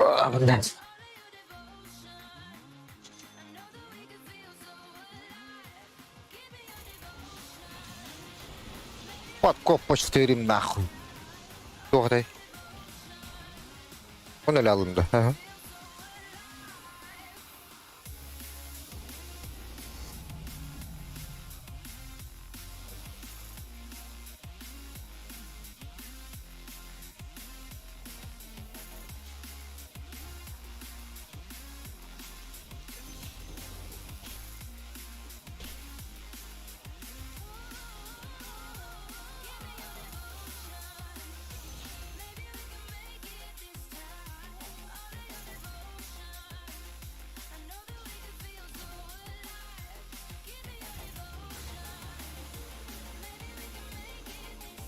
Блядь. Подкоп по четырем нахуй. Туох этэй? Он эле алынды.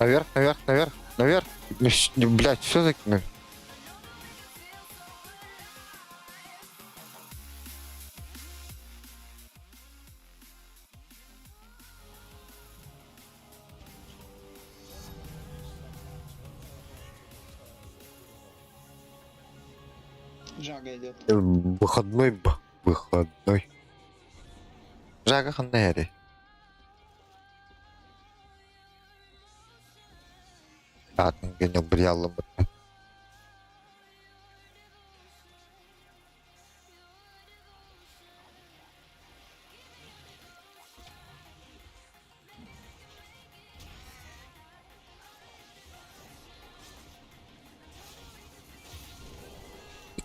Наверх, наверх, наверх, наверх. Блядь, все закинули. Джага идет. Выходной, б, выходной. Жага ханна Атын генел брялым.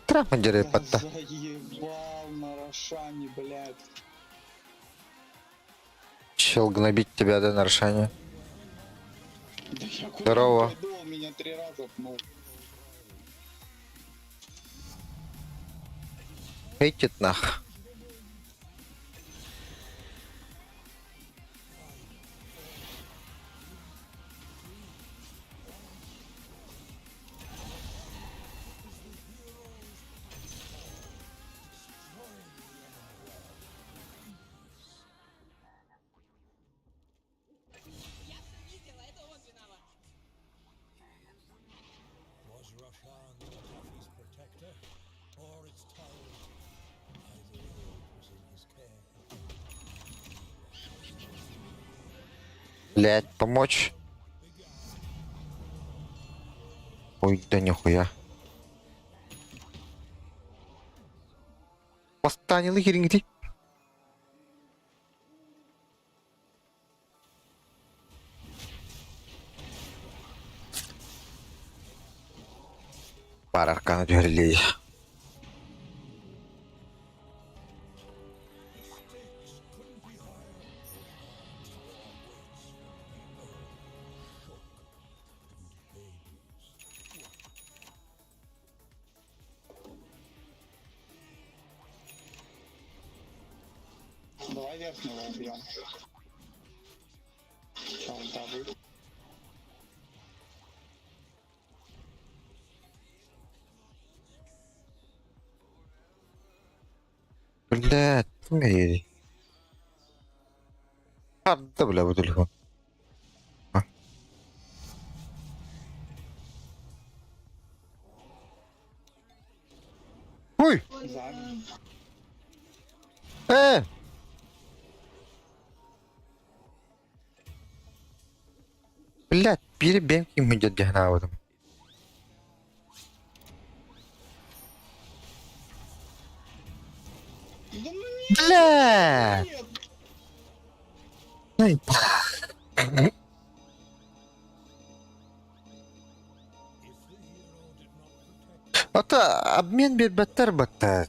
Трамп Да патта. заебал на Рошане, блядь. Чел гнобить тебя до нарушения. Да я куда Здорово. пойду, он меня три раза пнул. Хейтит нах. Блять, помочь? Ой, да нихуя. Восстанил хирингти. Пара аркана түһэрилиэй. Давай верхнего убьем. Сейчас ульта будет. Блядь, мэй. Хадда, бля, бу телефон. А. Ой! Сзади. Э! Блядь, перебенки идет дягнавытым. Да ну Бля! нет! Ай, Ата обмен бербеттер батта.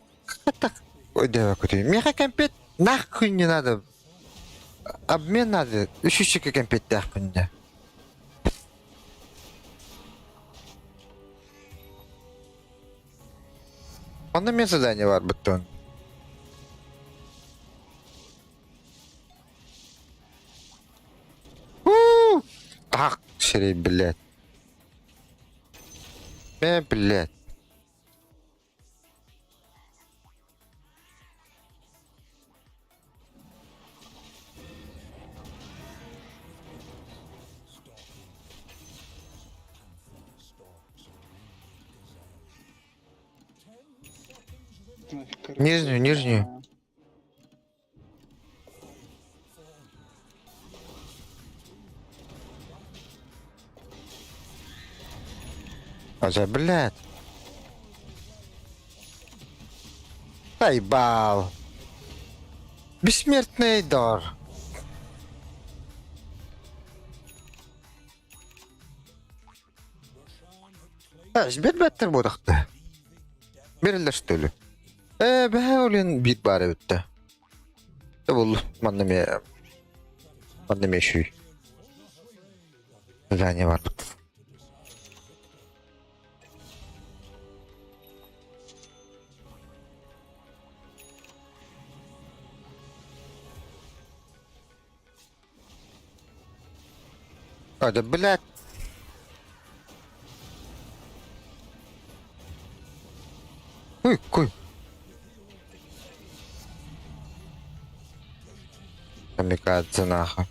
Так. Ой, давай кути. Меха кемпет нахуй не надо. Обмен надо. Үшүчүкө кемпеттээх күннэ. Онно мен задание бар буттун. Ах, шерей, блядь. Блядь. Нафиг крысы. Нижнюю, нижнюю. А, блядь. Заебал. Бессмертный дор. Билбэттэр буолахта. Бириллэр что ли? Э, бэһэ олен биир баар эбитте. Бұл манна ме манна ме шүй. Задание бар. А, да, блядь. Ой, кой. Камикадзе нахуй.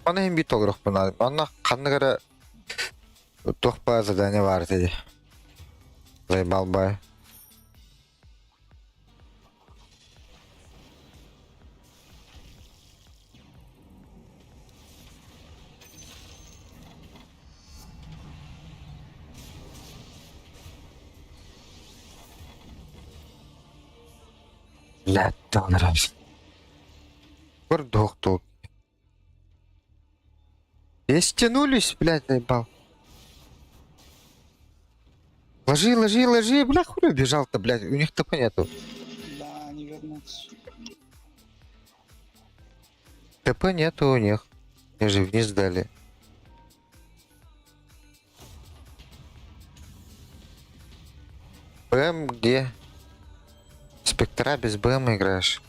Аны иһин биир толоруохпун Онно ханнык эрэ туох баар задание баар этэ дии. Заебал бай. Блядь, нравится. Курдук И стянулись, блядь, заебал. Ложи, ложи, ложи, бля, хуй убежал-то, блядь, у них ТП нету. Да, они вернутся. ТП нету у них. Они же вниз дали. БМ где? Спектра без БМ играешь.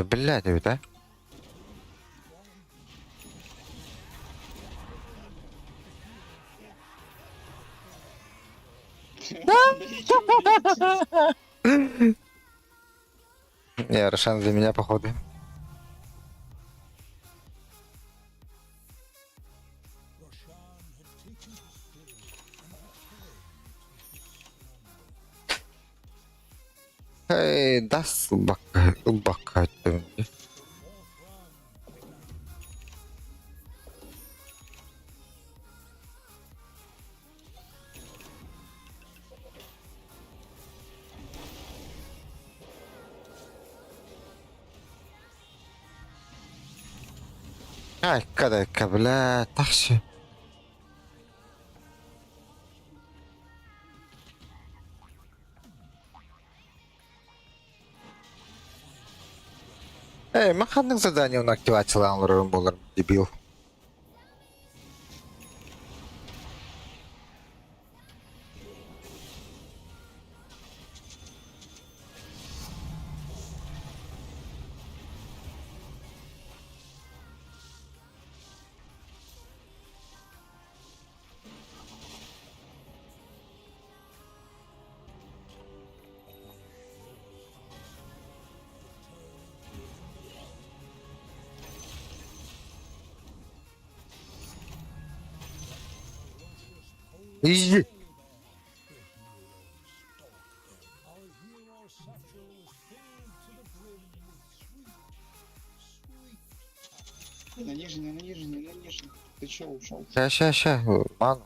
Да блядь, ведь, а? Не, Рошан для меня, походу. Эй, да, собака, убака. Ай, када, бля, тахшы. Эй, мин ханнык задание он активациялаан буолар, дебил. Иди. На нижний, на нижний, на нижний. Ты чё ушел? Ща, ща, ща, ману.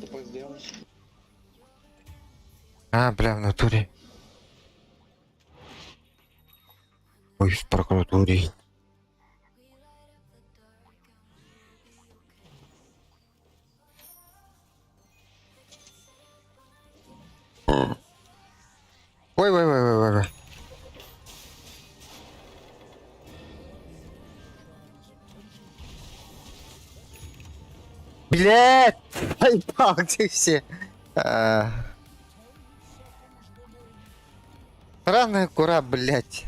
Тупо сделал. А, бля, в натуре. Ой, в прокуратуре. Ой, ой, ой, ой, ой, ой. Блядь! Заебал, где все? А. Странная кура, блядь.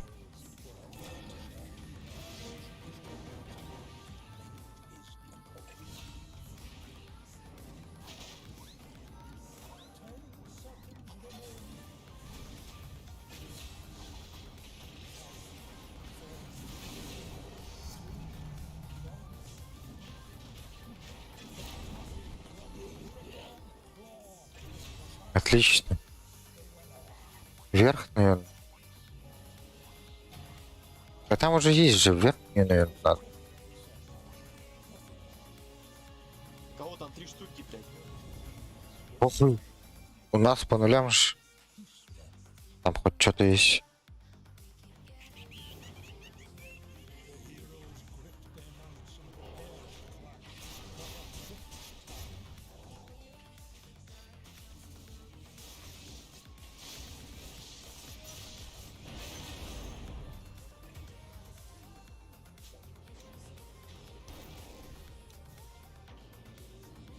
Отлично. Вверх, наверное. А там уже есть же вверх, мне, наверное, надо. Кого там три штуки, блядь? Похуй. У нас по нулям ж. Там хоть что-то есть.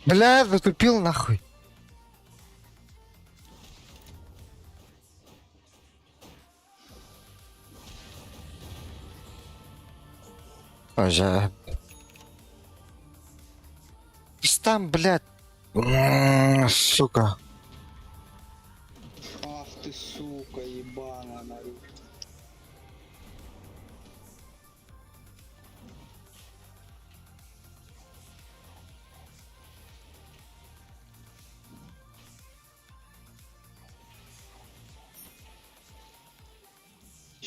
Бля, затупил нахуй. Уже. Там, блядь. Сука. Ах ты, сука, ебаная, Мария.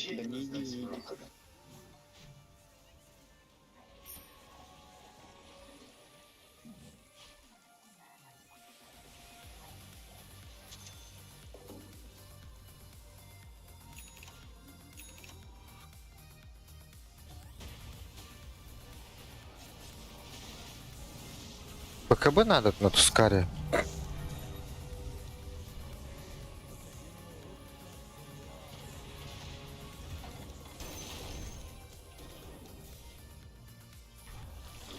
Да не иди, не иди. БКБ надо на Тускаре.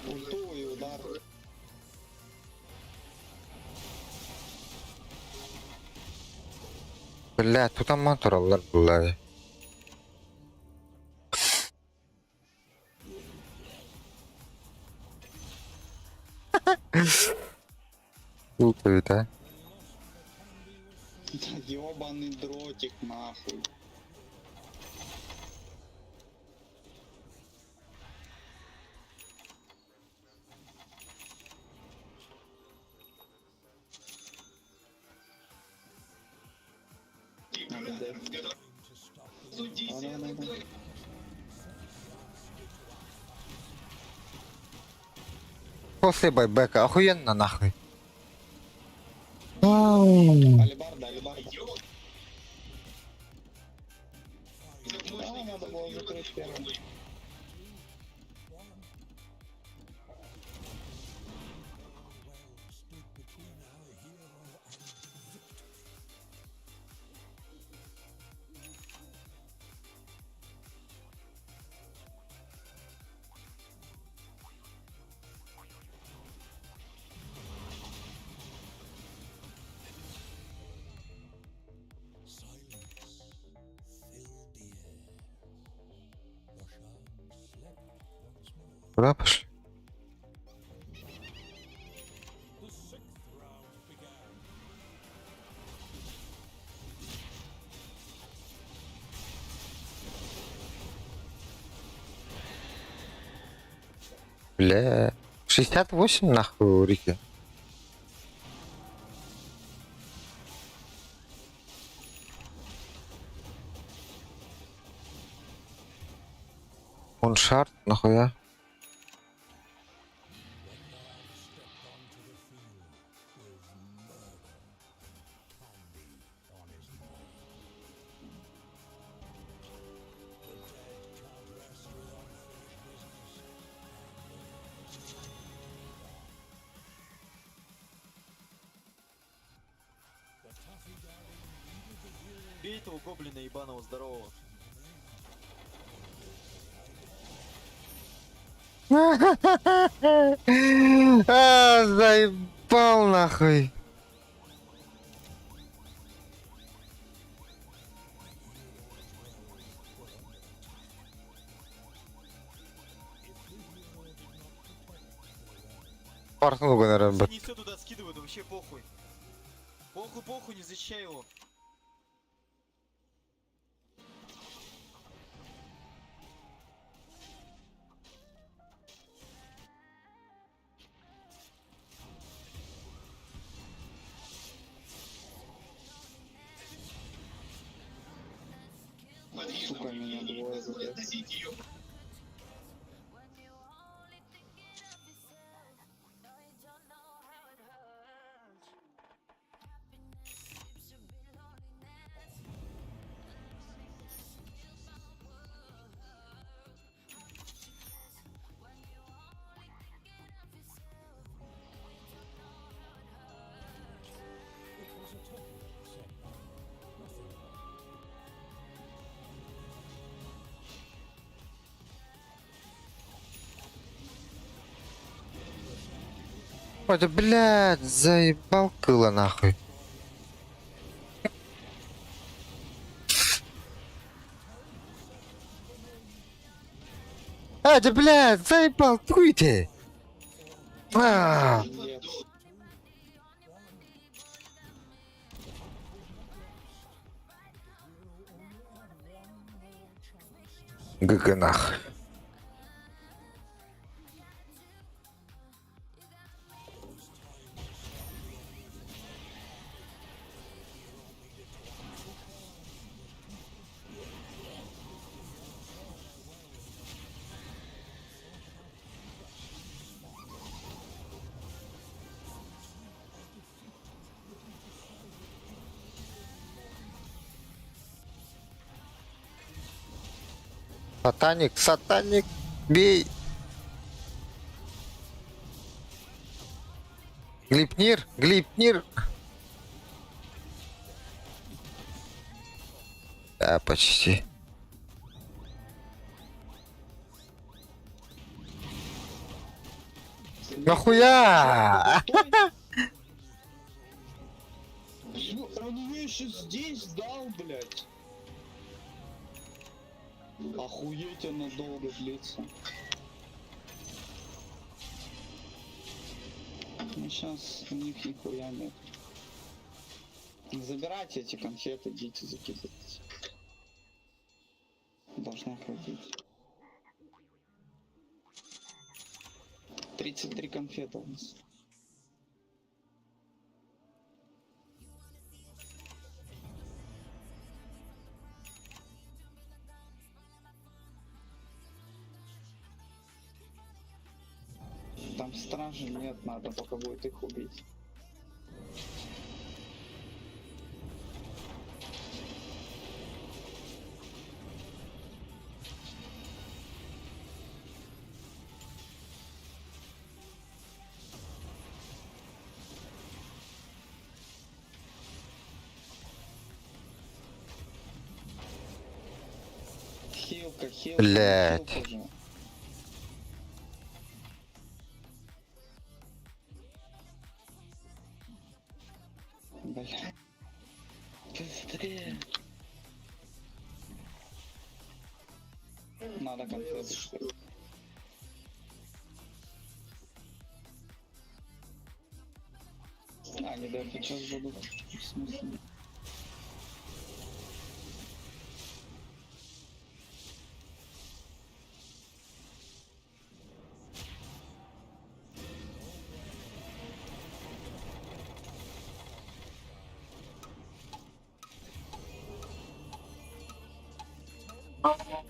Ульту и удар. Бля, тут там матураллар була. Лутают, а? Да ёбаный дротик, нахуй. Надо деф. Давай, давай, давай. После байбека, охуенно нахуй. Алибарда, алибарда. Да, надо было закрыть первым. Куда пошли? Бля, 68 нахуй у Рики. Он шарт, нахуя? Бей этого гоблина ебаного здорового. А, заебал нахуй. Паркнул, наверное. Они все туда скидывают, вообще похуй. Похуй, похуй, не защищай его. Сука, меня двое задержали. Ой, да блядь, заебал кыло нахуй. А, да блядь, заебал, хуй ты. А, Нет. ГГ нахуй. Сатаник, сатаник, бей. Глипнир, Глипнир. Да, почти. Нахуя? Он ее еще здесь дал, блядь. Охуеть, она долго длится. Ну сейчас у них нихуя нет. Забирайте эти конфеты, идите закидывайте. Должно хватить. 33 конфеты у нас. Там стражи нет, надо пока будет их убить. Хилка, хилка, Блядь. хилка же. Бля. Быстрее. Надо конфеты, что ли? А, не да, сейчас будут. В смысле?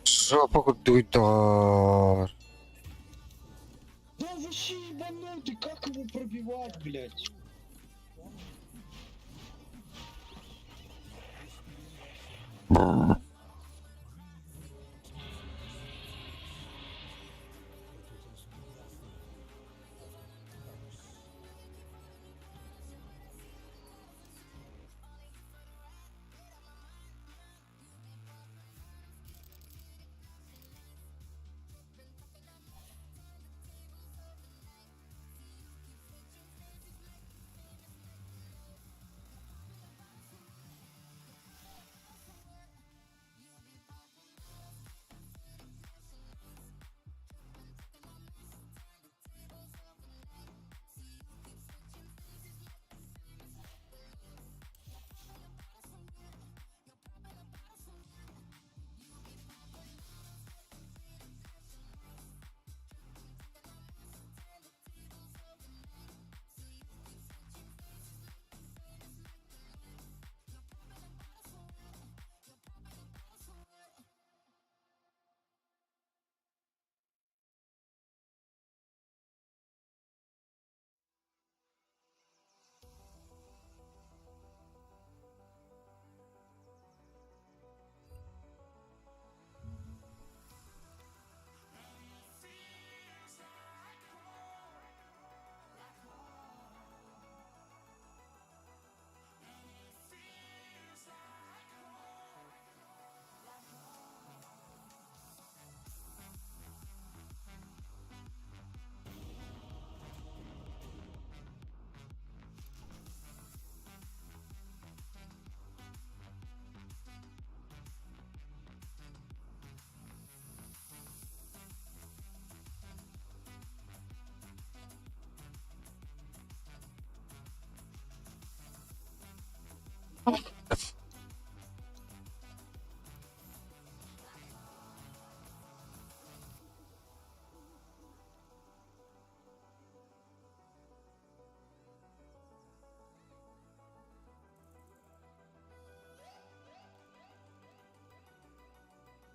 Жопа курдук. Да он вообще ебанутый, как его пробивать, блядь?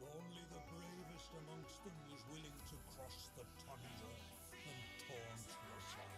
Only the bravest amongst them was willing to cross the tundra and taunt Roshan.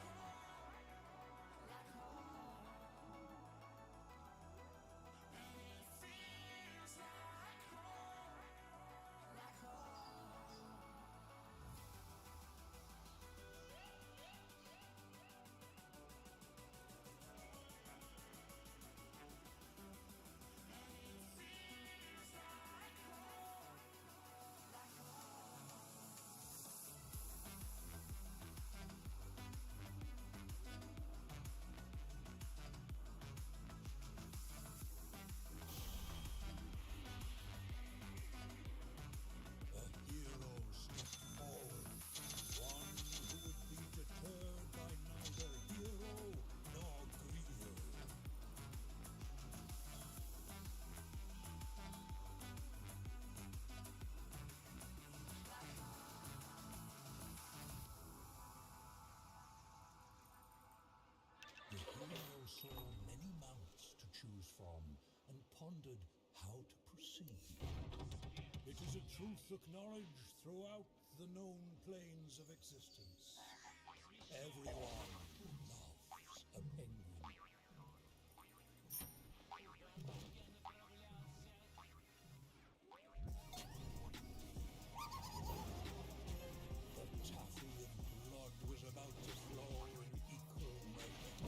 A hero stepped forward, one who would be deterred by neither hero nor griever. The hero saw many mounts to choose from and pondered how to proceed. It is a truth acknowledged throughout the known planes of existence. Everyone loves a penguin. The taffy of blood was about to flow in equal measure.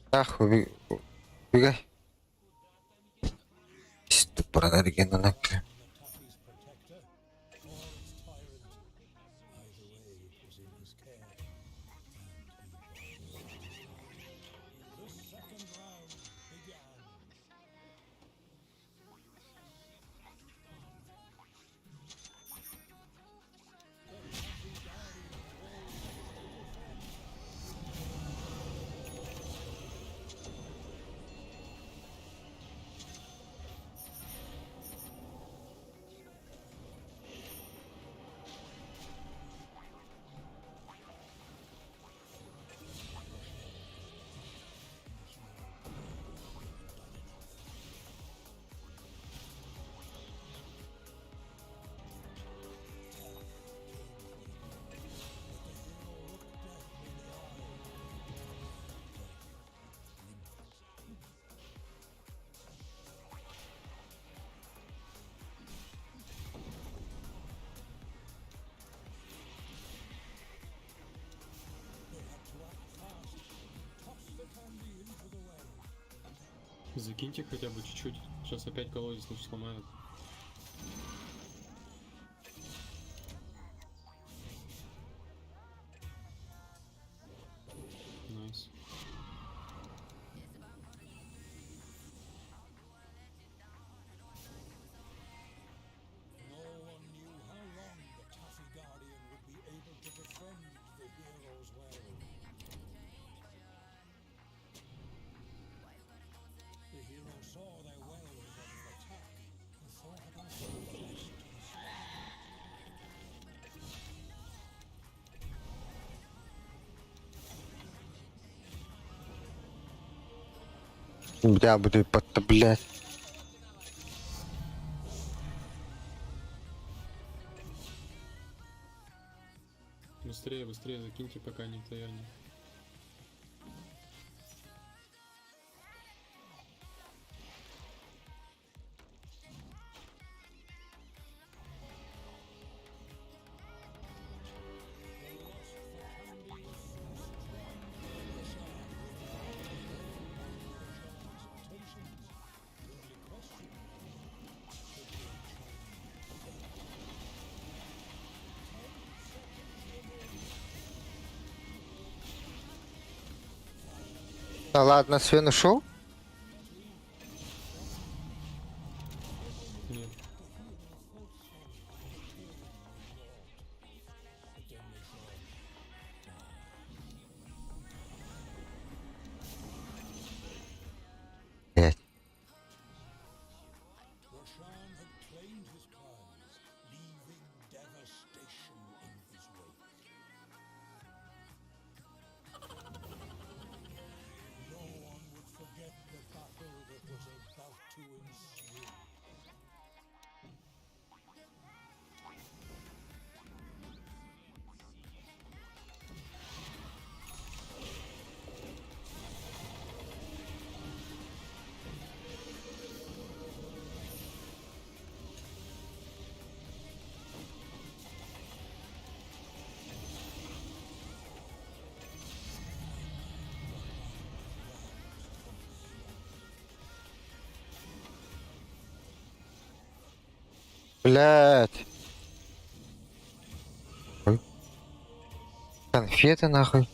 Ах, убегай. Ступор регена. Закиньте хотя бы чуть-чуть. Сейчас опять колодец наш сломают. Nice. No one knew how long the Taffy Guardian would be able to defend the hero's well. The hero saw their well was under attack and thought about the best to respond. Бля, буду блядь. Быстрее, быстрее закиньте, пока не в таверне. Да ладно, Свен ушел? Нет. Блядь. Roshan had claimed his prize, leaving devastation in his wake. No one would forget Блядь. Ой. Конфеты нахуй.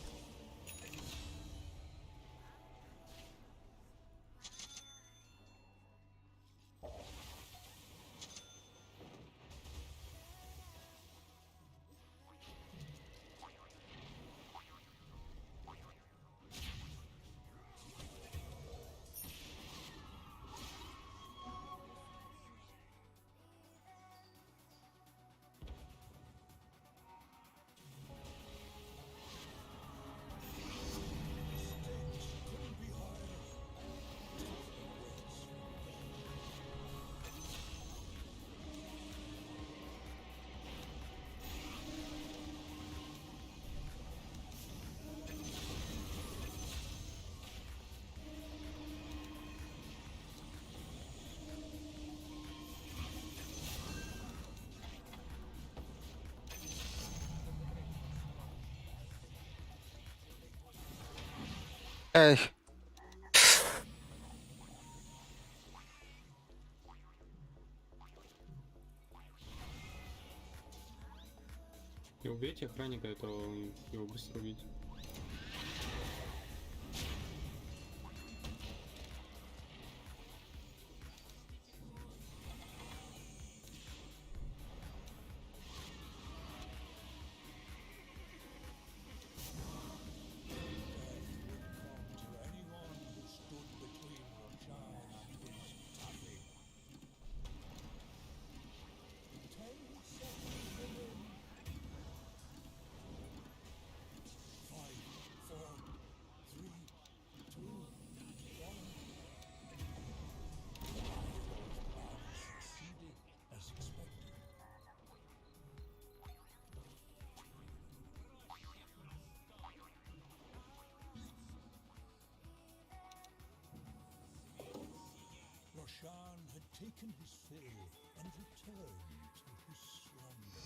Эй. И убейте охранника этого, его быстро убить. Roshan had taken his fill and returned to his slumber.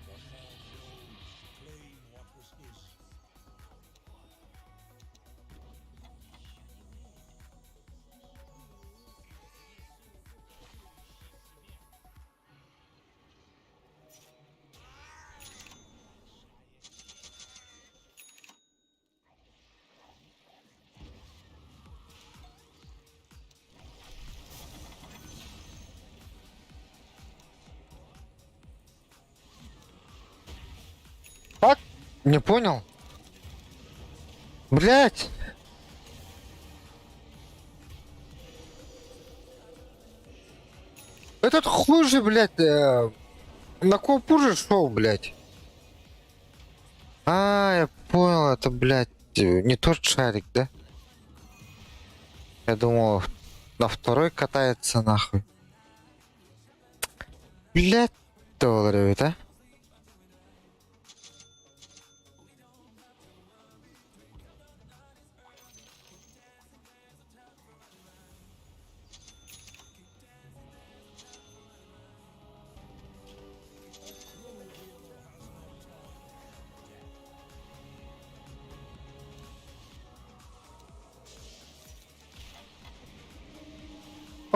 Roshan rose to claim what was his. Как? Не понял? Блять! Этот хуй же, блядь, на копу же шел, блядь. А, я понял, это, блядь, не тот шарик, да? Я думал, на второй катается нахуй. Блядь, долларов, а?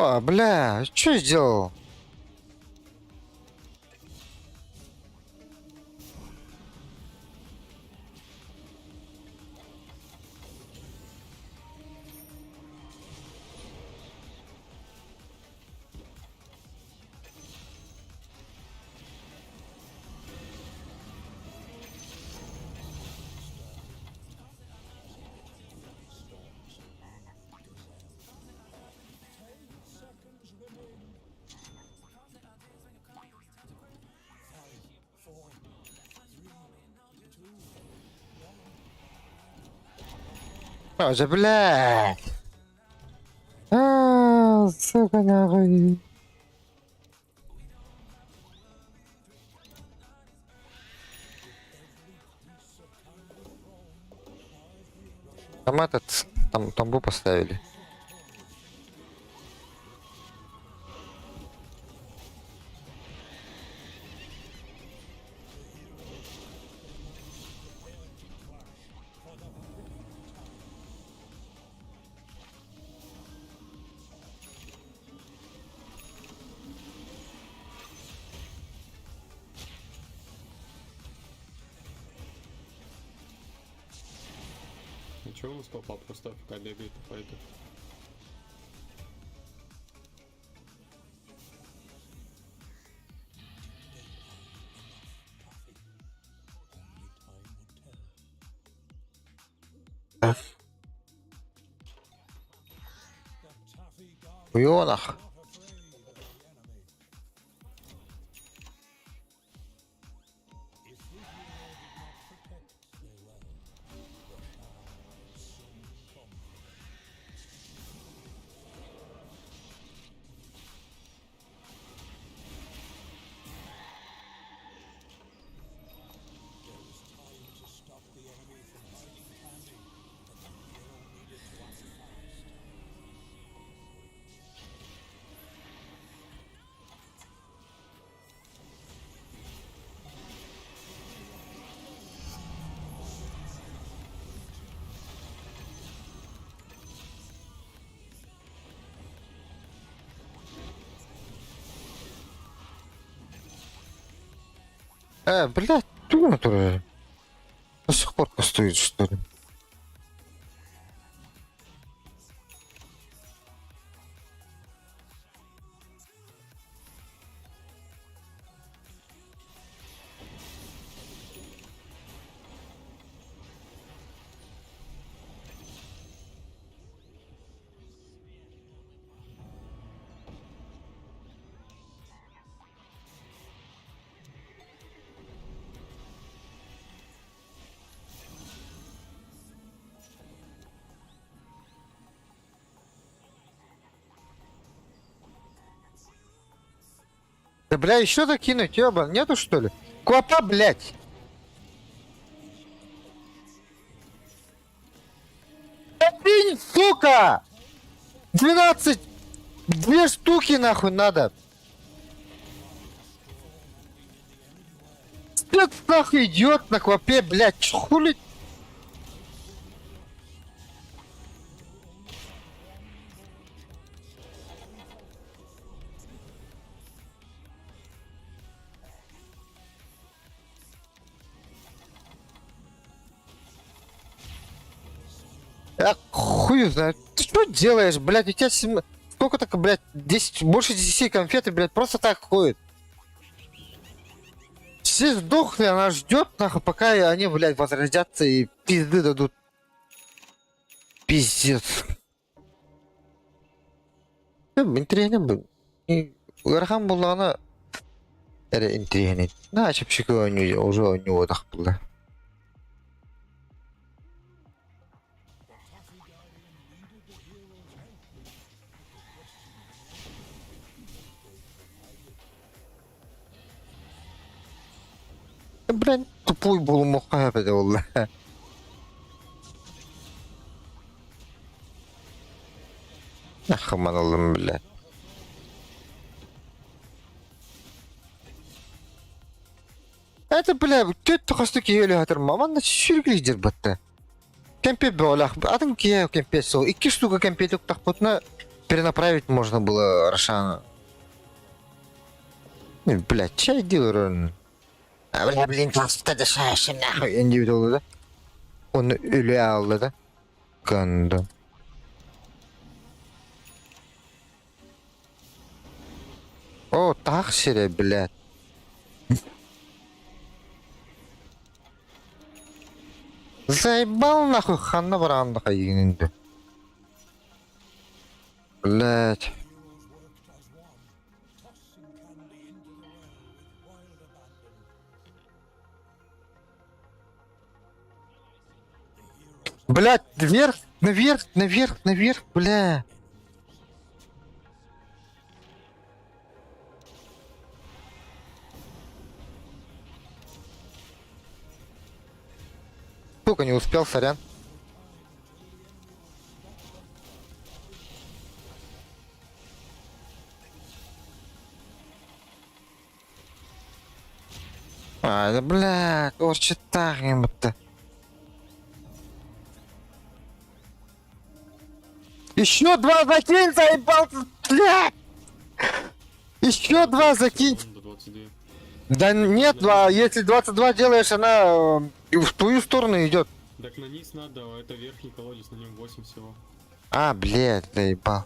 А, бля, что я сделал? А, же, блядь. А, Сука, нахуй. Там этот, там тамбу поставили. А чего у нас толпа просто АФК бегает по файту? Уёнах. Блядь, дура которая до сих пор стоит, что ли? Да, бля, еще докинуть, ёба, нету что ли? Копа, блядь! Кинь, сука! 12! Две штуки нахуй надо! Спец нахуй идет на квапе, блядь, хули? Я хуй знает. Ты что делаешь, блядь? У тебя 7... Сколько так, блядь, 10, больше 10 конфет, и, блядь, просто так ходит. Все сдохли, она ждет, нахуй, пока они, блядь, возродятся и пизды дадут. Пиздец. Интриги был. Ыарахан буоллаҕына эрэ интириэһинэй. Наһаа чэпчэки оонньуу уже оонньуу буолла. Блин, тупой буолумуохха сөп этэ буолла. Нахаман ыллым, бля. Это, бля, түт хосту киһи өлөһөтөр маман сүргүлүйдер батта. Кэмпиэт бөҕөлөөх, атын киһи кэмпиэт сол. Икки штука кэмпиэт уктахпытына перенаправить можно было Рошана. Ну, блядь, чай делаю. А, бля, блин, просто дышаешь нахуй. Диэбит буолла да. Оны өлө аалла да. Гандон. О, таах сирэ, блядь. Заебал нахуй ханна бараҕын да хайыгын да. Блядь. Блядь, вверх, наверх, наверх, наверх, бля. Сука, не успел, сорян. А, да, бля, орчыттаах будто. Еще два закинь, заебался, бля! Еще два закинь! До 22. Да нет, два, если 22 делаешь, она в твою сторону идет. Так на низ надо, а это верхний колодец, на нем 8 всего. А, блядь, заебал.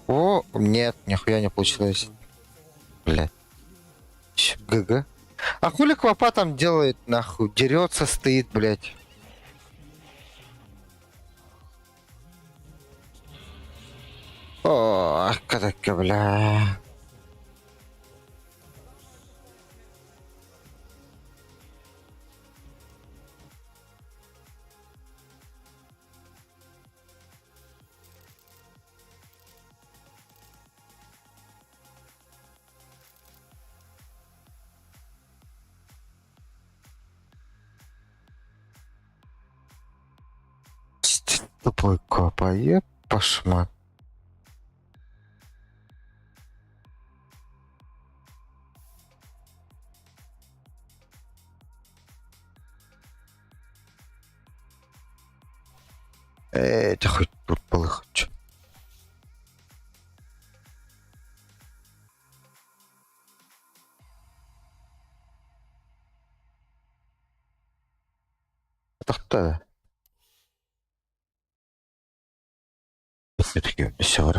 О, нет, нихуя не получилось. Блядь. GG. А хули Квапа там делает, нахуй? Дерется, стоит, блядь. О, как бля. Тупой Квапа, епашмат. Это хоть тут полыхать. Тохта. Все-таки все.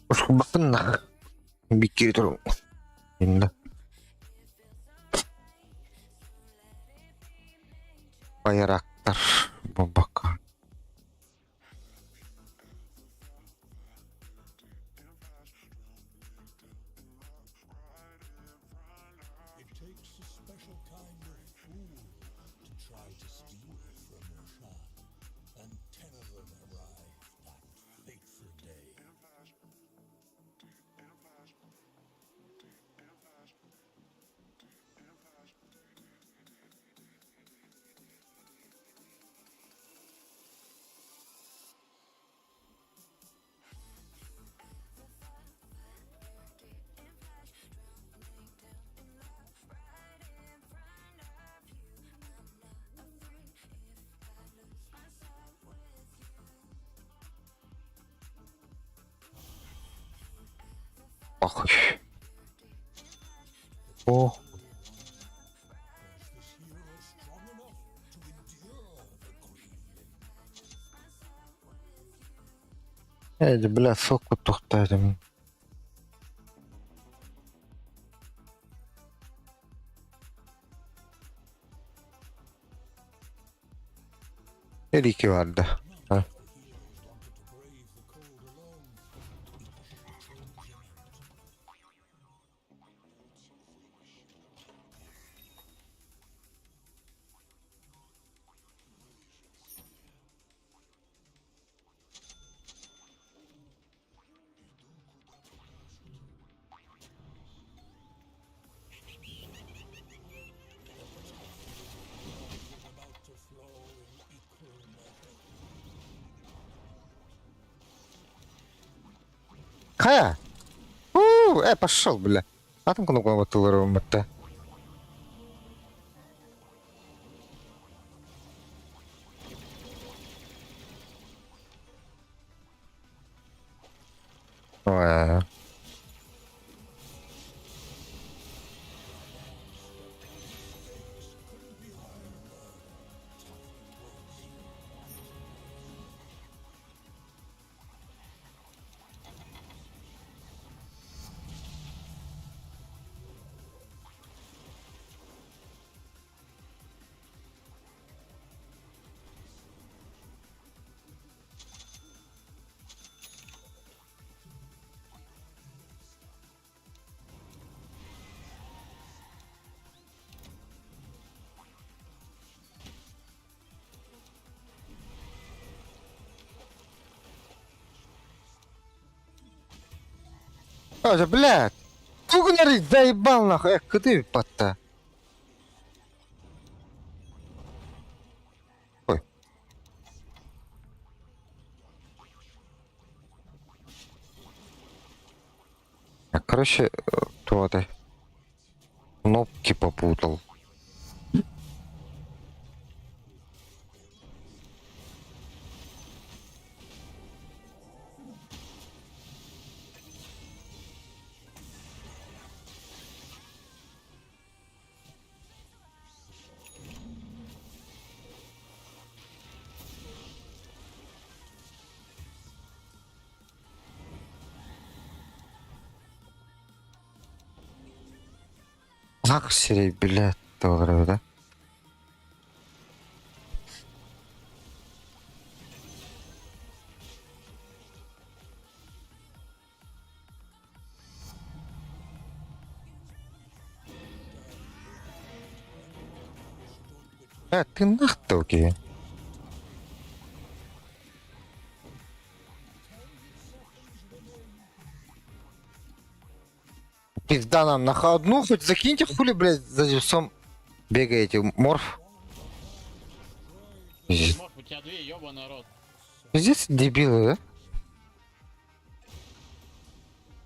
Ушкубатын нах. Биккири туру. Инда. Байрактар. Бабака. It takes a special kind of fool to try to steal from Roshan, and 10 of them arrived that fateful day. Похуй. О, Was this hero strong enough to endure the green? Эди, бля, соку тухтадым. Эрики vardı. Ha. None of the heroes wanted to brave the cold alone. Each chose a mount. Хайа? У, пошел, бля. Атын кнопканы баттылар бытта. Ой. А, блядь! Тугнары заебал нахуй, кыды батта. Ой. Короче, то это. Кнопки попутал. Ах, сирей, блядь, да? А, ты нахталки. Пизда нам на одну хоть закиньте хули, блядь, за зевсом бегаете. Морф. Пиздец, Морф, у тебя две, ёбаный рот. Пиздец, дебилы, да?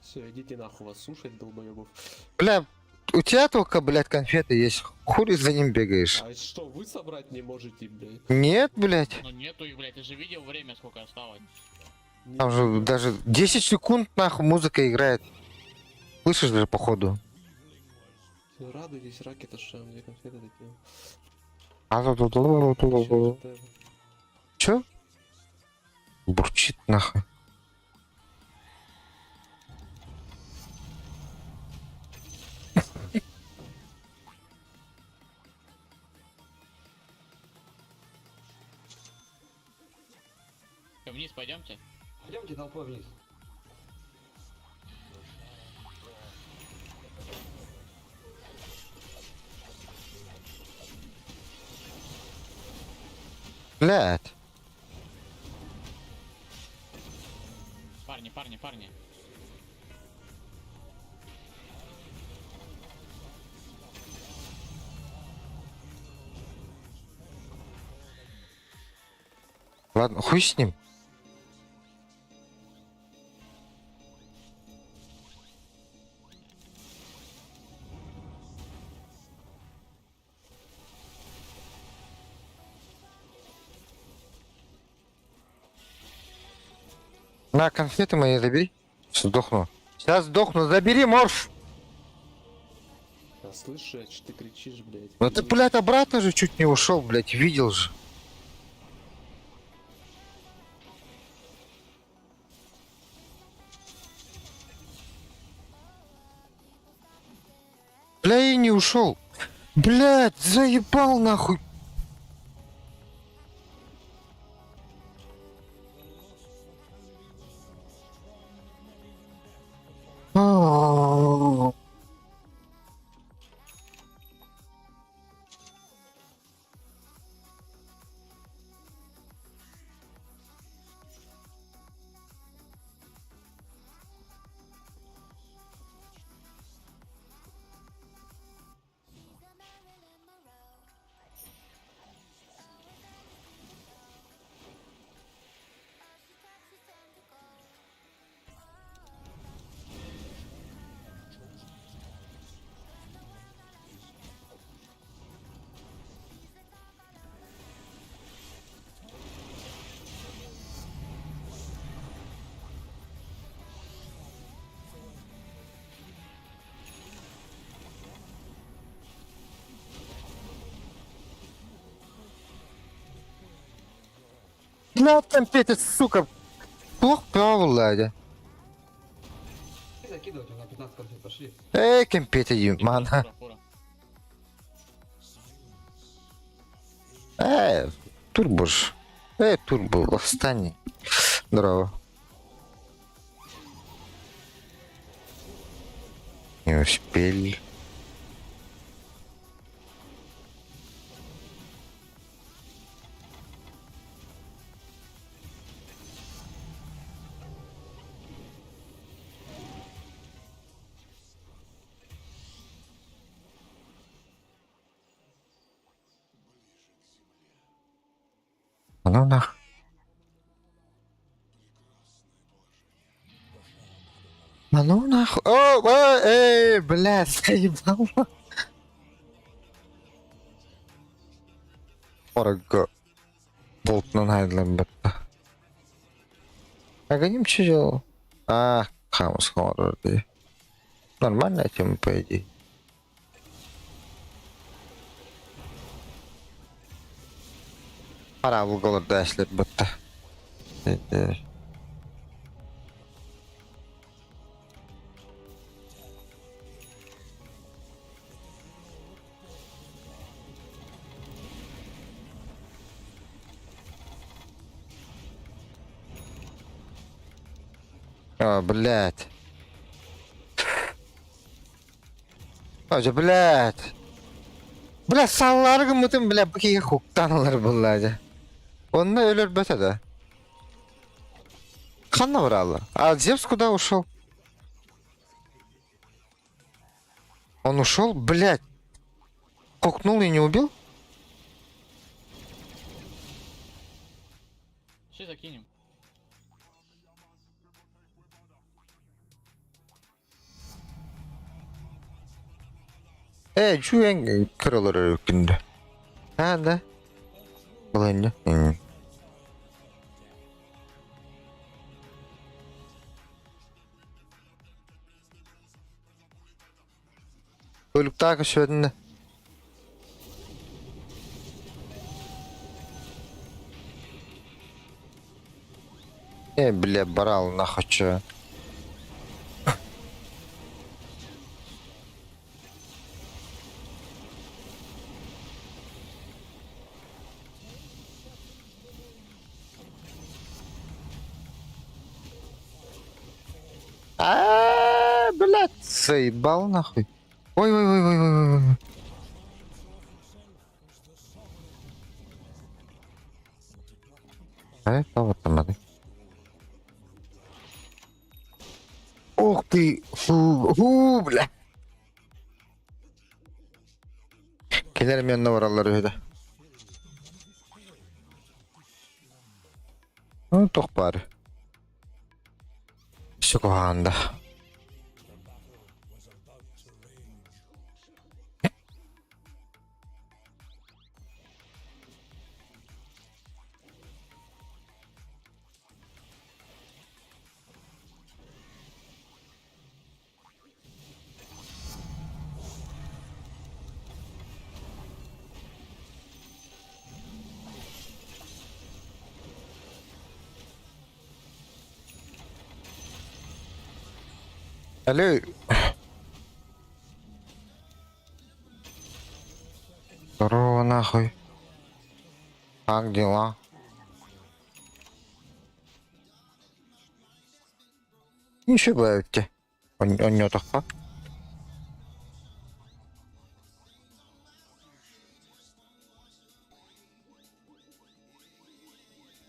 Все, идите нахуй вас слушать, долбоебов. Бля, у тебя только, блядь, конфеты есть. Хули за ним бегаешь? А что, вы собрать не можете, блядь? Нет, блядь. Ну нету их, блядь, ты же видел время, сколько осталось. Там же даже 10 секунд, нахуй, музыка играет. Слышишь же, походу. Радуйтесь, раки, то что я вам две конфеты докинул. А Ещё даже. Чё? Бурчит нахуй. Всё, вниз пойдемте. Пойдемте толпой вниз. Блядь. Парни, парни, парни. Ладно, хуй с ним. На, конфеты мои забери. Сейчас сдохну. Сейчас сдохну. Забери, морф! А слышишь, а что ты кричишь, блядь? Ну ты, блядь, обратно же чуть не ушел, блядь, видел же. Бля, я не ушел. Блядь, заебал нахуй. А-а-а. Блядь, там Петя, сука, плохо плавал, дядя. Закидывать, на 15 конфет пошли. Эй, кем Петя, мана. Фура, фура. Турбо ж. Турбо, встань. Здорово. Не успели. А Ну нах. А ну нахуй. О, о, эй, блядь, заебал. Орго. Болтнан хайдлан бітті. А что делал? А, хамус хоррор. Нормальная тема, по идее. Пора в угол дәшлер бітті. А, блядь. Оже, блядь. Бля, саллары гыммытын, бля, бу киһи хуктаналар булла Онно өлөр бөтө да. Ханна брала. А Зевс куда ушел? Он ушел, блядь. Кокнул и не убил? Все закинем. Чуен кырылыр өркүндө. Ha да. Буланья. Өлүктағы шөдінді. Бля, барал нахуй чё. А, блядь, заебал нахуй. Ой, ой, ой, ой, ой, ой. А это вот там надо. Ух ты, фу, фу, бля. Келер мен баралар өйді. Ну, тоқ бар. Сүкіғанда. Алло. Здорово, нахуй. Как дела? Ничего, бывает. Он не такой.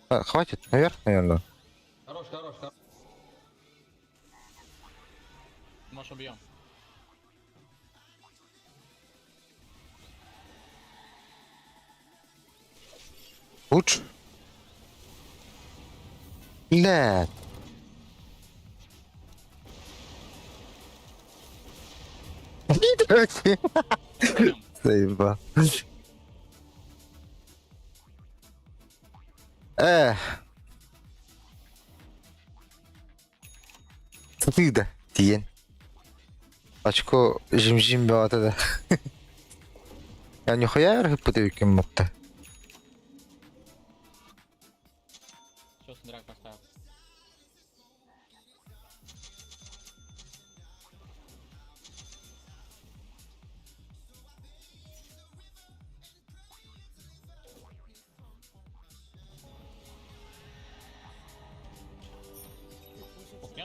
Хватит, наверх, наверное. Хорош, хорош, хорош. Может убьем. Лучше. Блядь. Заебал. Эх. Сытыда тиен. Очко жим-жим бата да. Я нихуя рыпыты кем бутта. Все, драк поставил.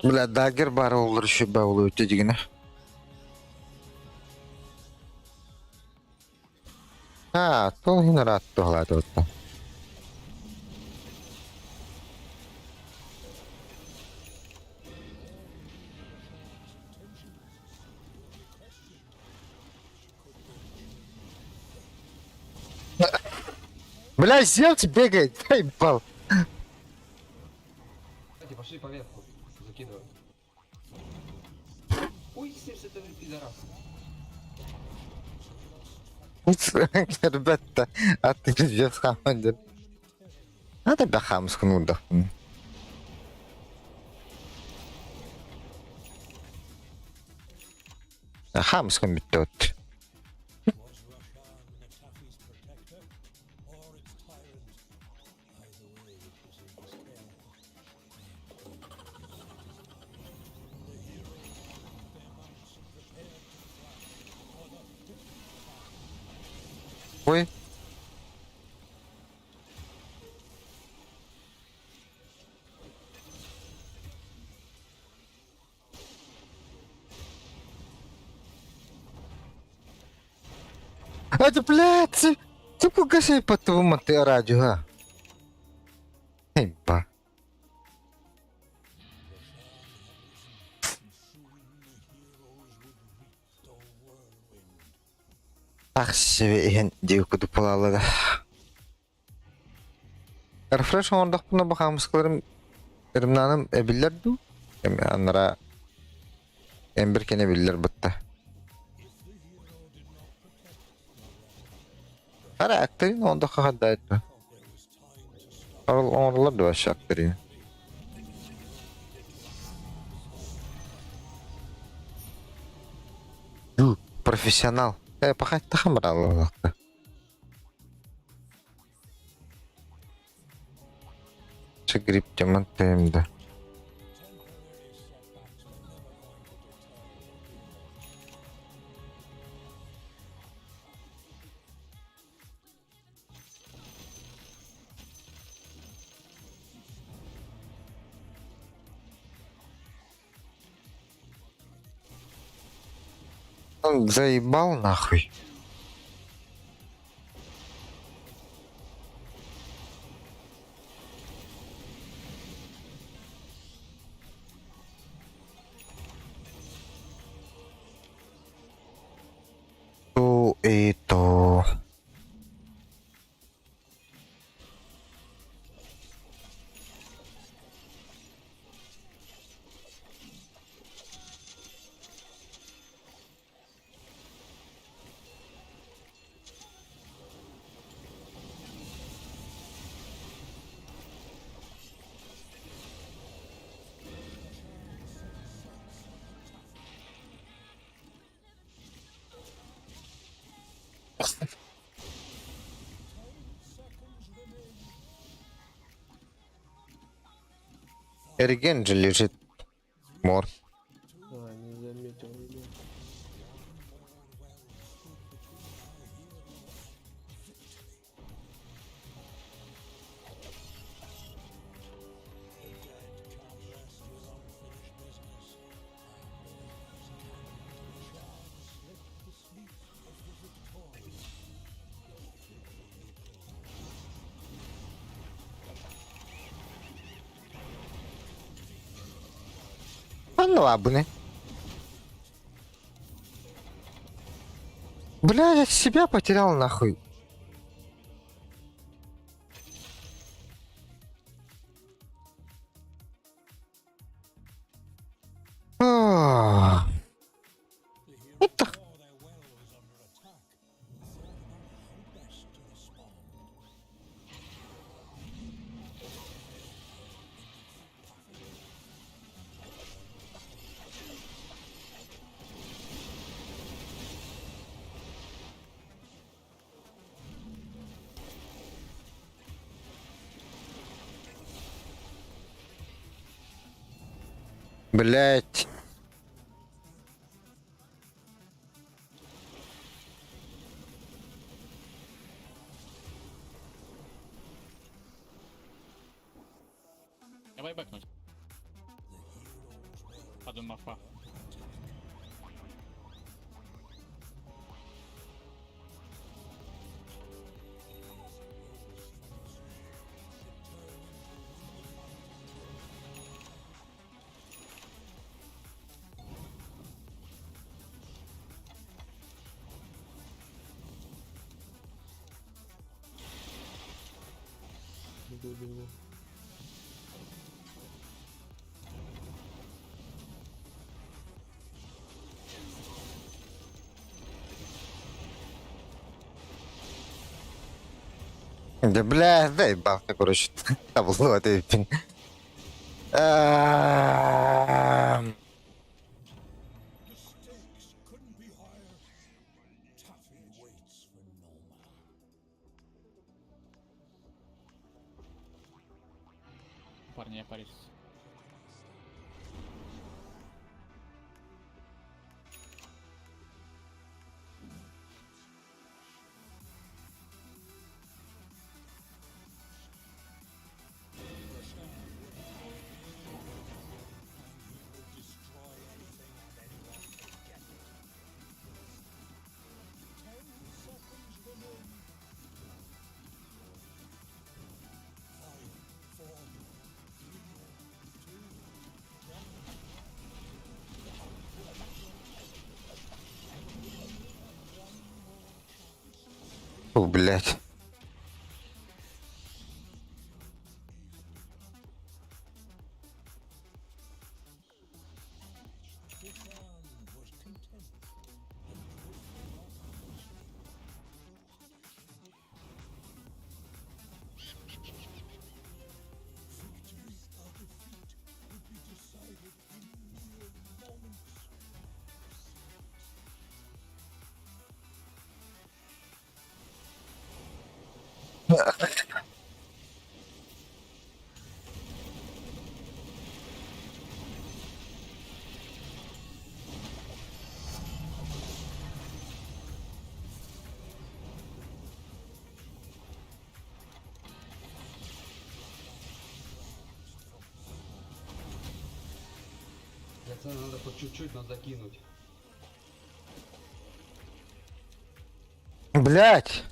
Бля, дагер бары олар еще баулы өте дегені. А, то хин рад туһалааты отта. Бля, Зелц бегает, ебал. Давайте, пошли поверху. Закидываю. Ой, 71 пидорас. Ребята, а ты пиздец хамандер. Надо бахам скнуда. Хам скнут. Was Rashan Natafi's protector or its tyrant? Either way, it was in his care. The heroes turned their mounts and prepared to clash for the fifth time. Ой. Это, блядь, ты кугасай по твоему ты радио, а? Эй, ба. And soon the heroes would reap the whirlwind. Ах, себе иһэн диэки кудуппалааллара. Рефреш оҥордохпуна бу хаамыскаларым ырымнааным эбиллэр дуу? Эми аннара эмбир кэнэ биллэр бытта. Ара актерин ондохо хаддаайт. Орол оҥороллор дуо вообще актерин? Ду, профессионал. Э, пахаттахан бараллаахта. Грипп теман тэмдэ. Temporary setbacks were never going to deter the hero. Он заебал нахуй. То и то. Эрген же лежит. Мор. А, не заметил, ребят. The dead can't rest with unfinished business, and as Rashan slept the sleep of the victorious. Ну ладно. Бля, я себя потерял нахуй. Ах. The heroes What the- saw their well was under attack and thought about how best to respond. Блять. Давай бэкнуть. Падаю мафа. Бегу. Да бля, дай бабка, короче. Табло ты. The stakes couldn't be higher. Taffy waits for no man. Парни, я парюсь. Destroy anything and anyone to get it. 10 seconds remain. 5, 4, 3, 2, 1. Фу, блять. Bushan was content and drifted off to sleep. Victory or defeat would be decided in mere moments. Для цены надо хоть чуть-чуть, но закинуть. Блять.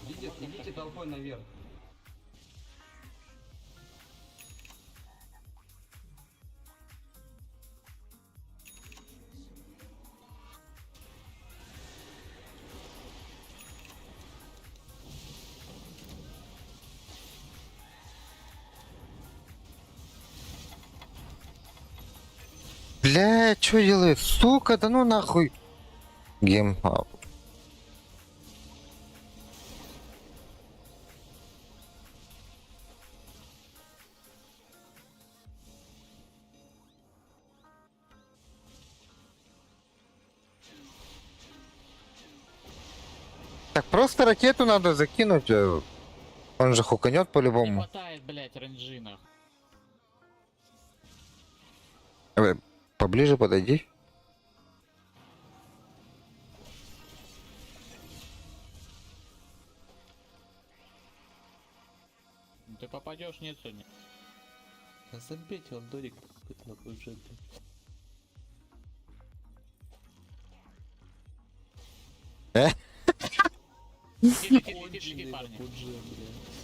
Идите, идите толпой наверх. Блять, что делает? Сука, да ну нахуй. Гем. Так просто ракету надо закинуть. Он же хуканет Не по-любому. хватает, блять, ренджи, нахуй. Давай, поближе подойди. Ну Ты попадешь, нет сегодня. Да забейте, он додик какой-то на пуджи, блядь. Иди, иди, иди, иди, Конченый на парни. пудже, блядь.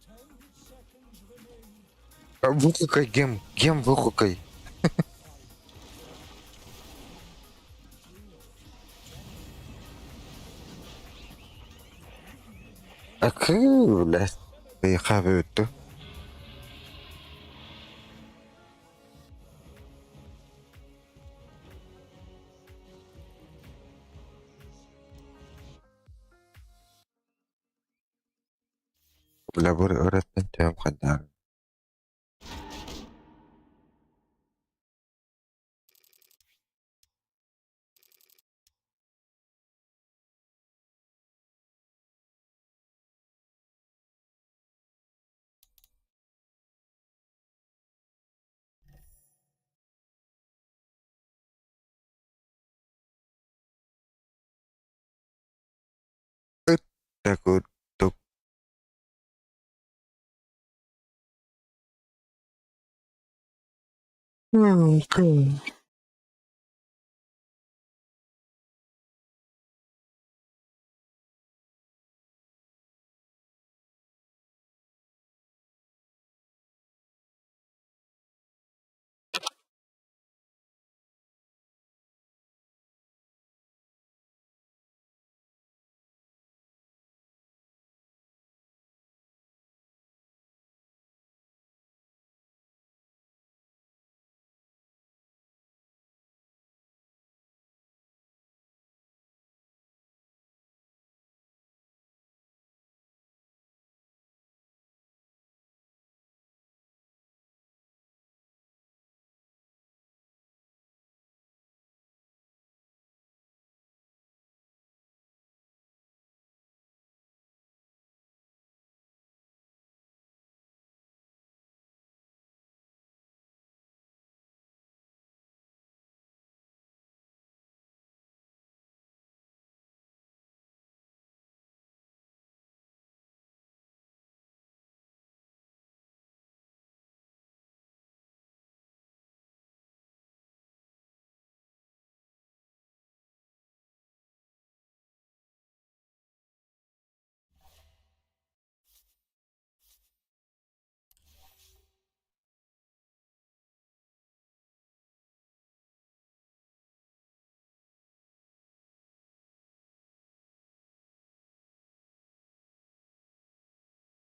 10 seconds remain. Выхукай, гем. Гем, выхукай. Акы, блядь. Ты хаваю-то. Лабыр ырыттан төһөм хайдаҕый? Ыт да курдук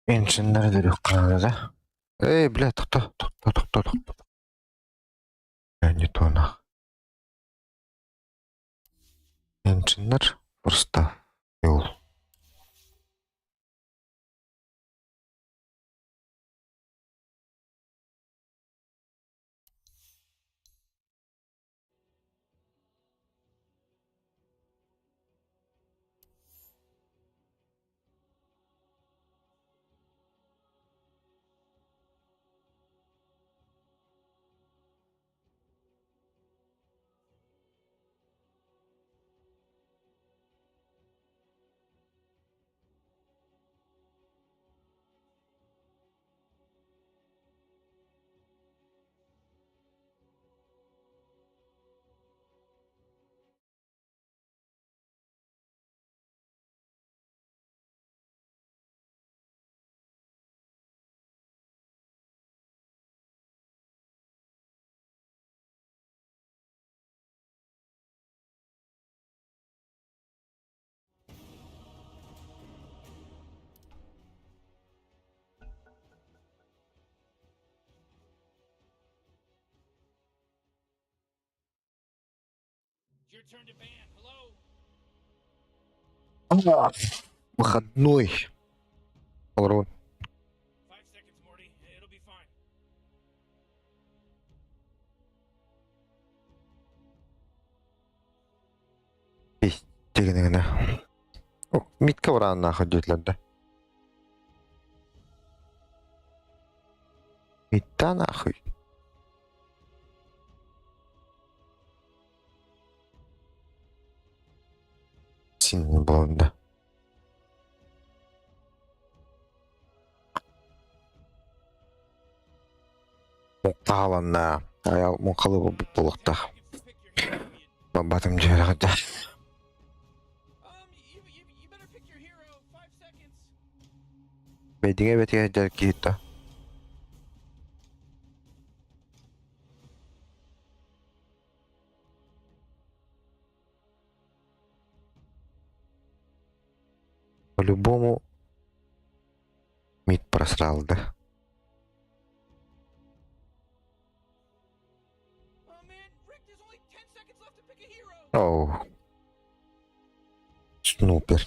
Инженер да. Эй, бля, тохто, тохто, тохто, тохто. Не то нах. Инженер просто вел. Выходной. Урон. Тигинигина. Митка бараан нахуй диэтлэр да. Митта нахуй. Син буолда. Муҥхааланна. Айал муҥхалы буолбут буолуохтаах. Бабатым дьиэрэҕэ Бэйдиҥэ бэтигэ сылдьар киһи да. По-любому мид просрал, да? Оу. Снупер.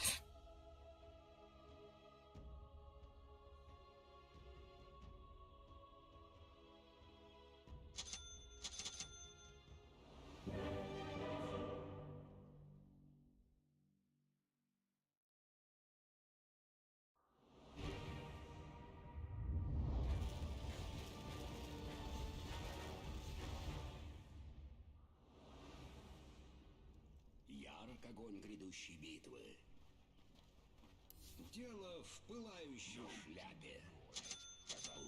как огонь грядущей битвы. Дело в пылающей шляпе.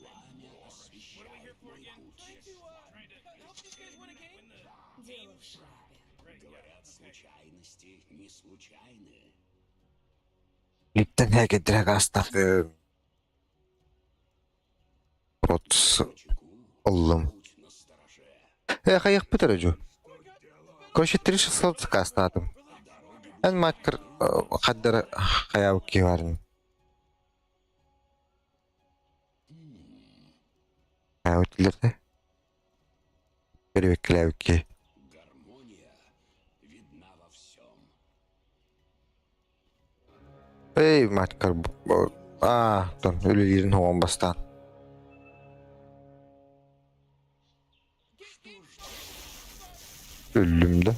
Пламя освещает мой путь. Дело в шляпе. Говорят, случайности не случайны. Литтен хэкэдирэ астахтым. Ротс Начеку, ыллым. будь настороже. Э, хайыхпыт эрэ дьу. Короче, 3600 сакаастаатым. Эн маткар хаддара хайаабыт киһи баарын. Хайаабыт дииллэр Перевеккэлээбит киһи. Гармония видна во всем. Эй, маткар аа, тон үлэлиирин оҕом бастаан. Өллүм да.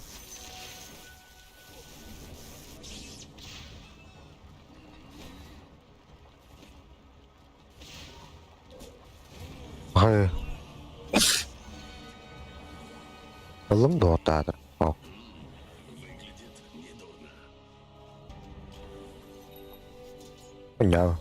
Хайа. Ыллым доҕоттоотор. О. Выглядит недурно. Понятно.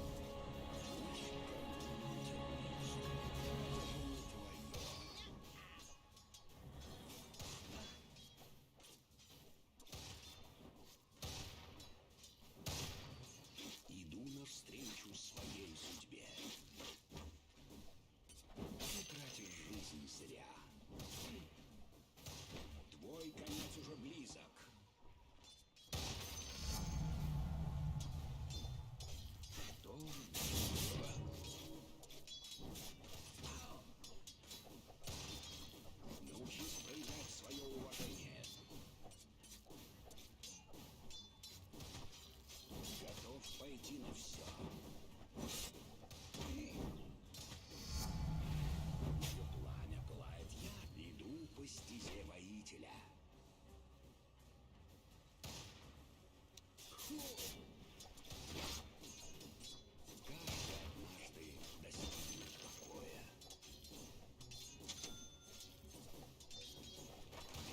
Иду навстречу своей судьбе. Ты тратишь жизнь зря. Твой конец уже близок. Что ж Научись проявлять свое уважение. Готов пойти на все. Мое пламя пылает. Я иду по стезе воителя. Каждый однажды достигнет покоя.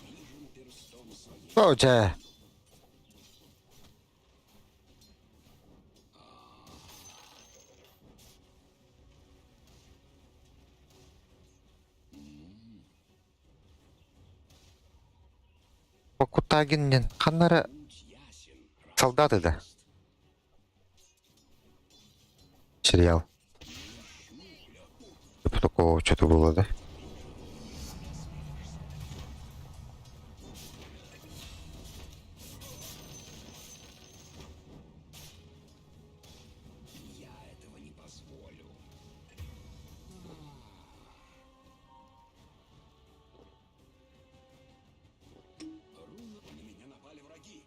Движим перстом своей. О, дьэ. Покутагин диэн ханна эрэ Путь ясен, солдаты да сериал. Типа такого что-то было, да? Я этого не позволю. Руна, на меня напали враги.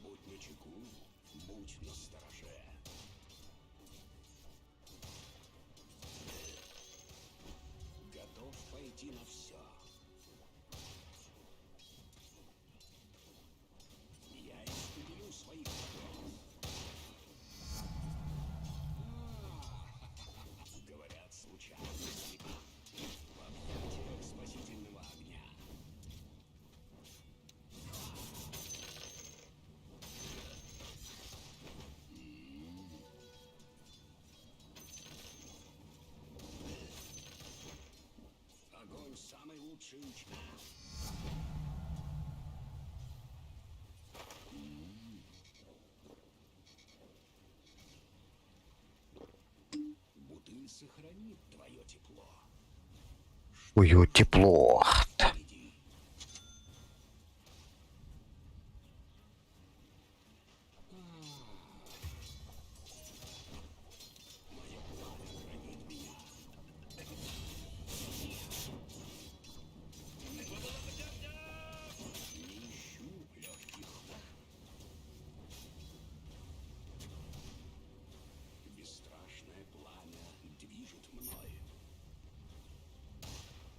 Будь начеку, будь настороже. Готов пойти на все. Я испепелю своих врагов. Говорят, случайности в объятиях спасительного огня. Огонь самый лучший учитель. Бутыль сохранит твое тепло. Ой, тепло. Впереди. Мое пламя хранит меня. Не ищу легких. Бесстрашное пламя движет мной.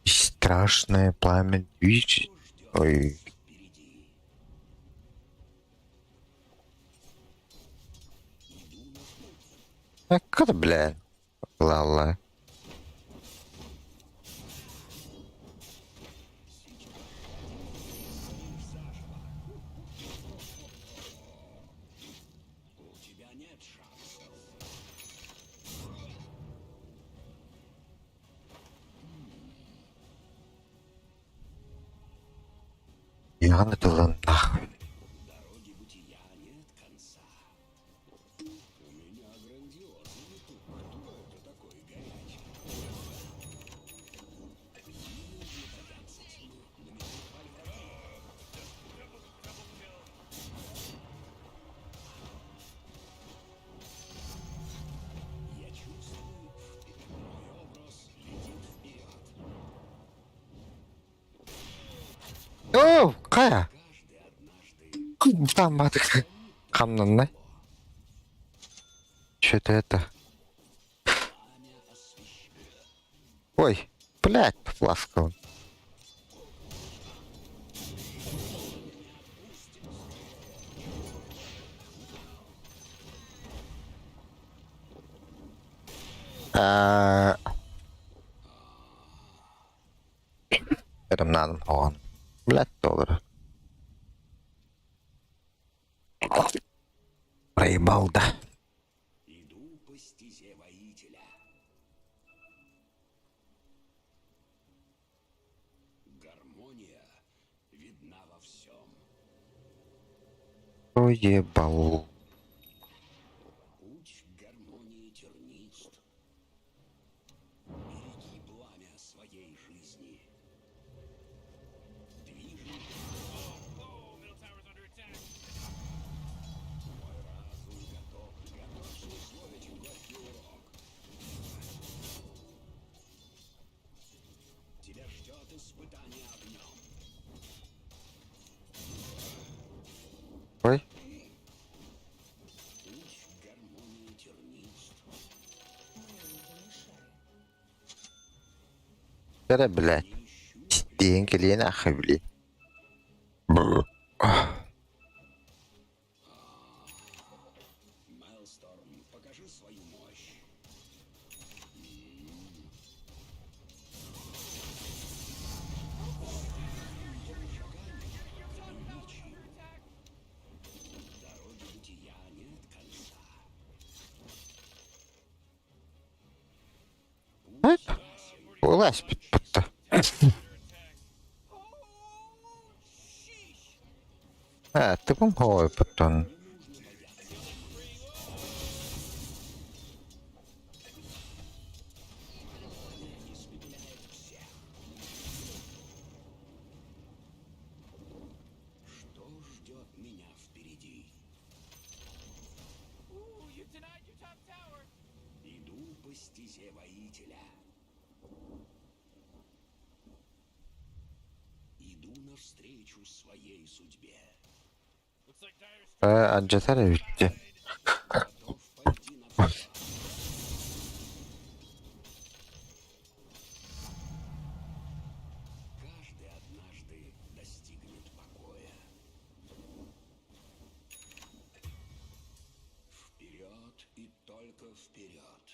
Страшное пламя движет. Что ждет Ой. нас впереди? Иду на путь. А как бля? Ла-ла. Айаҕын ытыллан нахуй. Оо, хайа? Там хамнаннай. Что-то это. Ой, блядь, фласка он. Надо он. Блядь, доллар. Проебал, да. Иду по стезе воителя. Гармония видна во всем. Проебал. Путь гармонии тернист. Береги пламя своей жизни. Движи. Мой разум готов, готов усвоить горький урок. Тебя ждет испытание огнем. Ой. Путь гармонии тернист. Мне не помешай. Да, блядь. Не ищу Деньги ли нахуй, блядь. Бррр. Мелсторм, покажи свою мощь. Дороги бытия нет конца. Оп. Вылазь, пи***т. А, ты помогай потом. Что ждет меня впереди? Иду по стезе воителя. Иду навстречу своей судьбе. Алдьатар эбит. Готов пойти на все. Каждый однажды достигнет покоя. Вперед и только вперед.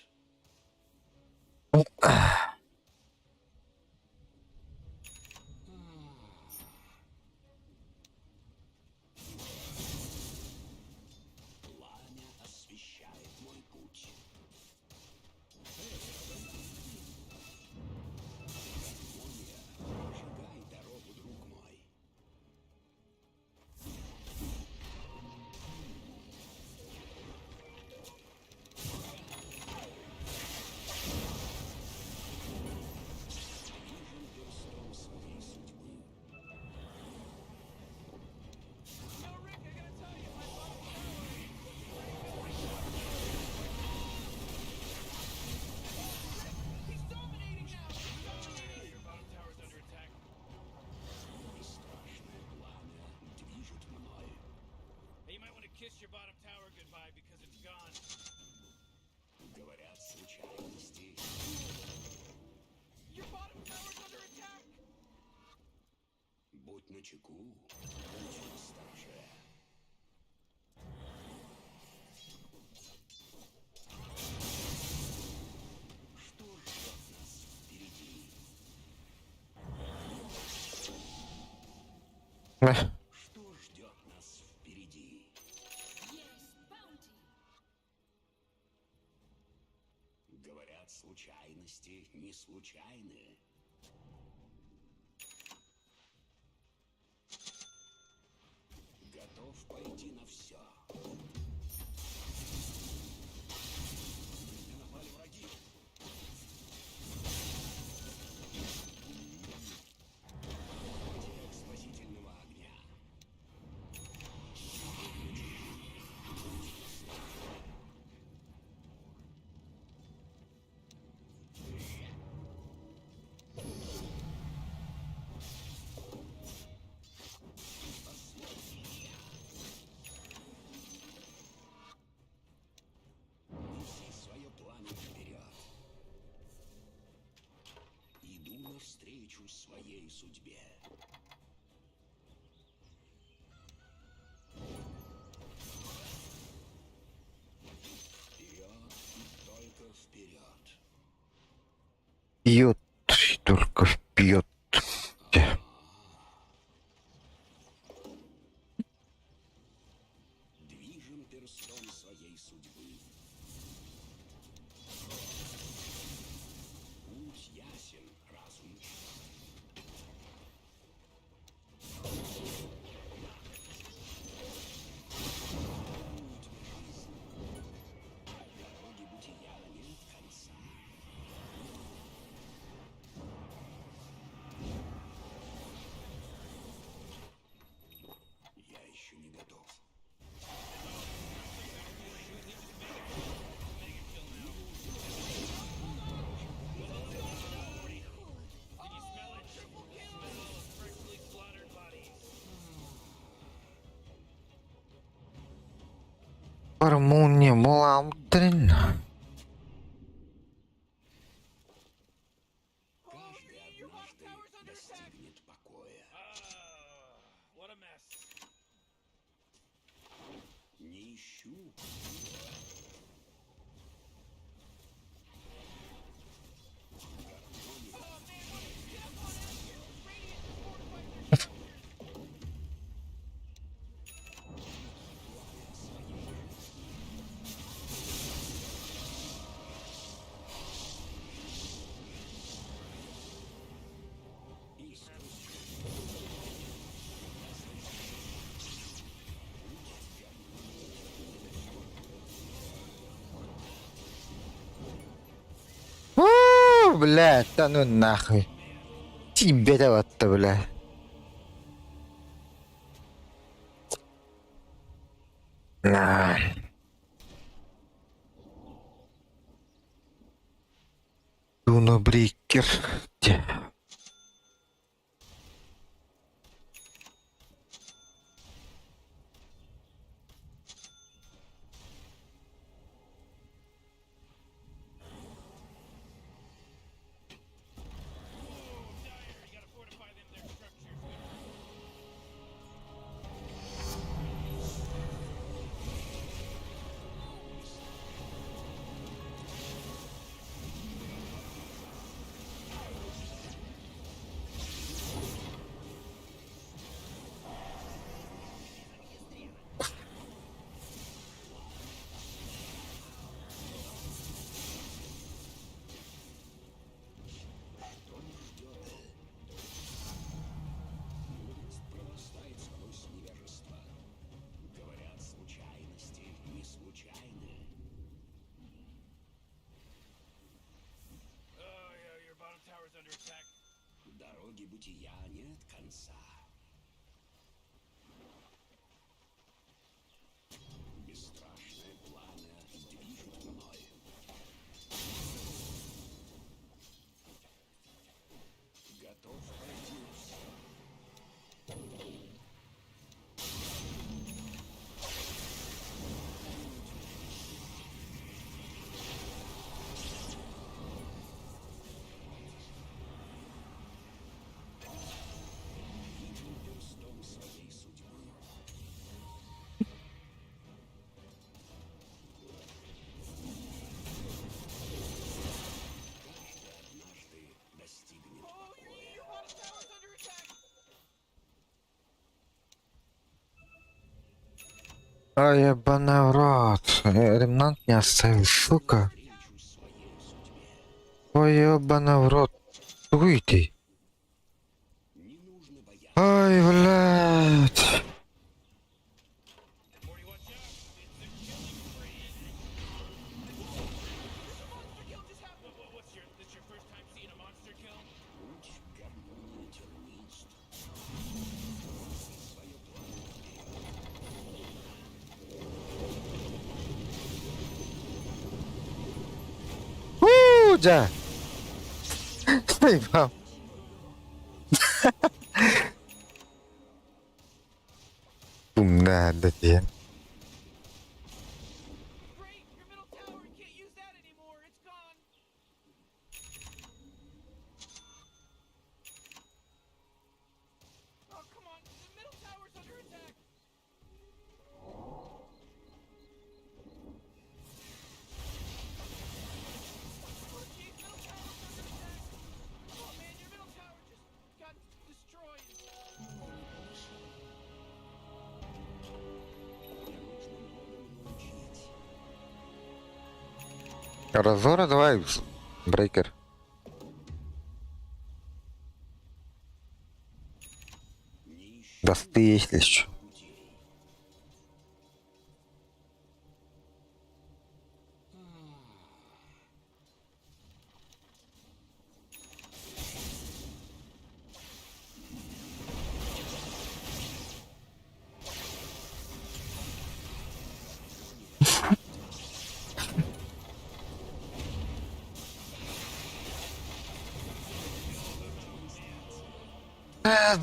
Пламя освещает мой путь. Гармония, прожигай дорогу, друг мой. Движим перстом своей судьбы. Бесстрашное пламя движет мной. You might want to kiss your bottom tower goodbye because it's gone. Говорят, случайности. Your bottom tower's under attack! Будь начеку, будь настороже. Что ждет нас впереди? Что ждет нас впереди? Есть баунти. Говорят, случайности не случайны. Пьет, только пьет. Гармония Муламтрин. У, блядь, да ну нахуй. Тебе вот, бля. На. Дуна Брикер. Ай, ебаный в рот. Ремнант не оставил, сука. Ой, ебаный в рот. Выйди. Ай, блядь. Дьэ. Заебал. Умная да диэн. Great, your middle tower can't use that anymore. It's gone. Oh, come on. The middle tower's under attack. Oh, jeez, middle tower's under attack. Oh, man, your middle tower just got destroyed. Разора давай, брейкер. Досты есть ли еще?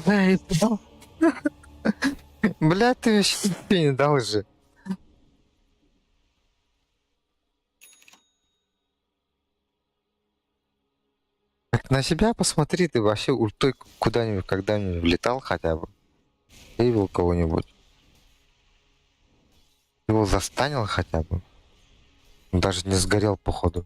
Заебал. Бля, ты вообще не дал же. Так на себя посмотри, ты вообще ультой куда-нибудь когда-нибудь влетал хотя бы? Сейвил кого-нибудь? Его застанил хотя бы? Он даже не сгорел, походу.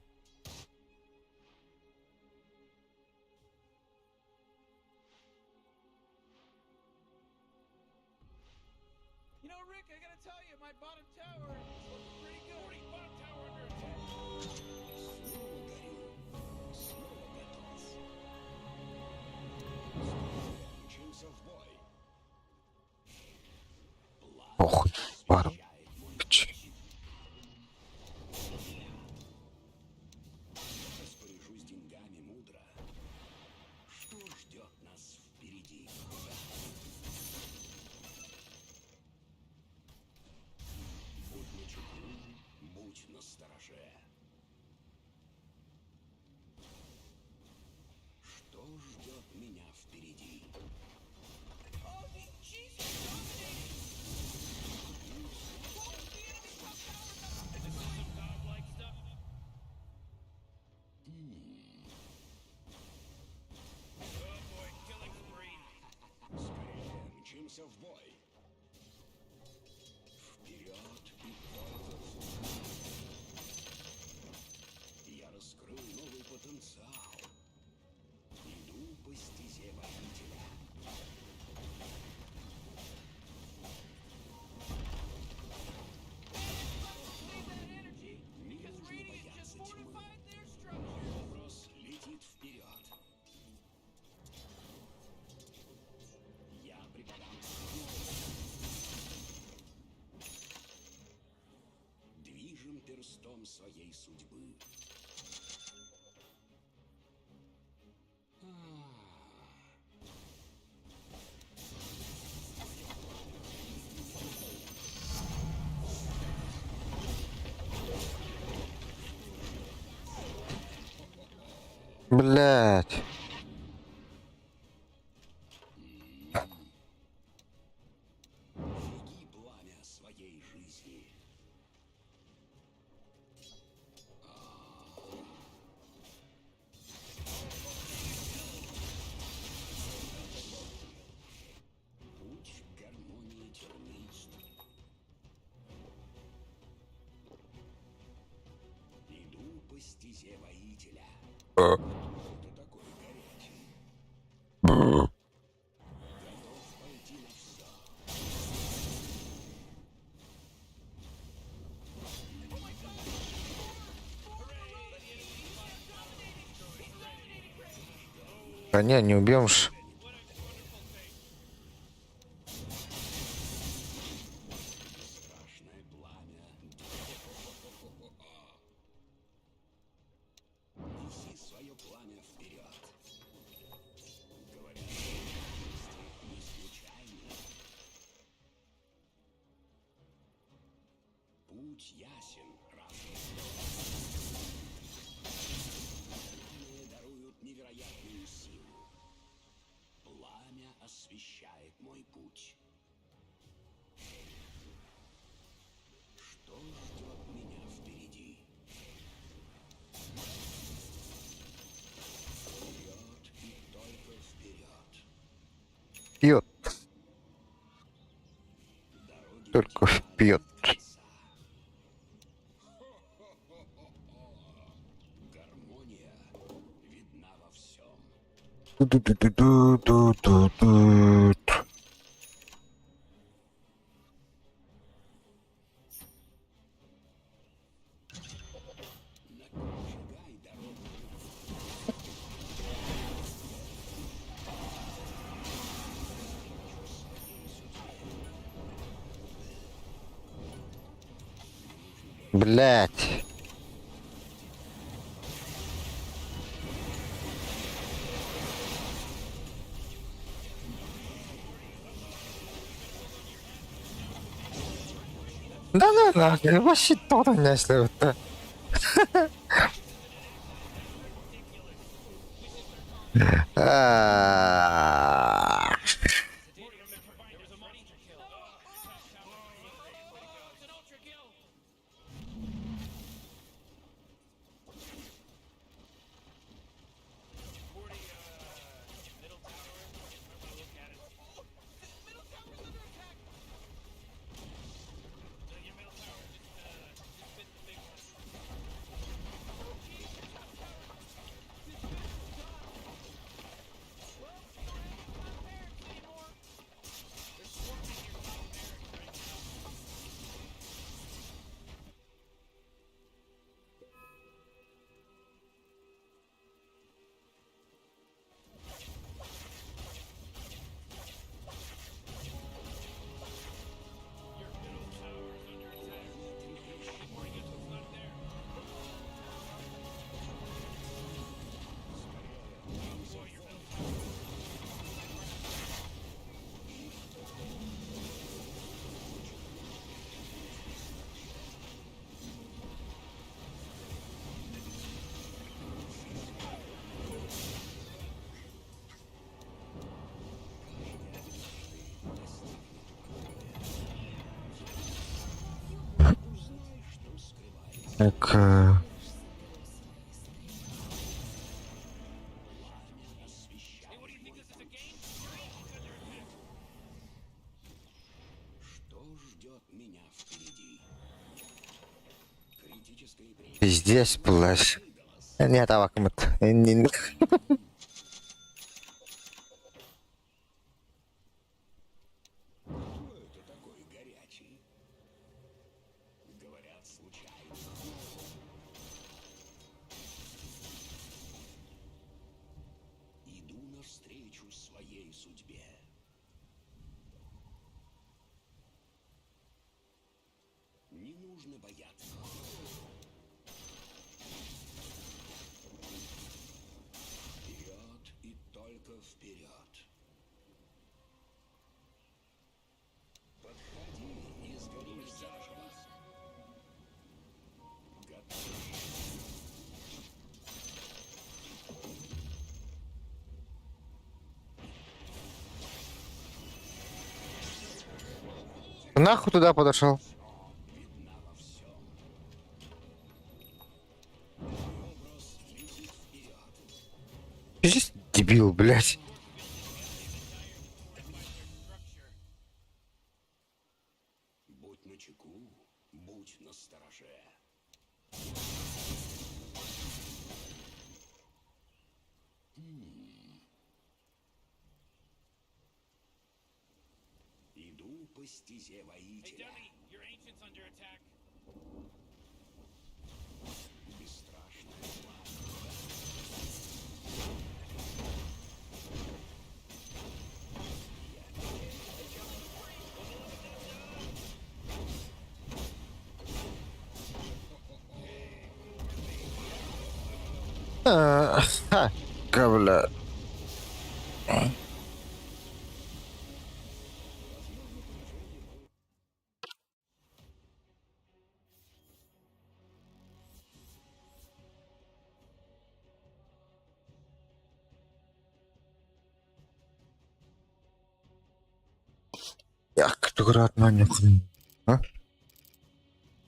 You know, Rick, I gotta tell you, my bottom tower is looking pretty good. Bottom tower under attack. Похуй. Вару. Ч. Oh, the jeez, you're dominating. Oh, the enemy top tower got Some godlike stuff. Oh boy, killing spree. Save that energy because Radiant just fortified their structures. Блять. Да не, не убьем ж. освещает мой путь. Что ждет меня впереди? Вперед и только вперед. Пьет. Дороги Только впьет. конца. Гармония видна во всем. Ту-ту-ту-ту-ту-ту. Шагай дорогу. Блять. Да ну нахуй, вообще то не это. Так. Что ждет меня впереди? Критическое Пиздец, блядь. Нет, авакмат. Кто это такой горячий? Говорят, случайно. Иду навстречу своей судьбе. Не нужно бояться. Вперед и только вперед. Подходи и сгоришь заживо. Готов. Нахуй туда подошел? Видна во всем. Образ летит вперед. Пиздец, дебил, блядь. Будь начеку, будь настороже. Хм. Иду по стезе воителя. Бесстрашная слава. Ха, бля. Тугураатынан А?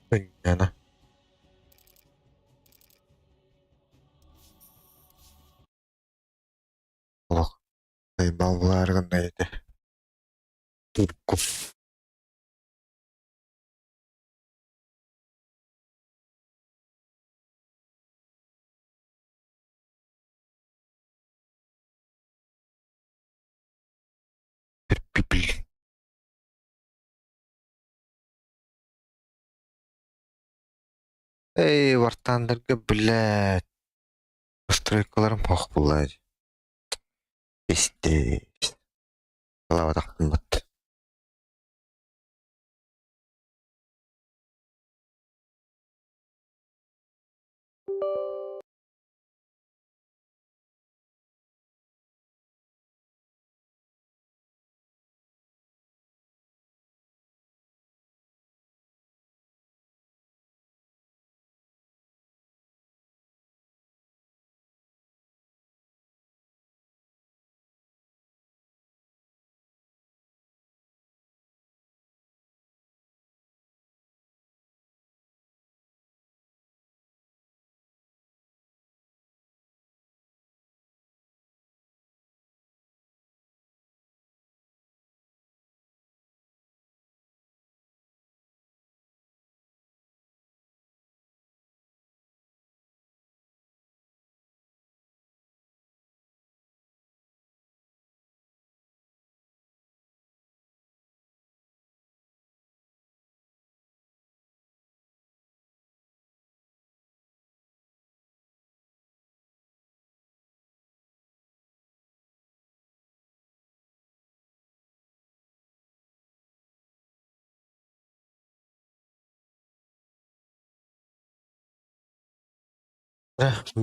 Понятно. Олох баллааргын этэ. Турку. Пипи. Эй, вартандерга, блядь. Настройкаларым хох булла. Пиздец. Лава тахтыммыт.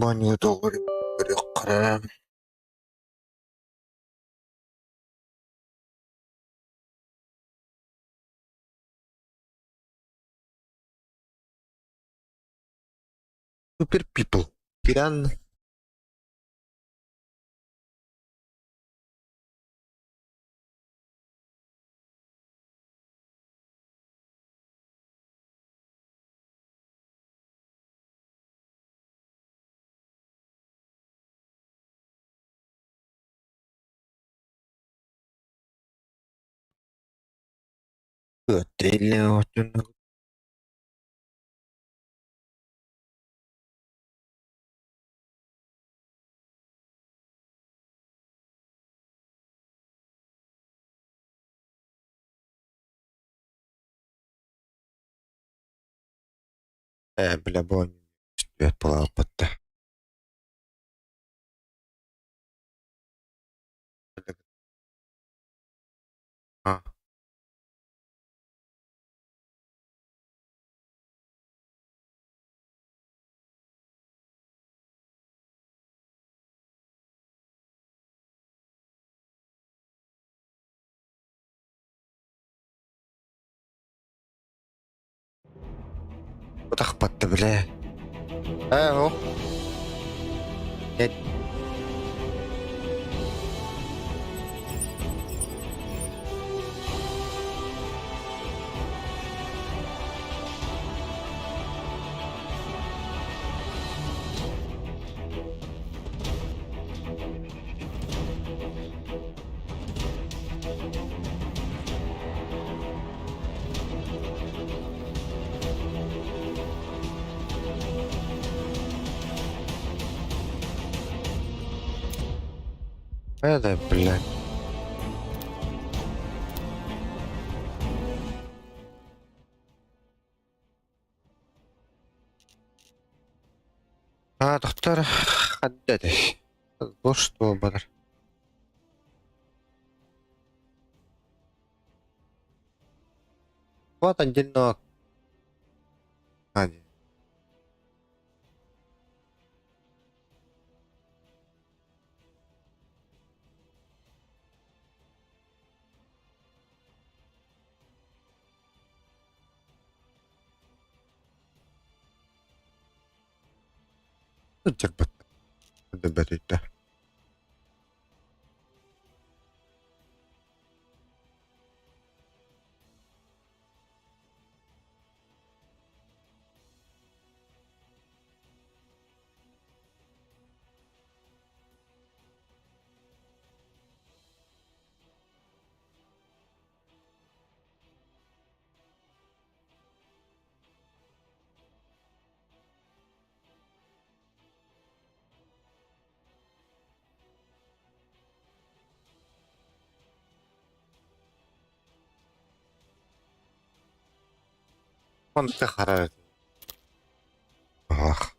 Баню доҕор көрүөххэ. Super People. Пиран. Ээ, бля, бу буолбатта. А. Утахпатта, бля. Ээ, о. Нет. Это, блядь. А, доктор, хаддады. Бош бар. Вот отдельно. А, не. Дьарбат. Деберите. Онто харар Ах.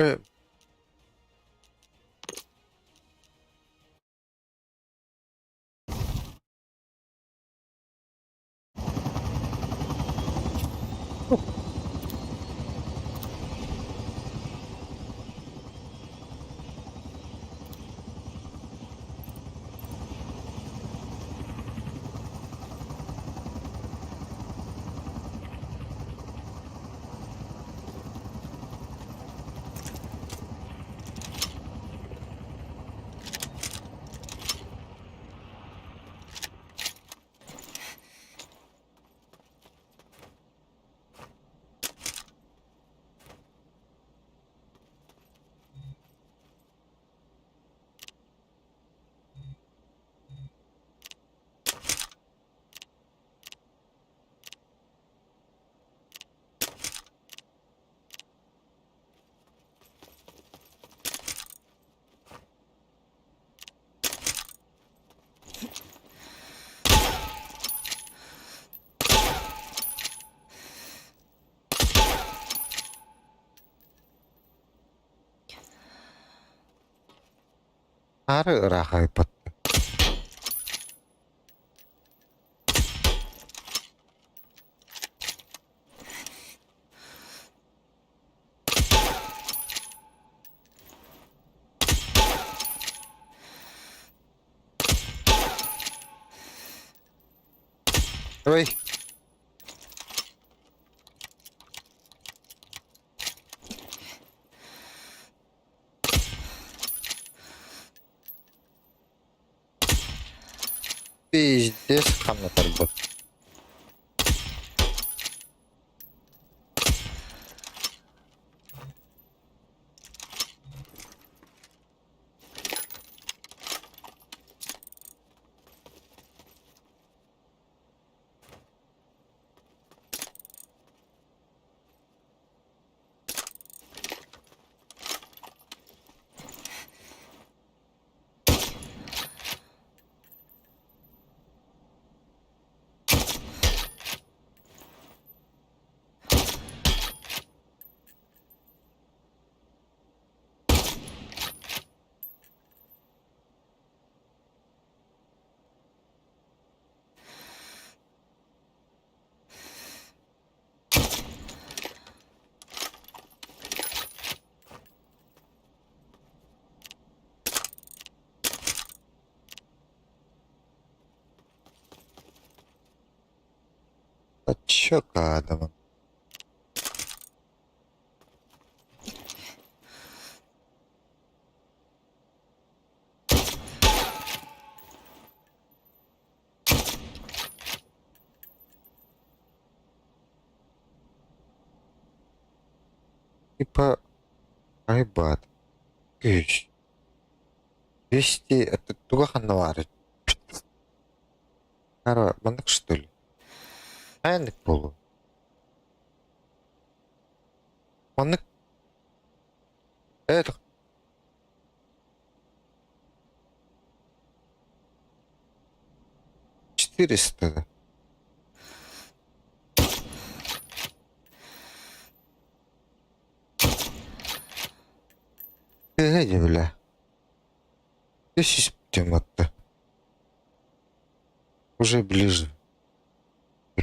Э, Аары ыраах айбат. Ой. Пиздец хамнатарбыт. А чё кадом? Типа, айбат. Күүс. 200 это туга ханна баар Ара, маннык что ли? Хайаннык буолуо? Маннык Это 400 да. Тыаһа бля. Үс тематта. Уже ближе.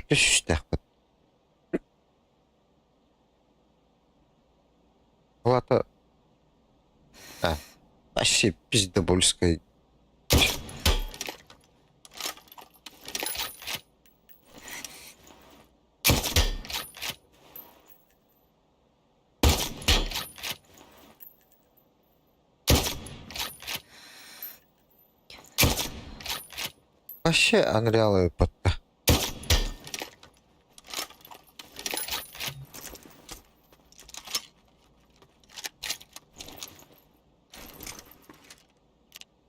Үс үстээхпит. Ол аата а, вообще пиздобольская. Вообще Unreal ыыппатта.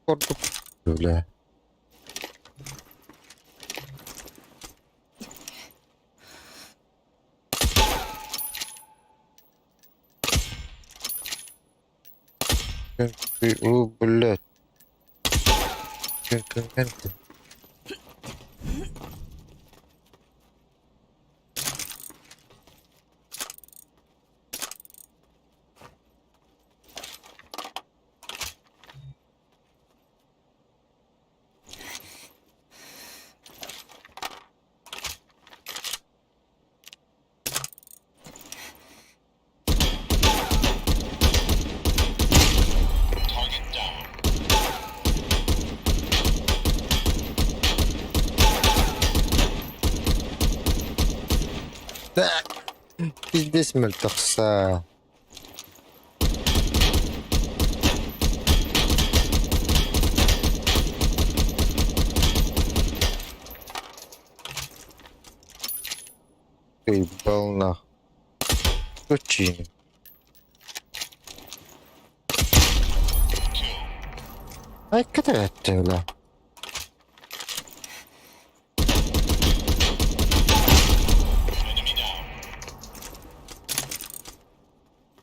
Курдук бля. О, блядь. Пиздец мөлтөхсө. Ебал нах. Сучина. Ай, катарette, бля.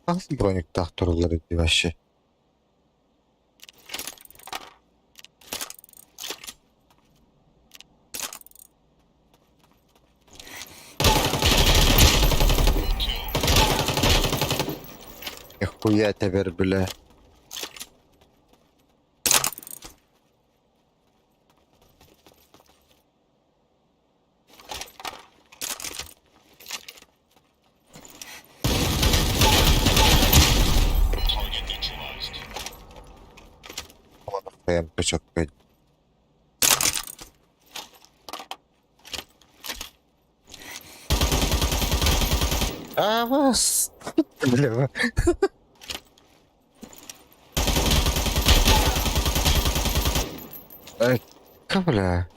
Nasıl броник турулар эти вообще? Нихуя теперь, бля. Прям А вас, бля. Ай, бля.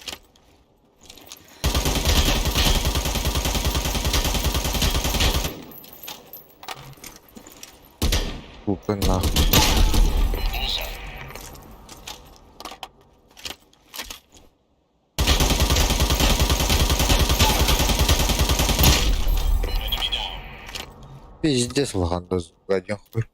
Купы нахуй. Пиздец, лохандоз, один хуй.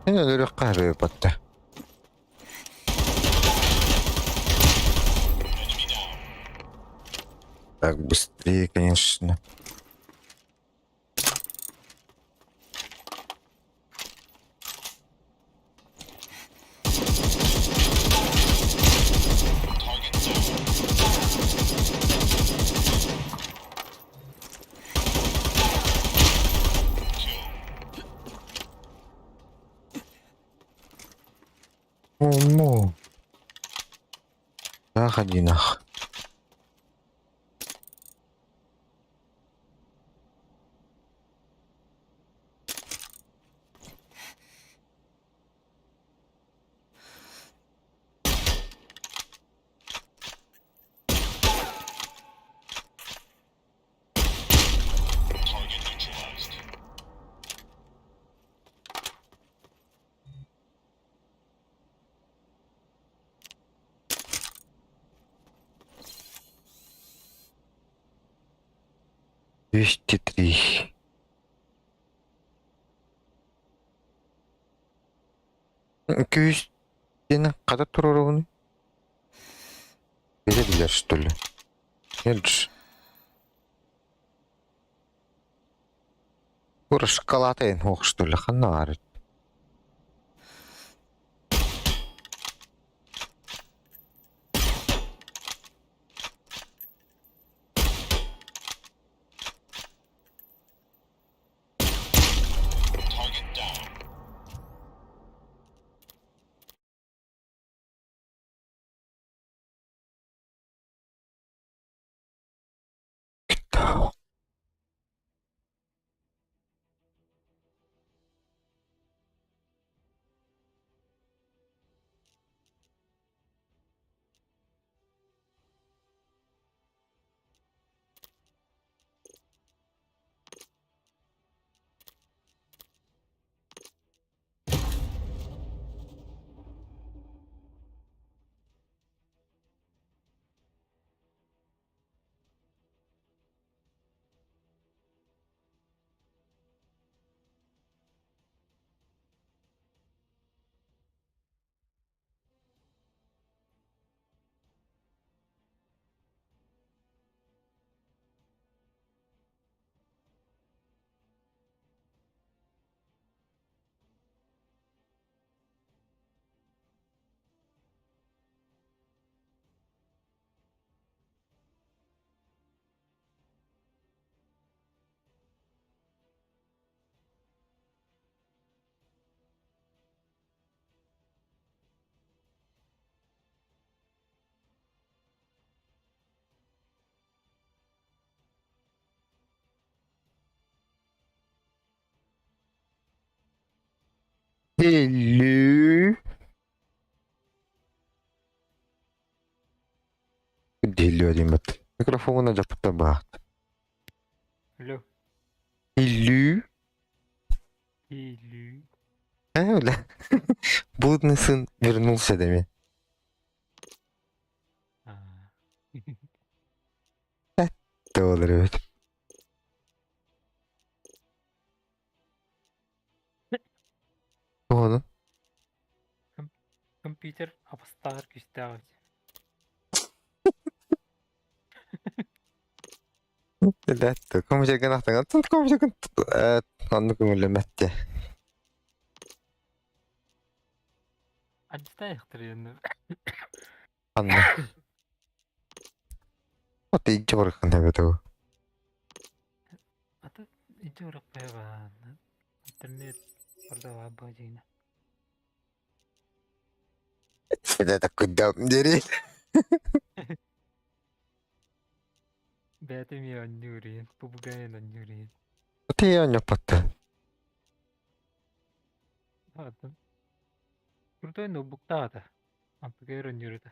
Энэ өрөх гар батта. Так, быстрее, конечно. Ну. Заходи нах. 203. 200 диэн хата туруорабыный? Билэ что ли? Нет ж. Кура шоколад ох что ли ханна баар. Hello. Hello диэммит. Микрофоҥҥун дьаппыттар баахт. Алло. Hello. Hello. Э, бля. Блудный сын вернулся дэмэ. А. Буолар эбит. Ону Компьютер абыстааҕар күүстээх эбит. Лэттэ компьютерга ахтаҥ компьютерга оннук көҥүллэммэт Адьыстаайахтар Анна. Вот иджи барыкын эбит ол. Ата иджи барыкпайба. Интернет барда баабына. Это такой дам дери. Бэйэтэ эмиэ оонньуур попугайын оонньуур Ты оонньоппоттон. Атын. Крутой ноутбуктаах этэ. Антыгайар оонньуур этэ.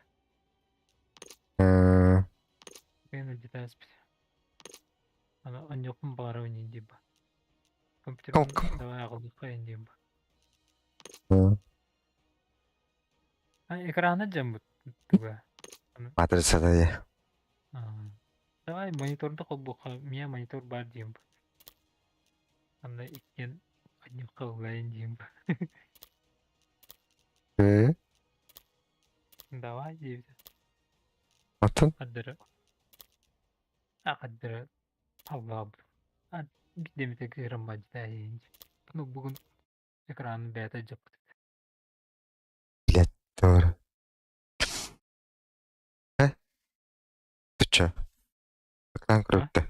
Попугайын илдьитэ ааспыт. Аны оонньуохпун баҕарабын диэн диэн ба. Компьютербун давай аҕалыахха диэн ба. А экрана дьаммыт туга. Матрица да Давай мониторда холбуохха, миэ монитор баар диэн ба. Анна иккиэн однюхха ыллайын диэн ба. Давай диэбитэ. Оттон Хардары хардары аллаабыт. Биирдэ эмитэ кыыран баадьытаа Ну бүгүн экранын бэйэтэ дьаппыт. Блядь, doğru. Э? Ты чё? Ытлаан көрөбүттэ.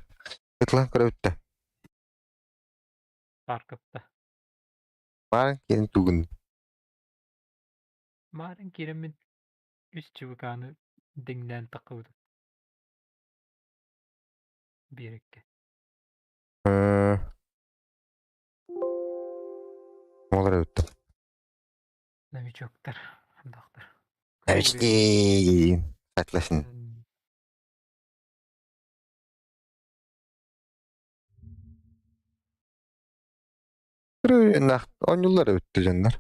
Ытлаан көрөбүттэ. Паркапта. Маарын киирэн тугун. Маарын киирэммин үс чыбыкааны дэҥнээн таххыбытым. Биэрэккэ. Олар эбиттэ. Новичоктар, андахтар. Новички! Согласен. Оонньууллар эбиттэ дьоннор.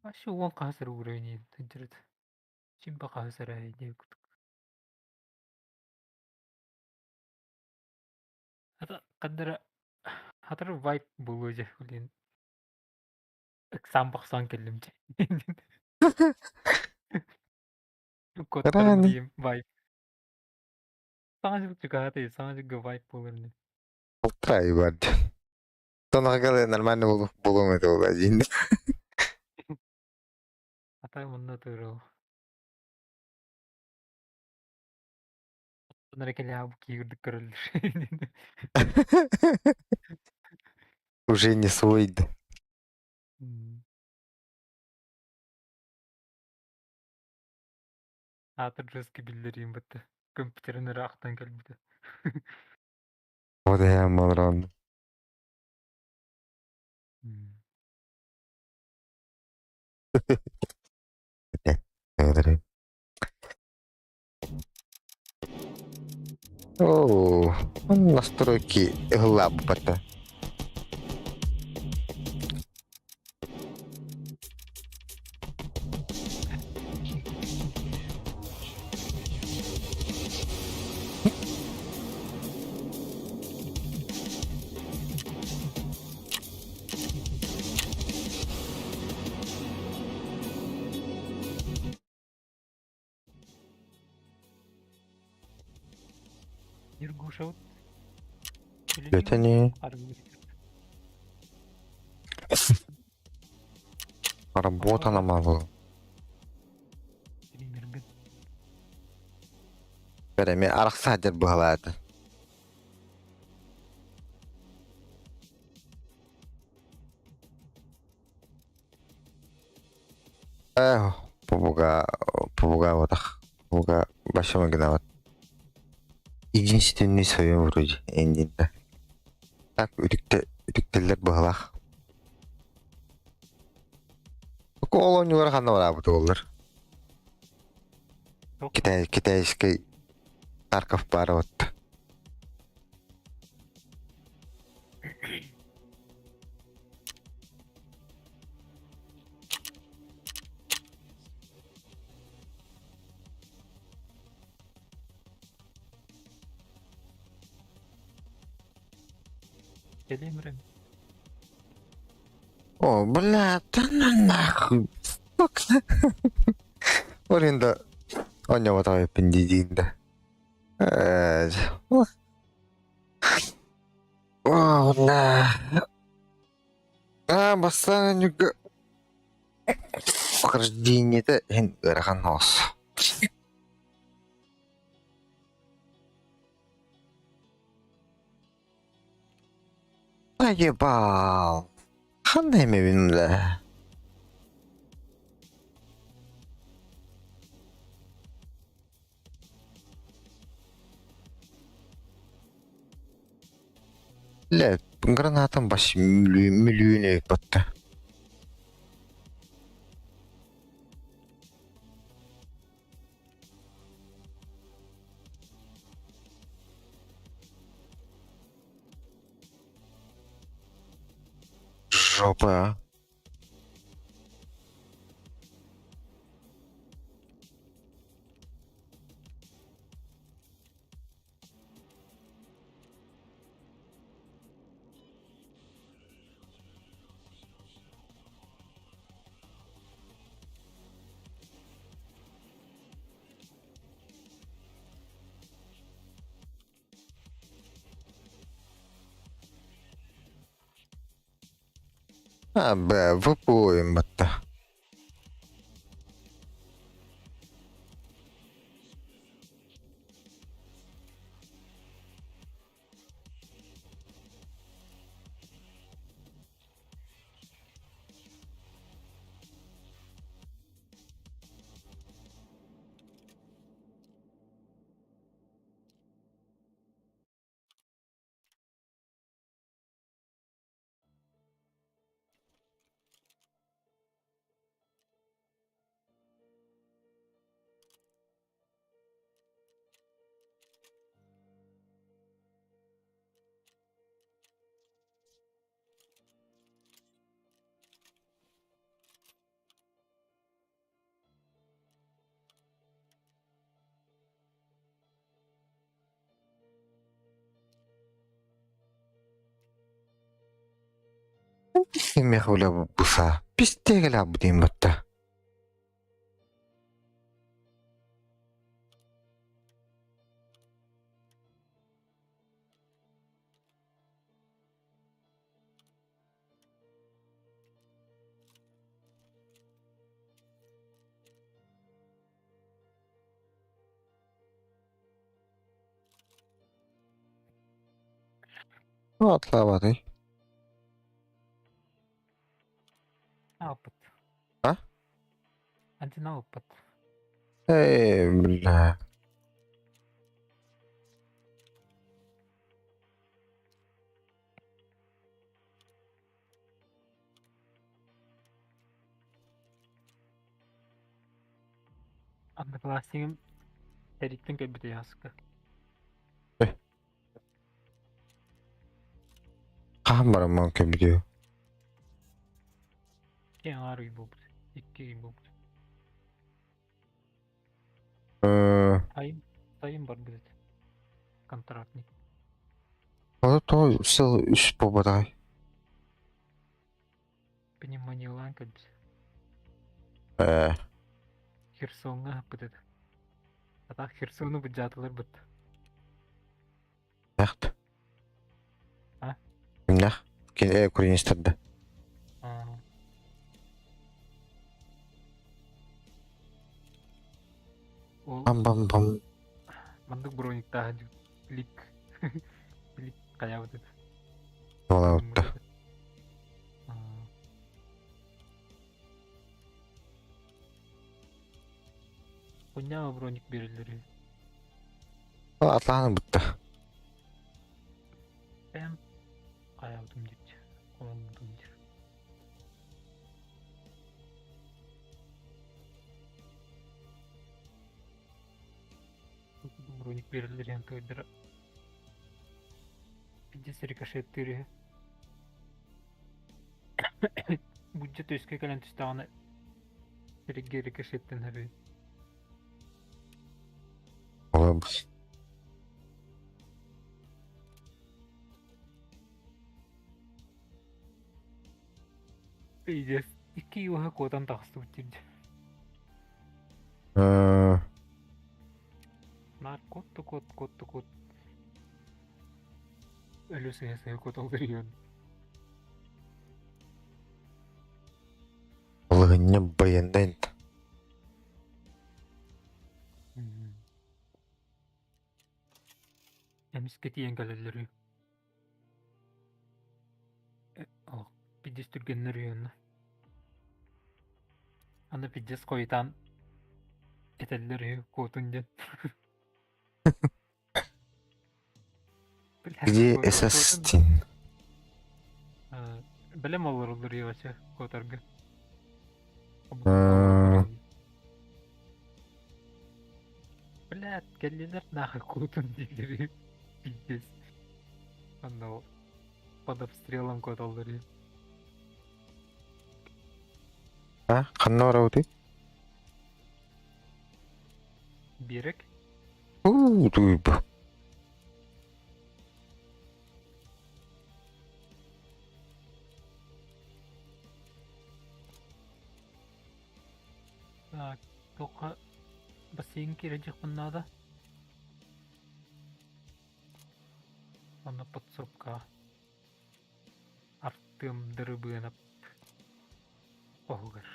Вообще уон хаһыс эрэ уровень сылдьар Симба хаһыс эрэ диэн курдук. Ата ханна хатыр вайп буолуо дьэ блин. Ыксаан бохсоон кэллим дьэ. Куоттарым диим вайп. Саҥа дьыл чугаһаатый, саҥа дьылга вайп буолар ини. Полтора бар диэн. Тоноҕо нормально буолуом этэ буолла диин. Ата мунна тыырыл. Оттон эрэ кэлээҕи бу киирдик көрөллөр. Уже не свой да. Аатыр жестко биллэриим бытта. Компьютерин ыраахтан кэлбитэ. Вот я малрон. Оо, настройки ыллаабыта. Нюргушабыт. Бөтени. Работа намазал. Бэрэми арахса дэр быһалаата. Э, попуга, попуга вот так. Попуга большого гнават. Единственный своем вроде эндинда. Так, үтүктэллэр быһалаах. Ол оонньуулара ханна бараабыт буоллар? Китай, китайский Тарков баара вот. Кэлиэм эрэ. О, бля, да на нахуй. Сука. Оринда оонньооботох диин да. Э, О, бля. А, бастаан ньуга Прохождениета иһин ыарахан соҕус. Наебал. Ханна эмэбин бля. Бля, гранатам бас миллион батта. Жопа, а. А, б, выпуем батта. Кимиэх бля буса. Пистегэлээх бутин батта. Атлаабатый. Аалбыт. А? Антин аалбыт. Эй, бля. Одноклассникым сэрииттэн кэлбитэ яска. Хаһан бараммын көбүтүө. Икки аҥаар ый буолбут. Икки ый буолбут. Э, Сайын, сайын барбыт этэ. Контрактник. Ол тоҕо сыл үс буолбатаҕай? Пневмониялаан кэлбит. Э, Херсоҥҥа аһаппыт этэ. Атах Херсону быдьаатылар быт. Нахт. А? Кимнэх? Э, украинецтар да. Аа. Ол Бам-бам-бам. маннык брониктааһын клик клик хайаабыт этэ. Буолаабытта. Аа. Хунньаҕа броник биэрэллэр үһү. Атлааны бутта. Эм хайаабытым диэччи. Хомуммутум диир. Броник биэрэллэр иһэн туойдара. Пиздец рикошеттыыр үһү. Буддьа түөскэ кэлэн түстэҕинэ сиргэ рикошеттэн үһү. Олабыс. Пиздец. Икки уоһа куотан таҕыстыбыт дии. Наар куот да куот, куот да куот. Өлө сыһа-сыһа куоталлар Балаһынньа байаннай. Эмискэ тиийэн кэлэллэр үһү. Олох пиздец түргэннэр үһү онно. Аны пиздец хойутаан этэллэр үһү куотун диэн. Где ассасин? Бэлэм олороллор үһү куотарга. Блядь, кэллилэр нахуй куотун дииллэр пиздец. Онно под обстрелом куоталлар үһү. А, ханна барабытый? Биэрэк. Уу, туйбу. Так, туохха бассейн киирэ наада. Онно подсобка. Артыам Дырыбыанап хоһугар.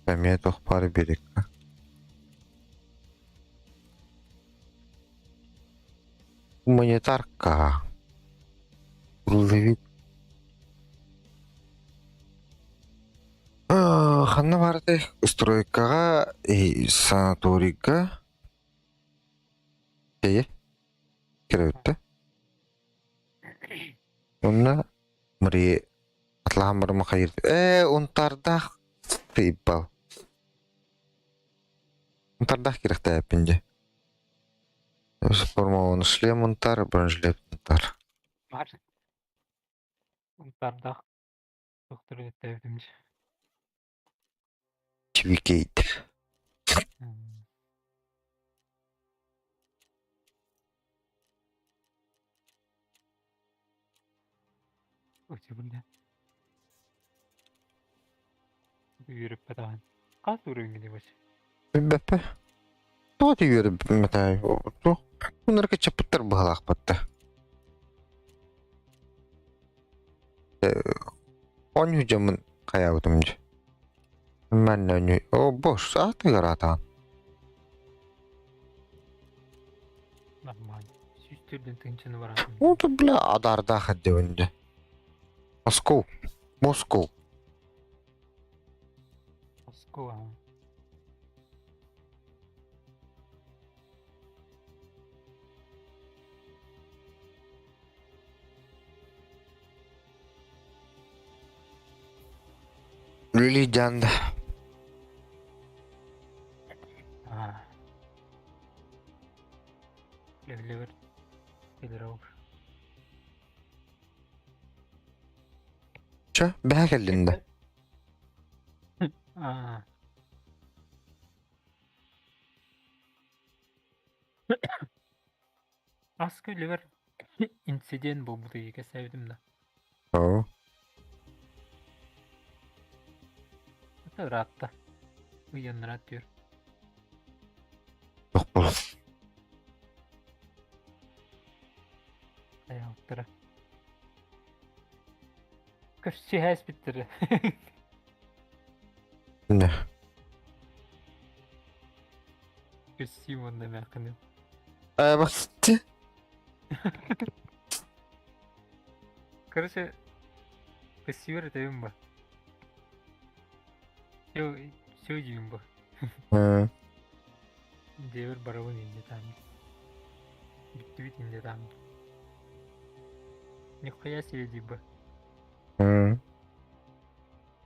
Эмиэ туох баар биэрэккэ. Гуманитарка. Грузовик. Ханна барытай? Стройкаҕа, санаторийга. Эйэ, кэлэбиттэ. Онно Мария атлаһан барыма хайыр. Ээ, унтардаах тыйбал. Унтардаах кирэхтээппин дьэ. Формалын шлем унтар, бронежилет унтар. Бар. Унтардаах доктор этээбитим дьэ. Чвикейт. Ой, бля. Үөрүппэтэҕин. Хас уровень вообще? Билбэппэ. Тоҕо үөрбэтэҕэй? Туох Унарга чаппыттар быһалаахпатта. Оонньуу дьоммун хайаабытым дьэ. Манна оонньуу. О, бос, аатыгар аатаан. Нормально. Сүүс төрдүн тыынчаны бараатын. О, бля, адаардаах эрдэбин дьэ. Москва. Москва. Москва. Үлэлии дьаанда. Аа. Левлевер. Федоров. Чэ, бэһэ кэллин да. Аа. Аскы үлэбэр инцидент буолбут кэсээбитим да. Оо. Это ыраатта. Ыйаннара түөр. Туох буолан. Айаҕыттара. Көрсүһэ испиттэрэ. Не. Көрсүү уонна эмээххини. Э, басты. Короче, көрсүүр этэбин ба. Все, все диим ба. Э, Дьиэбэр барабын инде таам. Бүттүбүт инде таам. Нихуя себе диба.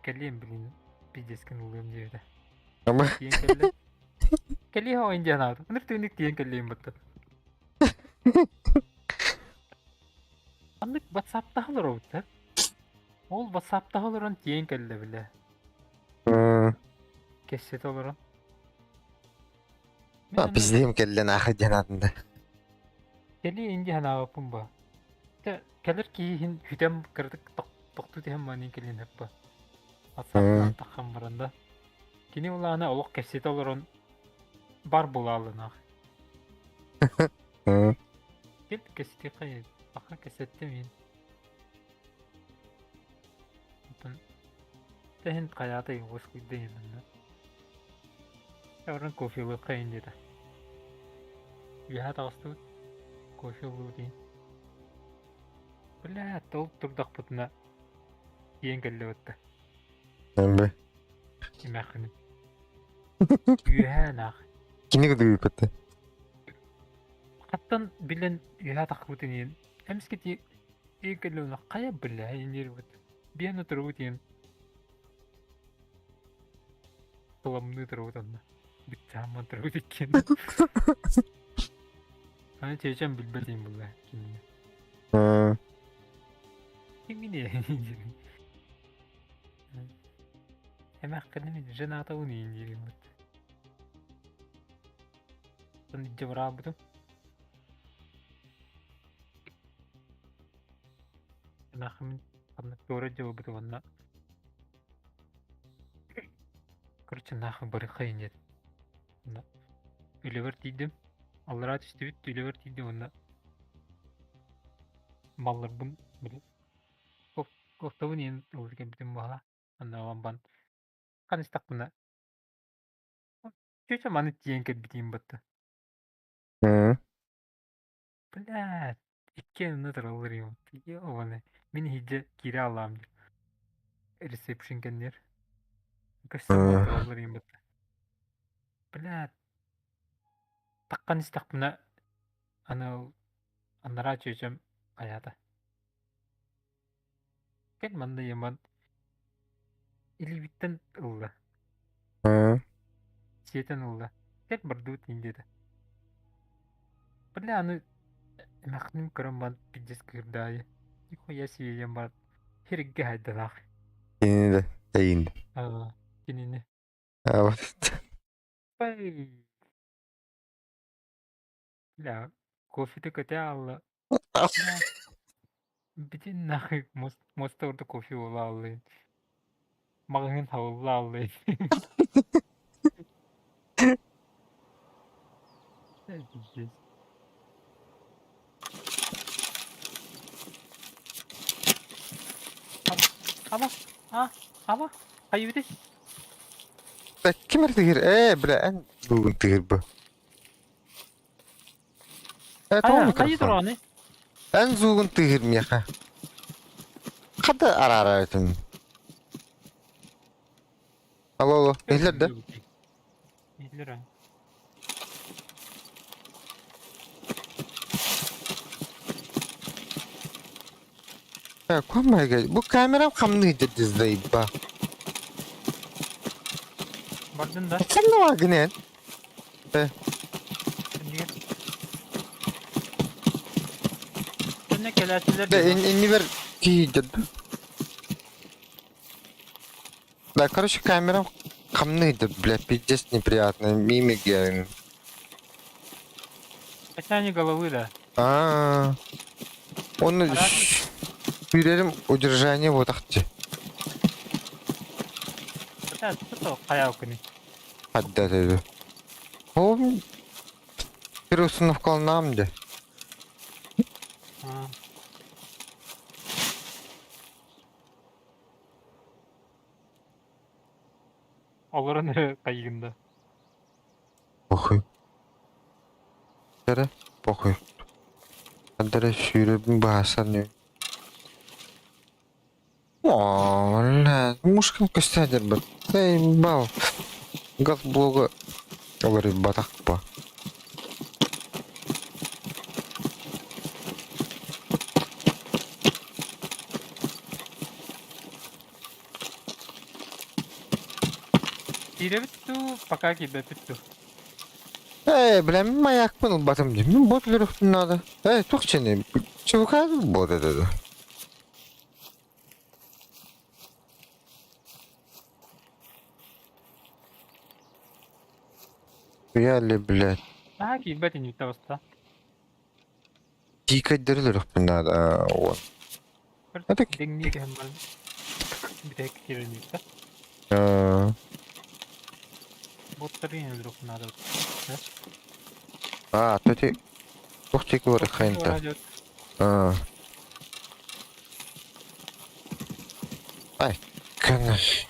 Кэлиэм блин, пиздецкин ылыам диэбитэ. Ама Тиийэн кэллэ. Кэлиэ оҕо диэн аата. Ыныр түнүк тиийэн кэллиэм батта. Аннык ватсаптаһа олоробут Ол ватсаптаһа олорон тиийэн кэллэ бile. Кэссете олорон. Мин аны Пиздиим кэллэ нахуй диэн аатында. кэлиэ инди санаабаппын ба. Тэ кэлэр киһи иһин хүтэн кыратык тохтуу түһэн манын кэлин эппа. Ватсаптан таххан баран да. Кини улаана олох кэпсэтэ олорон бар булаалынаах. Кэл кэситиэххэ аха кэсэттим иһин. Оттон тэһин хайаата уоскуйда иһин онно. Орон кофелыахха иһин диэтэ. Үөһэ таҕыстыбыт. Кофе ыллыбыт иһин. Бля, ол турдахпытына тиийэн кэллэ батта. Эмбэ. Эмээххиним. Үөһээ наах. Кини кыдыйыппыт. Хаттан билэн үөһээ таххыбытын иһин эмискэ тиийэн кэллэ хайа бля иниэрбит. Биэн турубут иһин Туламныы турабыт онно. Бүттаамман турабыт иккиэн. Аны чечен билбэт им булла кинини. Кимини диирин. Эмээххинин женатабын иин диирин бут. Сон илдьэ бараабытым. Эмээххимин ханна туора дьылбыт уонна Короче, нахуй барыххайын диэт. Онно үлэбэр тиийдим. Аллараа түстүбүт, үлэбэр тиийдим уонна малларбын били кофтабын иһин ылар кэлбитим буолла. Онно ылан хан истэхпинэ чүчэ маны тиийэн кэлбитим батта. Блядь, иккиэн онно тураллар юм. Ёбаный. Мин иһирдьэ киирэ аллаам диир. Ресепшн кэннигэр. Көстөн баран тураллар юм батта. Блядь. Таххан истэхпинэ аны анараа чүөчэм хайаата. Кэл манна яман илиибиттэн ылла. Сиэтэн ылла. Кэл бардыбыт иин диэтэ. Бля, аны эмээхсиним көрөн баран пиздец кыырдаайы. Нихуя себе диэн баран хиргэ хайдалаах. Кинини да тэйин. Аа, кинини. А Бай. Бля, кофеты көтө аалла. Бля, бүтүн нахуй муоста ордук кофе буола ааллыын. Маҕаһыын хабылла ааллыын. Пиздец. Аба, а, аба, хайыбыты? Ким эрэ тыгыр? Ээ, бля, эн бүгүн тыгыр бу. Э, тоҕо Хайа, хайы микрофон? тураҕыный? Эн зуугун тыгыр миэхэ. Хата араара этин. Алло, алло, иһиллэр да? Иһиллэр аа. Э, куһаҕан Бу камерам хамныы дьэ Бардын да? Сен гынен? Э, Иннигэр. Сэннэ кэлээччилэр да дии. иннибэр тиийдэ. Да, короче, камерам хамныйда, бля, пиздец неприятно, мимики. Качание головы, да. А, он Арат. сүүрэрим удержание буотахчы. Хотя, что хайа күнү. Хадда dedi. Oğlum bir установкаланаам де. Аа. Олорон эрэ хайыгын да. Похуй. Эрэ похуй. Хаддара сүүрэбин баасан О, бля, мушкам көстөөдөр бит. Заебал. Газ блогы олар батақ па. Киирэбит дуу, пока киирбэппит дуу? Ээ, билэммин маякпын ылбатым дии. Мин бот өлөрүөхпүн наада. Ээ, туох чэни, ЧВК бот этэ. Реально, блядь. Наһаа киирбэт иннибит таҕыста. Дикайдары өлөрүөхпүн наада, уон. Это Дэҥнии түһэн баран бүтэһик киирэр иннибит да. Боттары өлөрүөхпүн наада. А, то ти... Туох диэки барар хайынта? А. Ай, конечно.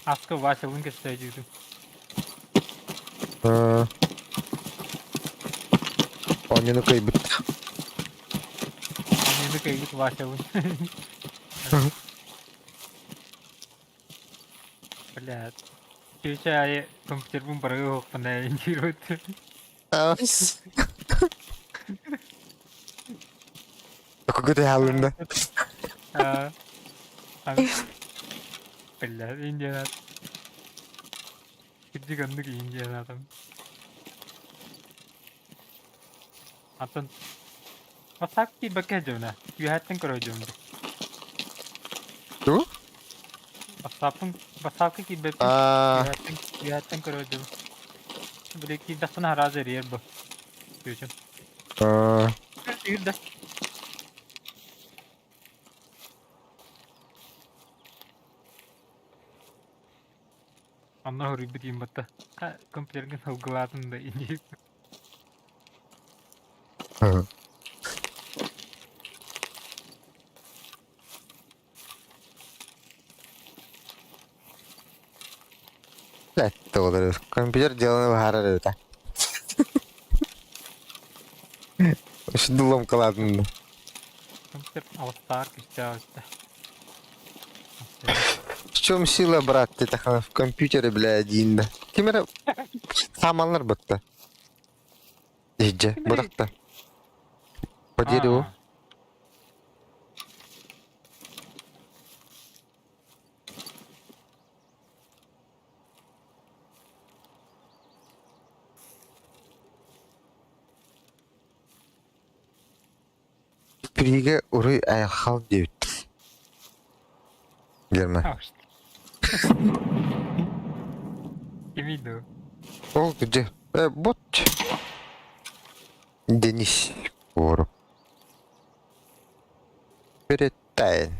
Аска Васялыын кэпсээдьиитин. Оонньууну кыайбыт. Оонньууну кыайбыт Васялыын. Блядь. Кече аайы компьютербун барыга уһукпун диир Көтө хааллын да. Бля, Индияна. Кирдик оннук Индиянатым. Атын Ватсап киирбэккэ сылдьабына. Үөһэттэн көрө сылдьабын. Ту? Ватсаппын Ватсапка киирбэппин. Аа, Үөһэттэн үөһэттэн көрө сылдьабын. Били киирдэхпинэ араас эрийэр бу. Күөчүм. аа, Киирдэ. Онно хоруйбут иин батта. Компьютергын сылгылаатын да инии. Блядь, олорор. Компьютер дьыаланы быһаарар эбит а. Шунду ломкалаатын да. Компьютер алыстаар күстээх үстэ. В чем сила, брат, ты так в компьютере, бля, один да. Ким эрэ саамаллар бытта. Иһдьэ, бырахта. По дереву. Бириигэ уруй айхал диэбит. Герман. Кимий дуу? Ол где? Вот. Денис Куров. Перетайн.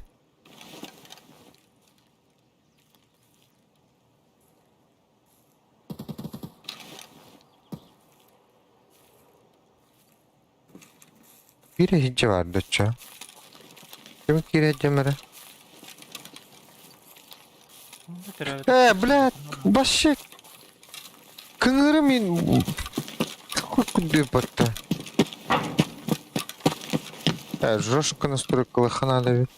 Киирэ иһдьэ баар доччо. Ким киирэ дьэмэрэ? Э, блядь, вообще кыҥыры мин какой куды батта. Э, жестко настройка надо ведь.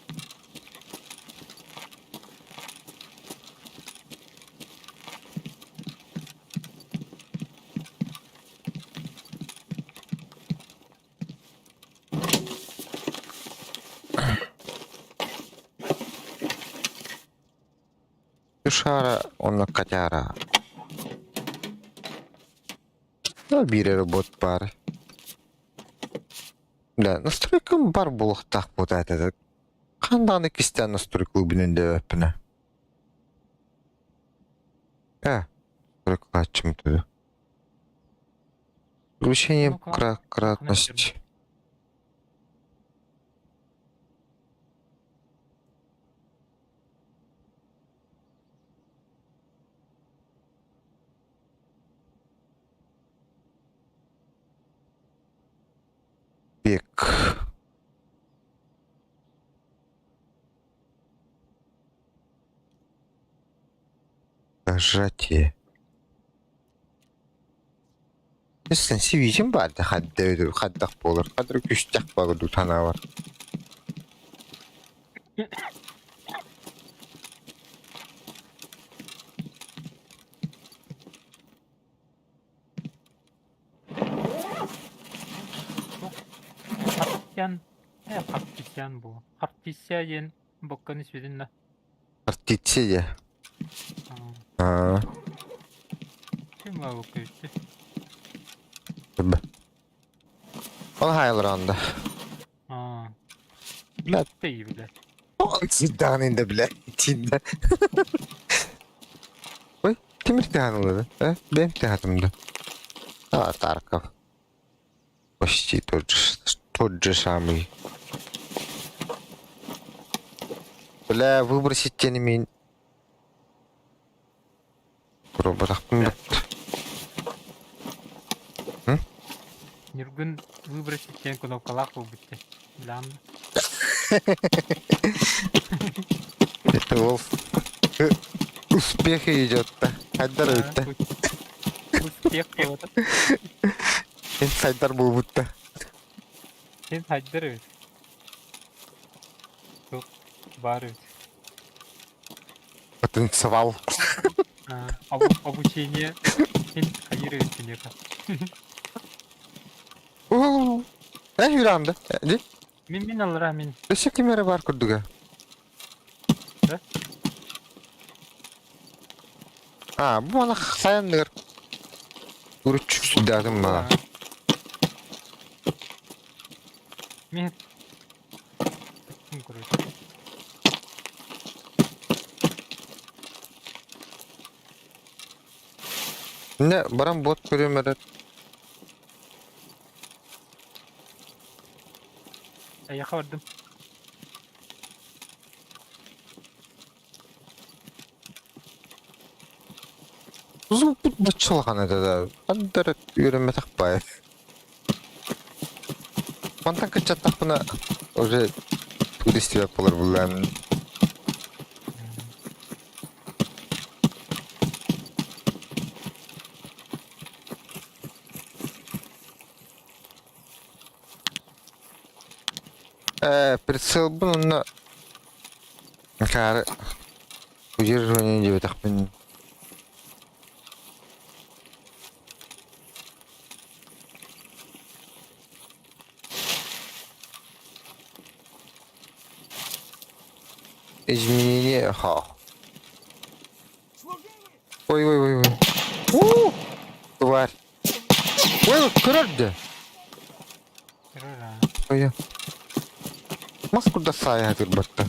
Шара, онно котяра. Ну, биир эрэ бот баар. Да, настройкам бар буолуохтаах буолта этэ. Хаан даҕаны кистээн настройкалыыбын өйдөөбөппүнэ. Э, настройкалааччым дуу. Включение Ну-ка, кратность. Бег. Нажатие. Isten сибиитин баарда хадда өтөр хаддах буолар хадыр күстэх багы санаабар. Хартиян, хартиян бу. Артисия диэн бокканы испитин да. Артиция. Аа. Ким баа бокка бүттэ? Б. Ол хайлар Аа. Бля. Ты, бля. Сиддаҕын инде бля. Тинде. Ой, ким иртиһан Э, бэйэм иртиһатым да. А, Тарков. Почти тот же самый. Бля, выбросить тени мин. Пробатахпын бут. Ньургун выбросить диэн кнопкалаах буолбут дии. Билэҕин да? Это Wolf. Успех идет-то. Хайдар өттө. Успех буолбута. Инсайдар буолбутта. Син хайдар эбит. Суох, баар эбит. Потенциал. А, обучение син хайыр эбит киниэхэ. Э, юрамда. Ди. Мин аллара мин. Өссө ким эрэ бар курдуга. Да? А, бу ана сайанныгар. Уруччук сүрдээтим мала. Мин короче. Не, баран бот көрөм эрэ. Айаха бардым. Зупут баччалахан этэ да. Андара үөрэммэтэх бай. Мантан кыччаттахпына уже туристибэт буолар буллаан. Э, прицелбын онно Каары удерживание диэбэтэхпин. Изменение ха. Ой ой ой ой. У! Тварь. Ой, көрөр да. Көрөр Ой. Мас курда саайа турбатта.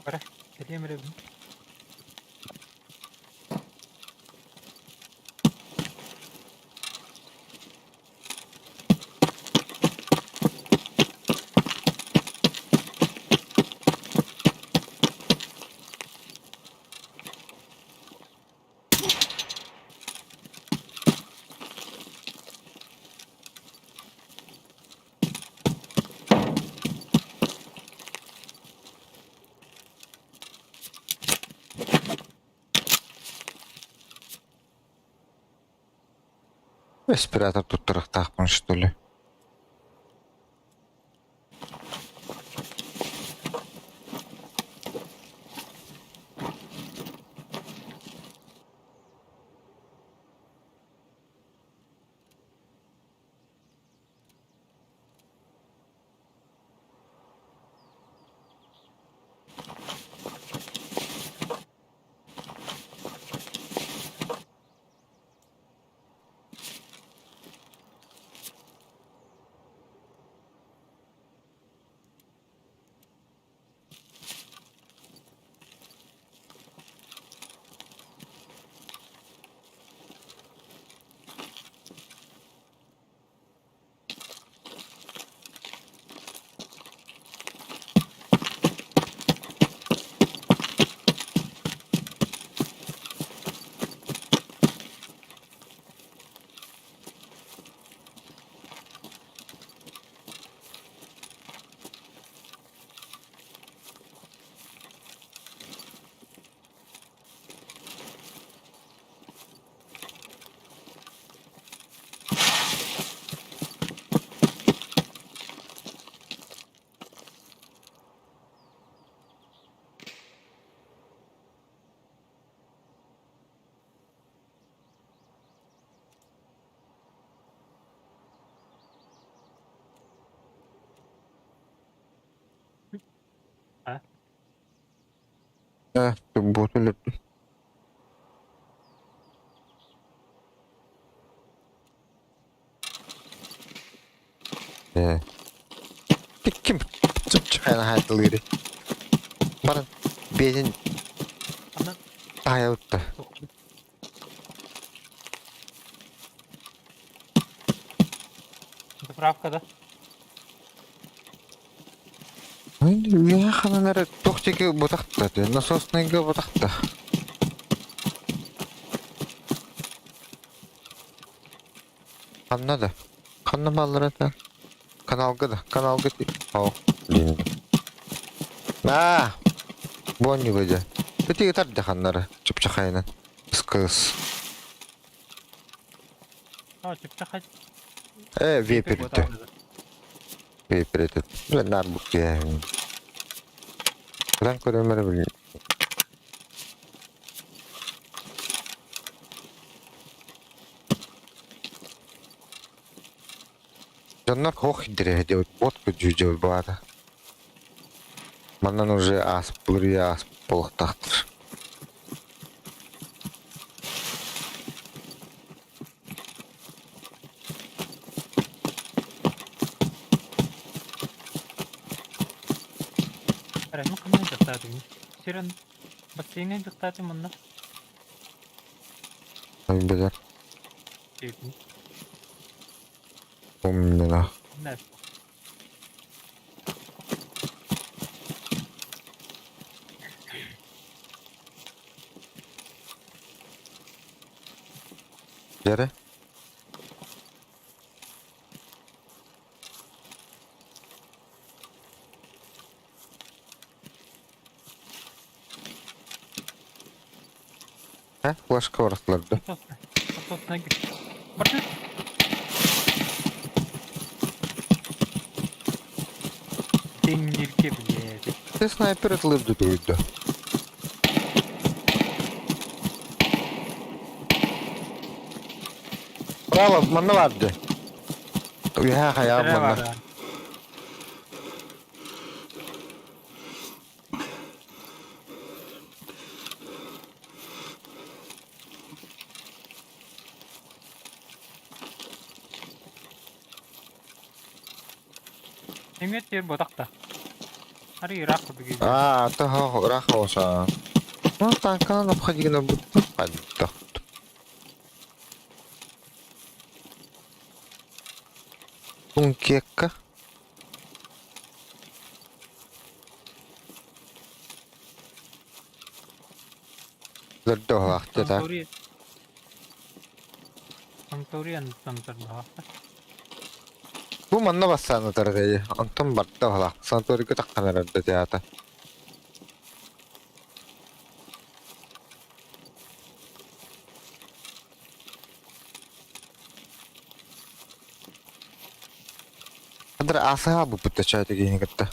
Бара. Кэлиэм эрэбин. Респиратор туттарахтаахпын что ли? Э, буоту өлөрдүм. Э. Ким чыпчахайна хаайтылыырый? Баран бэйэтин Аны таайабытта. Заправка да? Үөһэ ханан эрэ туох диэки бытахта, насоснайга бытахта. Ханна да? Ханна бааллар этэ? Каналга да? Каналга О, блин. Аа! Буонньуга дьэ. Ити ытар да ханнара, чыпчахайынан. Кыс. А, чыпчахай. Э, вепрь Вепрь этот. Блин, нар букке. Кыдан көрөмөр блин. Дьоннор хох индирэһэ диэбит бот күдьүү баата. Манан уже ааспылыр үйэ ааспыт буолуохтаахтар. Арай, ну ханна дьахтаатыгын? Сирэн бассейҥҥа дьахтаатым манна. Билэр. Диэбитин. Умнина. Да. Дьэрэ. Э, флешка барахтылар да. Теңнирге блядь. Ты снайпер ытылып туйда. Браво, манна барды. Уйха хаяа манна. Эмиэ тиэр ботах да. Ари ыраах курдук Аа, того ыраах оса. Ну, танканан обходигина будет хайдах. Тункекка. Лөрдө так. Санторий Санторий Бу манна бассааны тарҕайы, онтон барда оһолаах санаторийга таххан эрэр да театр. Хадыр аасаһа буппут чай киһини кытта.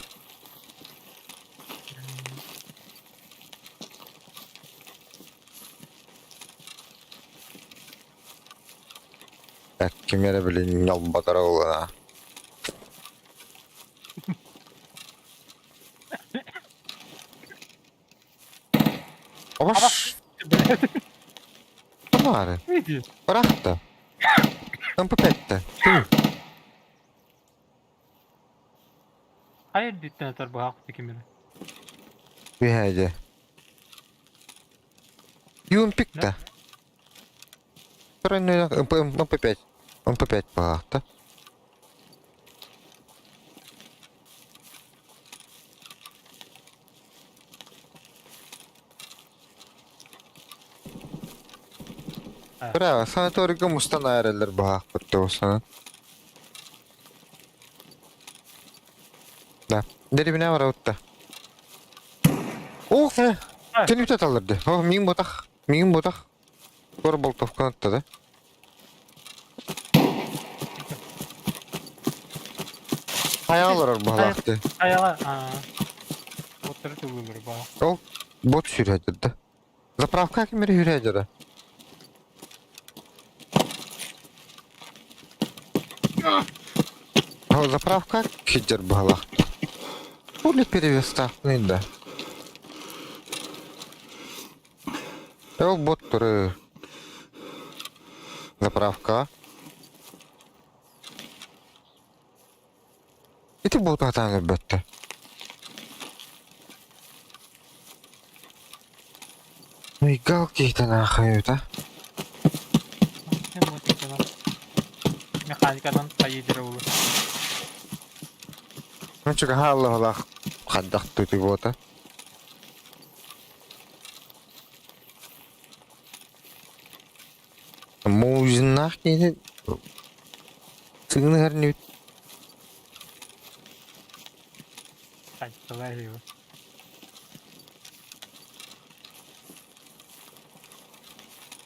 Ким эрэ билин ньолботоро буолуо. Обаш! Тамары. Бырахта. МП5-тэ. Хайыр диттен атар баһаах кимире. Үһээдэ. Юмпикта. МП5. МП5 баһаахта. Браво, санаторийга мустан айраллар баһаахпыт туосана. Да. Дерибинэ барабытта. Ох, Кини талларды. О, миин ботах. Миин ботах. Кор болтовканы атта да. Хайа олорор баһалаахты. Хайаҕа боттары төгүлүр баа. Ол бот сүүрээдэр да. Заправка кимери сүүрээдэр. Ол заправка кидер баһалаахты. Пули перевестахтын да. Ол бот туры. Заправка. Ити бот атаан өлбөттө. Мыйгал киһитин аахайыта. Механиканан хайыдыр улу. Ну чугаһа аллаһалаах хайдах тути буота. Музиннаах киһи сыгыныһар нүт. Хайдалар его.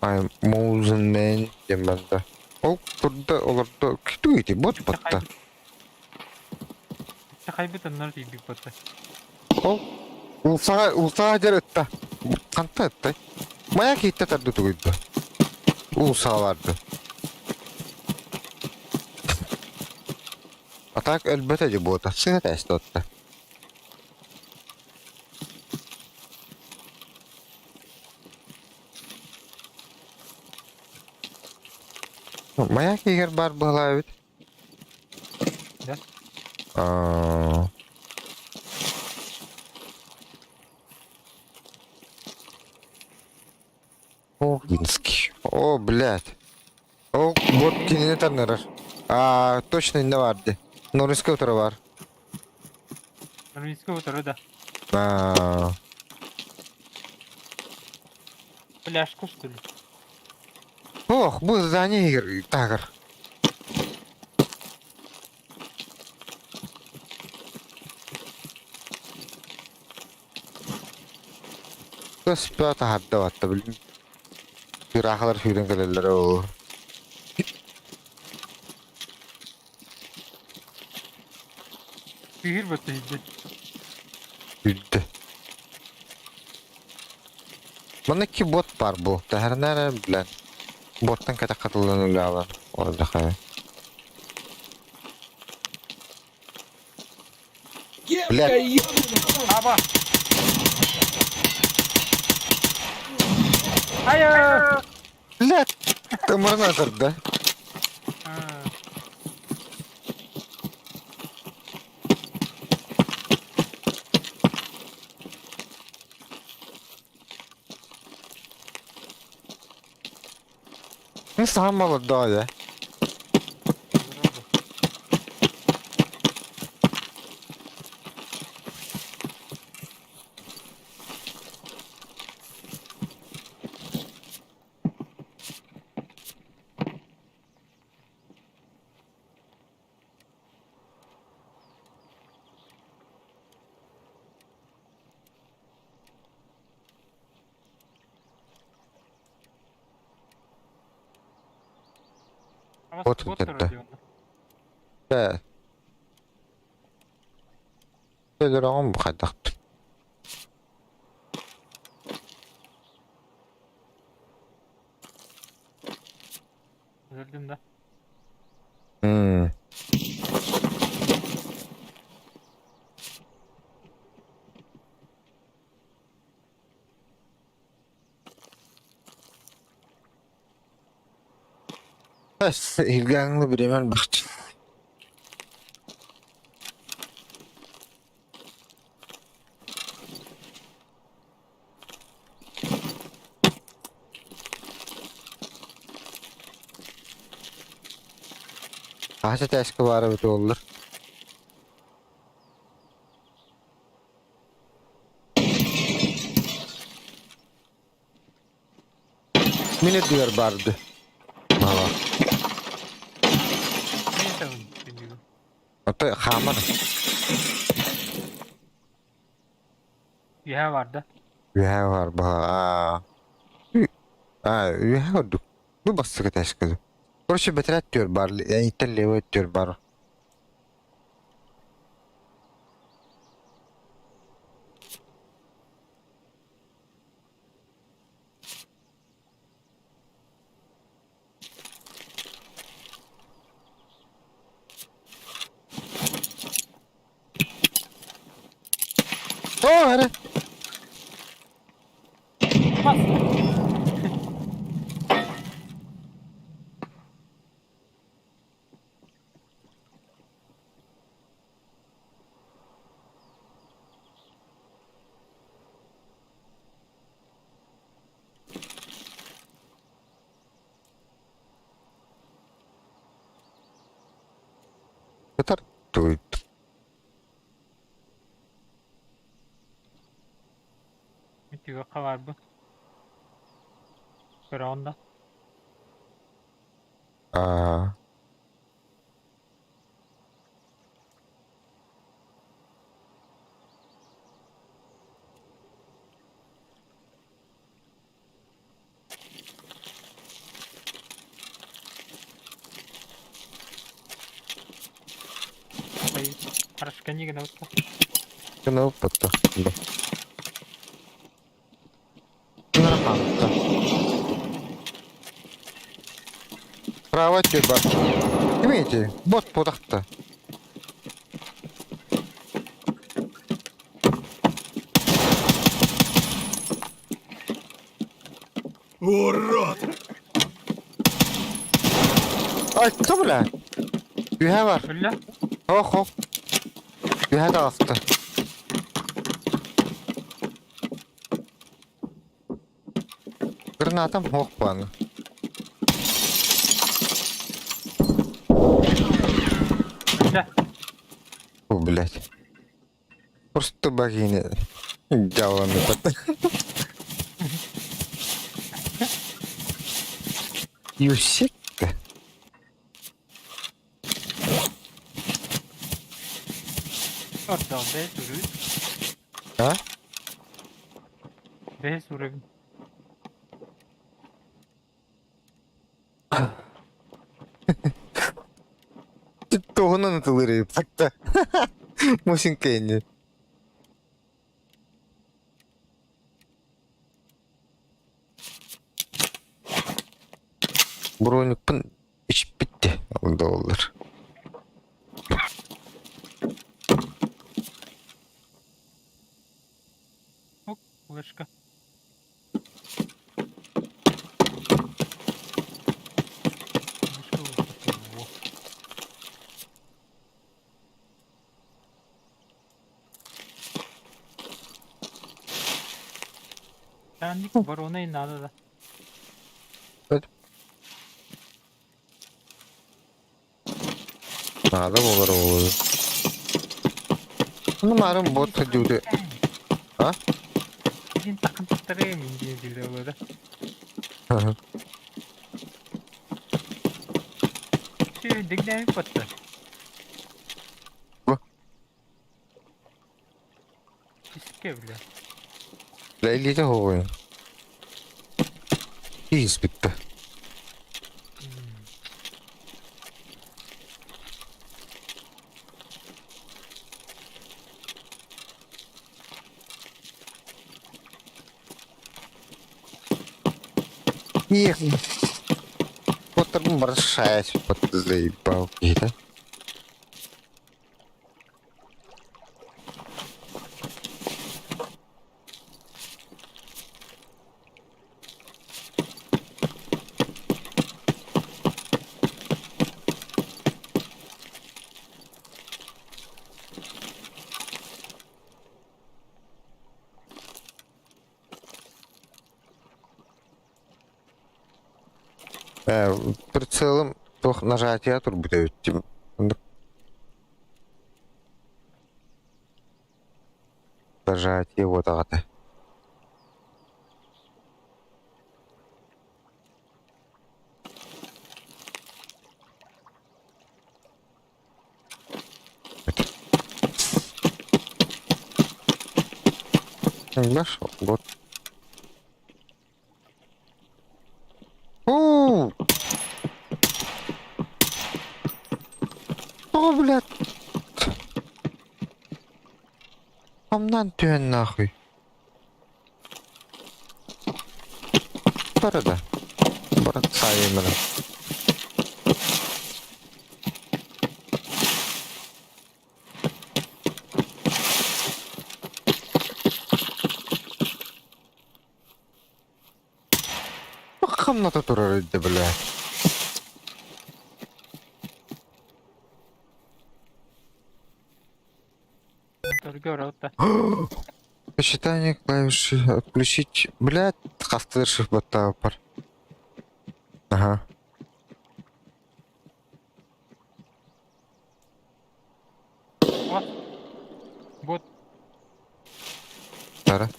Ай Музин мен диэн барда. Ол турда олордо күтү ити бот батта. Хайбыт оннор тиийбит батта. Ол улсаҕа улсаҕа дьэр ытта. Ханта ыттай? Маяк ииттэ тарды тугуйда. Улсаҕа барды. А так өлбөтө дьэ буота. Сыһа тээстэ отта. Маяк иһигэр баар быһалаа эбит. Да? Аа. Огинский. О, блядь. О, вот кинини таннарар. А, точно инне бар ди. Норинскай утары бар. Норинскай утары да. А. Пляжку что ли? Ох, бу здание игр тагыр. Көспө таһарда батта билим. Пирахалар сүүрэн кэлэллэр ол. Күүһүр батта иһдэ. Үрдэ. Манна икки бот бар бу. Таһарнара билэн. Боттан кэтэх хатыллан үлэҕэ ордахай. Блядь. Аба! Айа! Блядь. Тымырын атырды. Не сам молодой. Вот это. Да. Төлөрөҕүм бу хайдахпын. Өлдүм да. М. Илгээҥҥэ бириэмэн бахчы. Хаһыс этээскэ баара эбитэ буоллар. Мин үрдүгэр барды. Мала. Ото хаамар. Үөһэ барда. Үөһэ бар баһа. Аа, үөһэ ордук. Бу бастакы этээскэ. Короче, бэтэрээт түөр бар, иттэн левый түөр бар. Оо, эрэ. Бас! Ытар туй. Үтүөххэ барбын. Көрөҕүн да? Аа. Хорошо, гына бутта. Гына бутта. Нормально. Право тюрьба. Имейте, бот путахта. Урод! Ай, кто, бля? Үһэ бар. Өллө? Ох, ох. Үһэ таҕыста. Гранатам ох бааны. Өллө. О, блядь. Просто богиня. Дьаланы Юсик-то. Ордон бэйс уровень. А? Бэйс уровень. Туһунан ытылыр так-то. Мусинка ини. Броникпын ичпитте ол да буоллар. Флешка. Флешка вот. Сәнник барона надо да. Наада буолар буолуо. Ну маарым бот дьүдэ. А? Дин такын таттары мин диэн дьүдэ буолла. Şu дигнәми потта. Бу. Иске бля. Ләйлите хоҕуйун. Ииспитте. Их. Боттарбын бары шаять вот заебал. Это? Э, прицелом туох нажатие турбут эбит Нажатие вот аҕата. Нашел, вот. О! О, блядь! Хамнан түһэн нахуй. Бара да. Бара саайымына. Хамната турар эдде, блядь. Сочетание клавиши отключить. Блядь, хастырших баттаапар. Ага. Бот. Тара.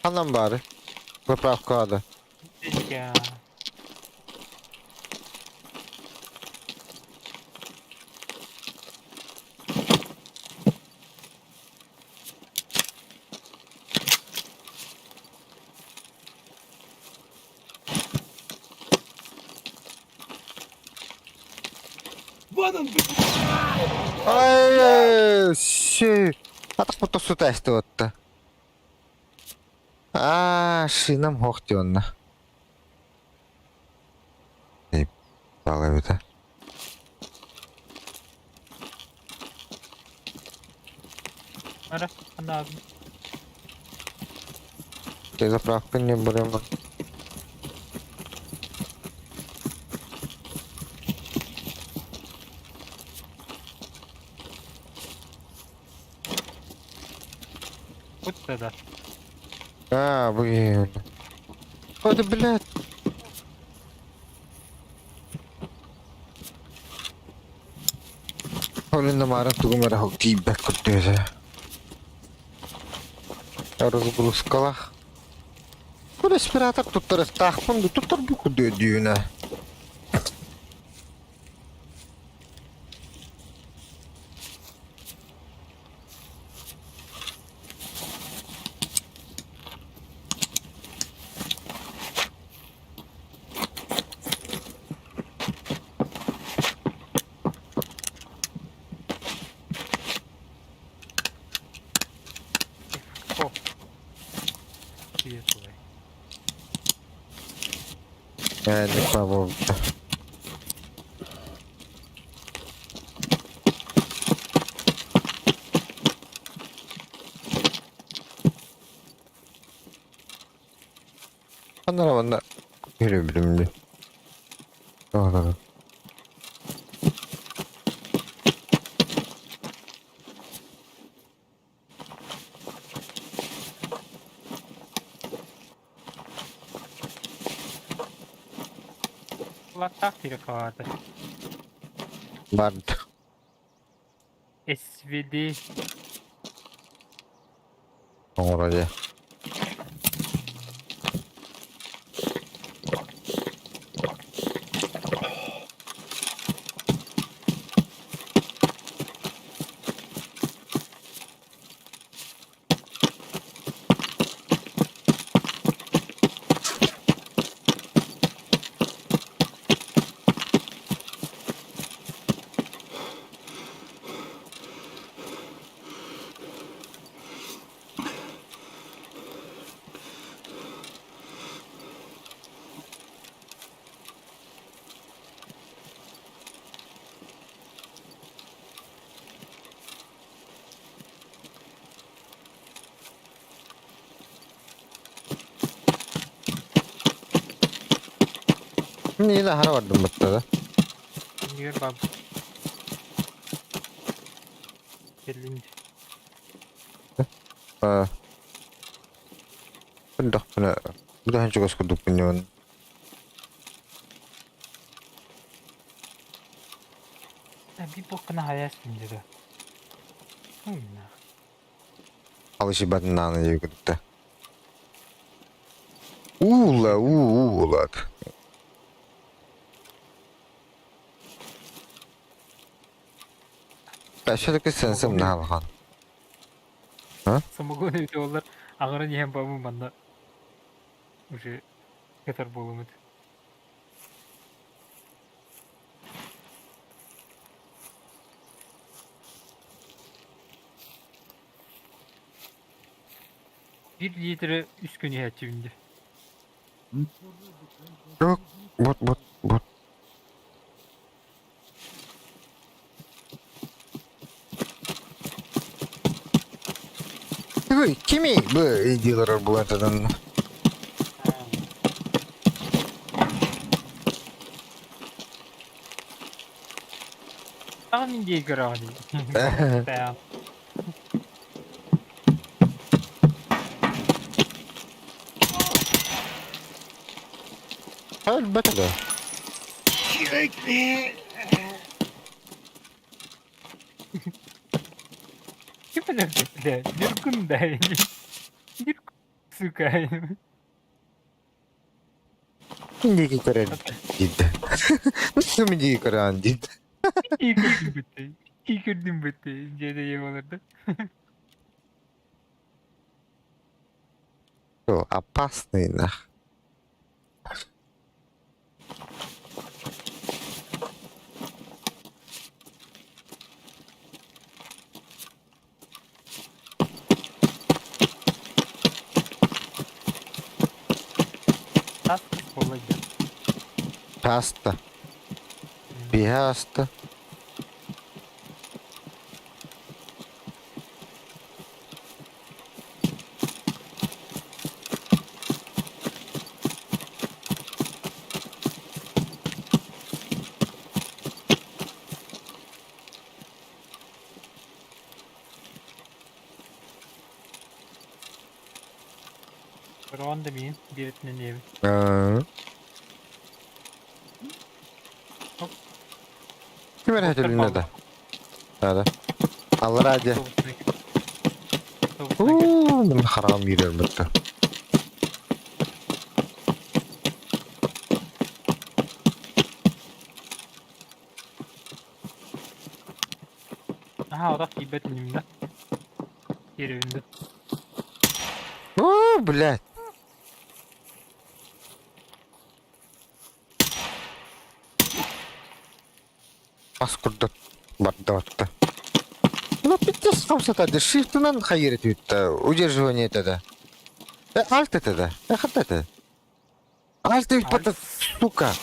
Ханан баары? Заправка ада. Я. Вон он, блядь! Ай, си. Атах бу тосу тесті отта. Аа, шинам хохти онна. Эй, бала эбитэ. Ара, ана Ты заправка не будем. Вот тогда. А, блин. О, да, блядь. Блин, намара тугумара хокки бэк куттуэсэ. Разгрузкалах. Бу респиратор туттарыахтаахпын ду туттар бу курдук дүүнэ. О. Светлый. Не пробовал. Анара манна көрө билимди. Ага. Латтах телефоны. Бард. СВД. Оҥорор Мин аһара бардым баттада. Ньүөр баб. Кэллин. Аа. Күндөхпүнэ бүтэһин чугас курдук күннүбүн. Би боккана хаяс миндеге. Хм. Алышыбатын нааны диэбит Уула уу уулат. Все-таки сенсем наалхан. Самогон өтө олар аңырын иһэн бабы манна уже кетер болумут. Bir litre үс күн иһээччибинди. Yok. Бот бот бот. Ой, кими бу идеялар булатадан. Ага мин дии көрөҕүн. Таа. Өлбөт да. Ким өлөрдө, бля? Ньургун да. Ньургун, сука. Диэки көрөр диидэ. Ким диэки көрөөн диидэ. Ии көрдүм бүттэ. Ии көрдүм бүттэ. Дьиэдэ ийэм олордо. Опасный нах. Тас буолла дьэ. Паста. Биһаста. Ron да миин диэбитинэн диэбит. Ким эрэ төлүнэ да? Надо. Аллара дьэ. Уу, мин хараҕым киирэр бытта. Аха, одох тиийбэт иним да. Киирэбин да. Уу, блядь. Ас курдат барда Ну, пиздец, хамсата, шифтынан хайыр этүтта, удерживание это да. Альт это да, хат это. Альт это, сука.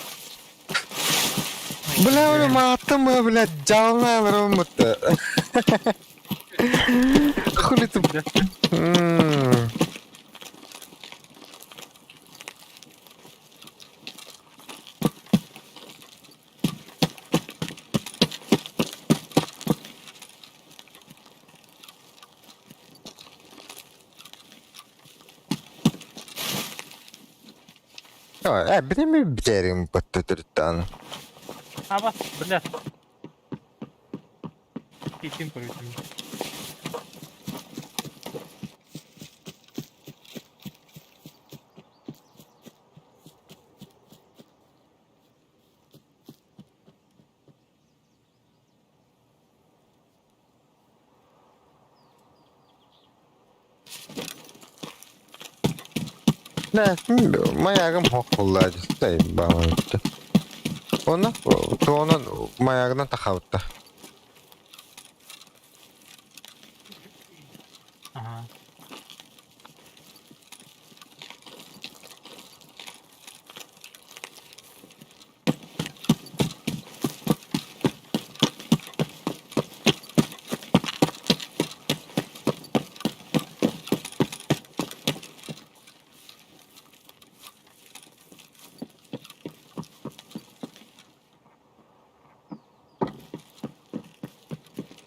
Бля, матым, блядь, жална ромутта. Хули ты... Били бүтэрим батта төрүттаан. Аба, блядь. Китим көрүтүм. Маягым хохулла баҕа. Оны туонан маягынан тахабытта. Ага.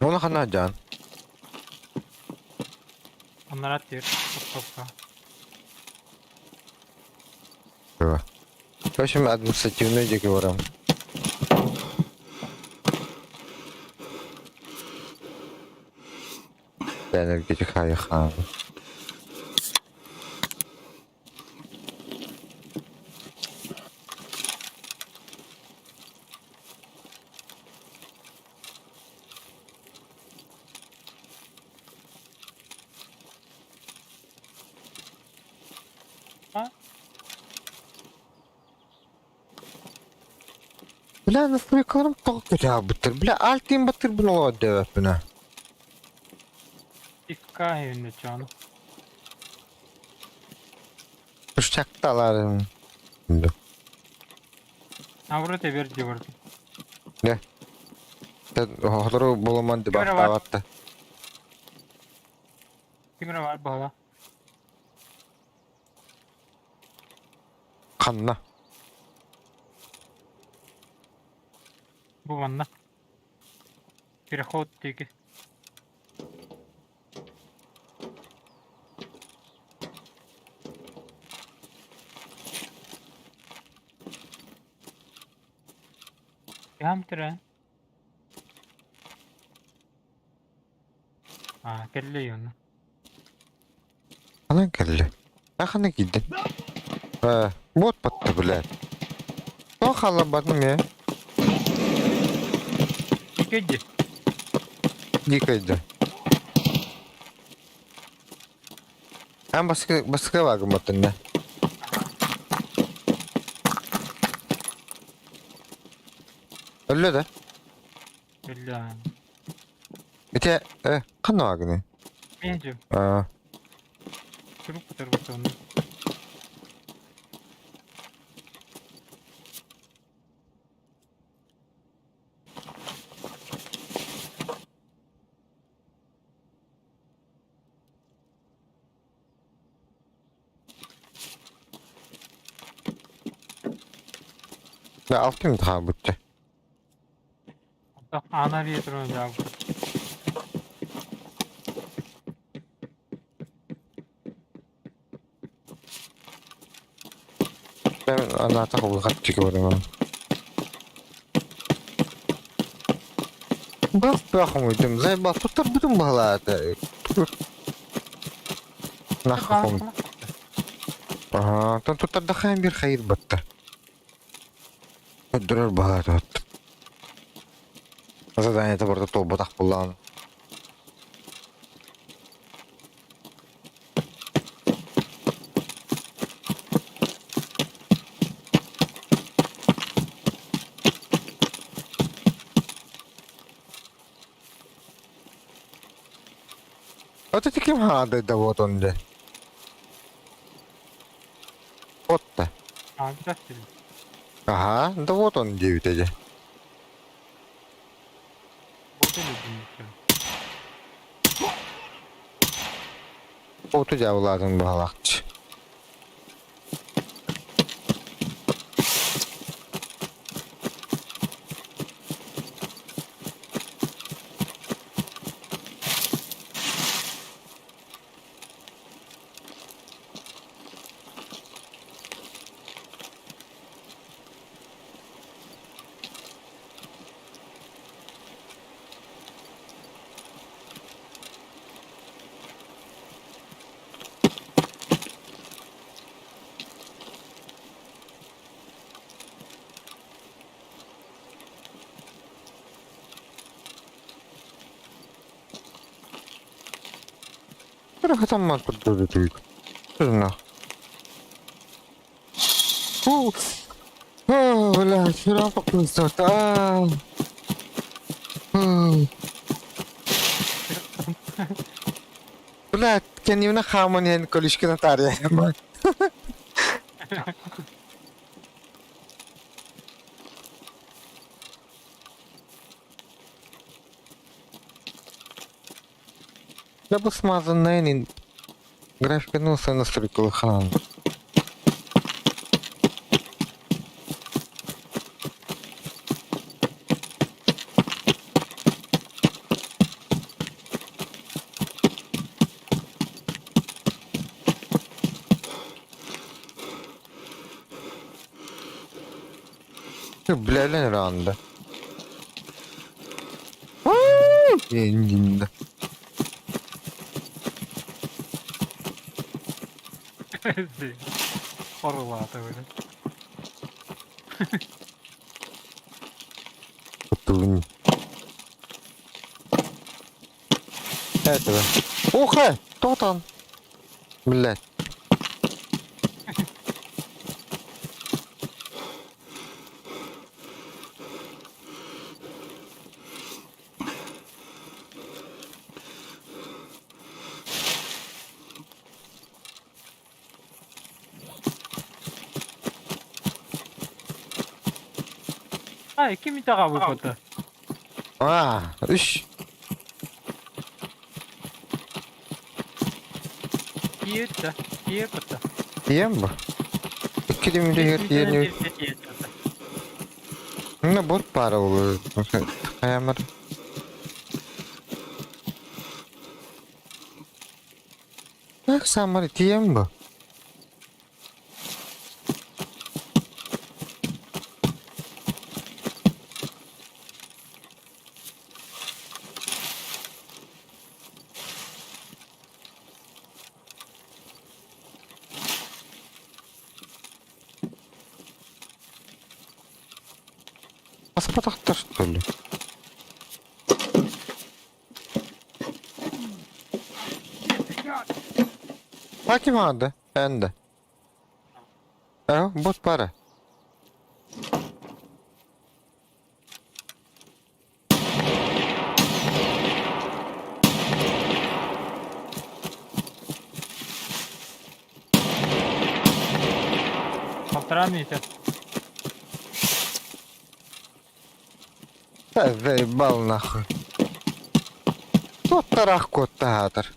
Оны хана жан. Оннар диир. Топка. В общем, административный договором. Энергетика хан. Бля, настройкаларым тоҕо көтөҕүбүттэр. Бля, альтин баттыр бун олоо дөбөппүнэ. Икка үйүнэ чону. Пышчакталарым. Авры тебер дебарды. Хотору боломан Ким эрэ бар. дебаттабатта. Ким эрэ бар баҕала. Ханна. Бу манна. Переход диэки. Кэм түрэ. Аа, кэллэ юна. Ханан кэллэ? А ханна киирдин? Э, бот батта, блядь. Тоҕо хаалларбатым ээ? Дикэйди. Дикэйди. Эн баскы баскы баагын баттын да. Өллө да? Өллө. Ити э ханна баагыный? Мен Аа. Турук кутарбыт оны. Да, алтын хаалбытча. Ана ветру дьаабыт. Ben анаатах улахатчык барымам. Бас бахым зайба туттарбытым баһалаата. Наххом. Аха, тон туттардахаан бир хайыр батта. Өддөрөр баһалаата батта. Задание барда толботах буллаан. Вот это ким хаады да вот он де. Вот да. Ага, да вот он девять эти. Оту дьяволаатын баһалаахчы. Хатаммар курдук. Нах. Фу. О, блядь, хера А. Блядь, кэннибинэ хааман иһэн колючкина таарыйа. Я бы смазанный графика ну настройкалы хаан. Бля, ранда. Инде. Хорулаата böyle. Тулун. Этого. Уха! Кто там? Блять. Ай, ким итаға выпады? А, үш. Тиетті, тиепті. Тием бу. Икки дүмүлүгэр тиен Ну, бот пара ол. Хаямар. Так самар тием бу. Тахсыбатахтар что ли? А ким аады? Энде. Э, бот бара. Полтора метра. Да заебал нахуй. Туттарах куоттаһаатар.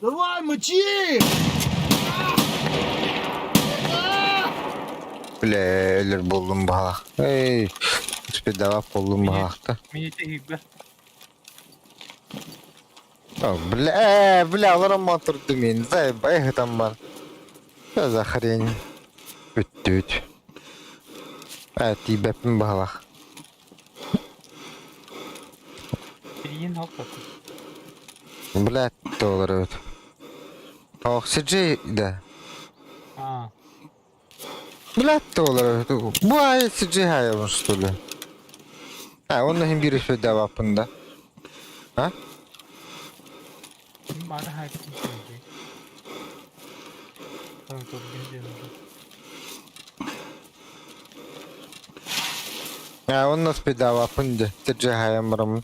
Давай, мочи! Бля, өлөр буоллум баһалах. Эй, спидавап буоллум баһалахта. Минете hübbe. Бля, бля, олорон турду мин. Заебай там бар. Что за хрень? Бүттүбүт. Ә, тиийбэппин баһалах. Билигин хоппатым. Бля, толорут. Ох, CJ, да. Аа. Бля, толорут. Бу аайы CJ хайабын, что ли? А, онно иһин биир спидаваппын да. А? Мара хайпын CJ. Там тут где уже. А, онно спидаваппын да. CJ хайамарым.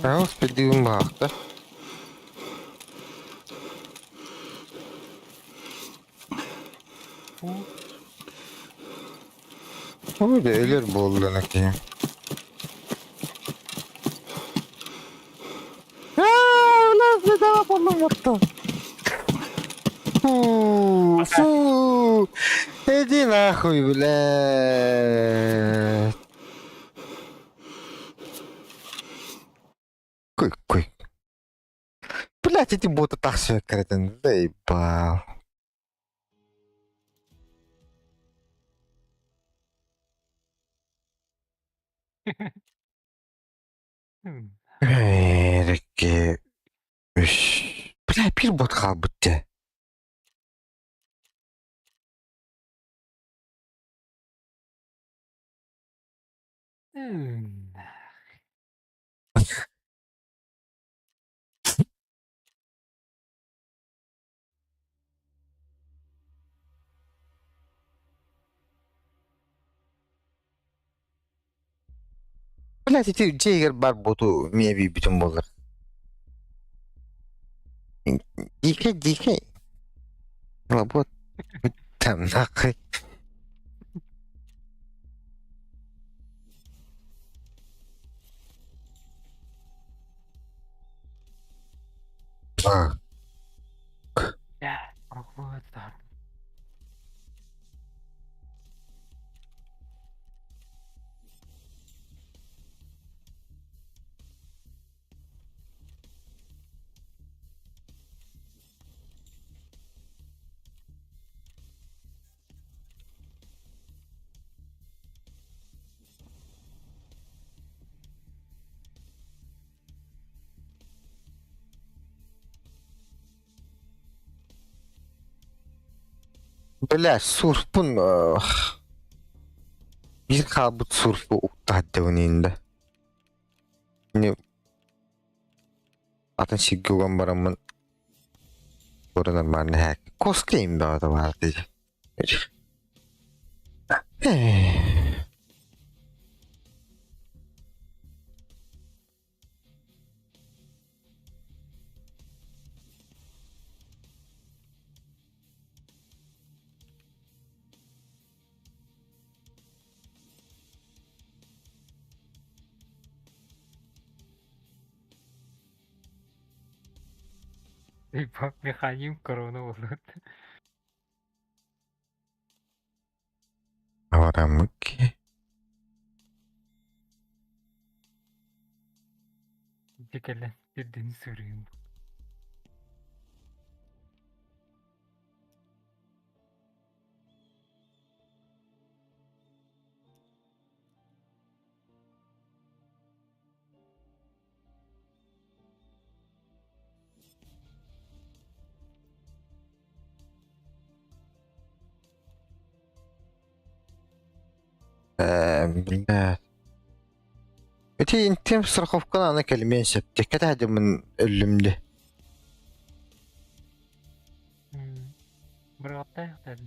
А, спидивым баахта. Фу. Ой, да, өлөр буоллун киһи. Аа, бля, спидава буоллум ботто. Фу, фу. Иди нахуй, блядь. Куй, куй. Блядь, эти боты так все кретин. Заебал. Эрке. Үш. Бля, биир бот хаалбыт дьэ. Блядь, ити дьиэгэр бар боту миэ бүтүн буолар. Дикэ, дикэ. Лабот. Там нахуй. А, Бля, вот так. Бля, сурпун биир хаалбыт сурпу уктаһат Не атын сиргэ уган бараммын Бу нормально хэк. Коскейм баҕата баар дии. Типа механизм корона болот. Аварамыки. Дикэлэн сирдин сүрүн. Бля. Ити интим страховканы аны кэлимиэн сөп. Кэтэһдимин өллүм дии. Бырҕаттаах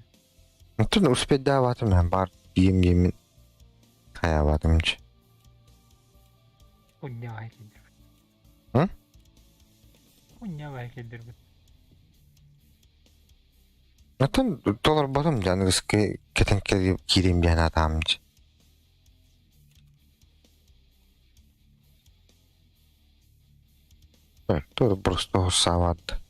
Оттон успейдаабатым мен бар диим диимин хайаабатым чи. Унньаҕай киллэрбит. М? Унньаҕай киллэрбит. Оттон толорботум дьэ аныгыскы кэтэн киириим диэн аатаам дьэ. Тур просто хуссаабат.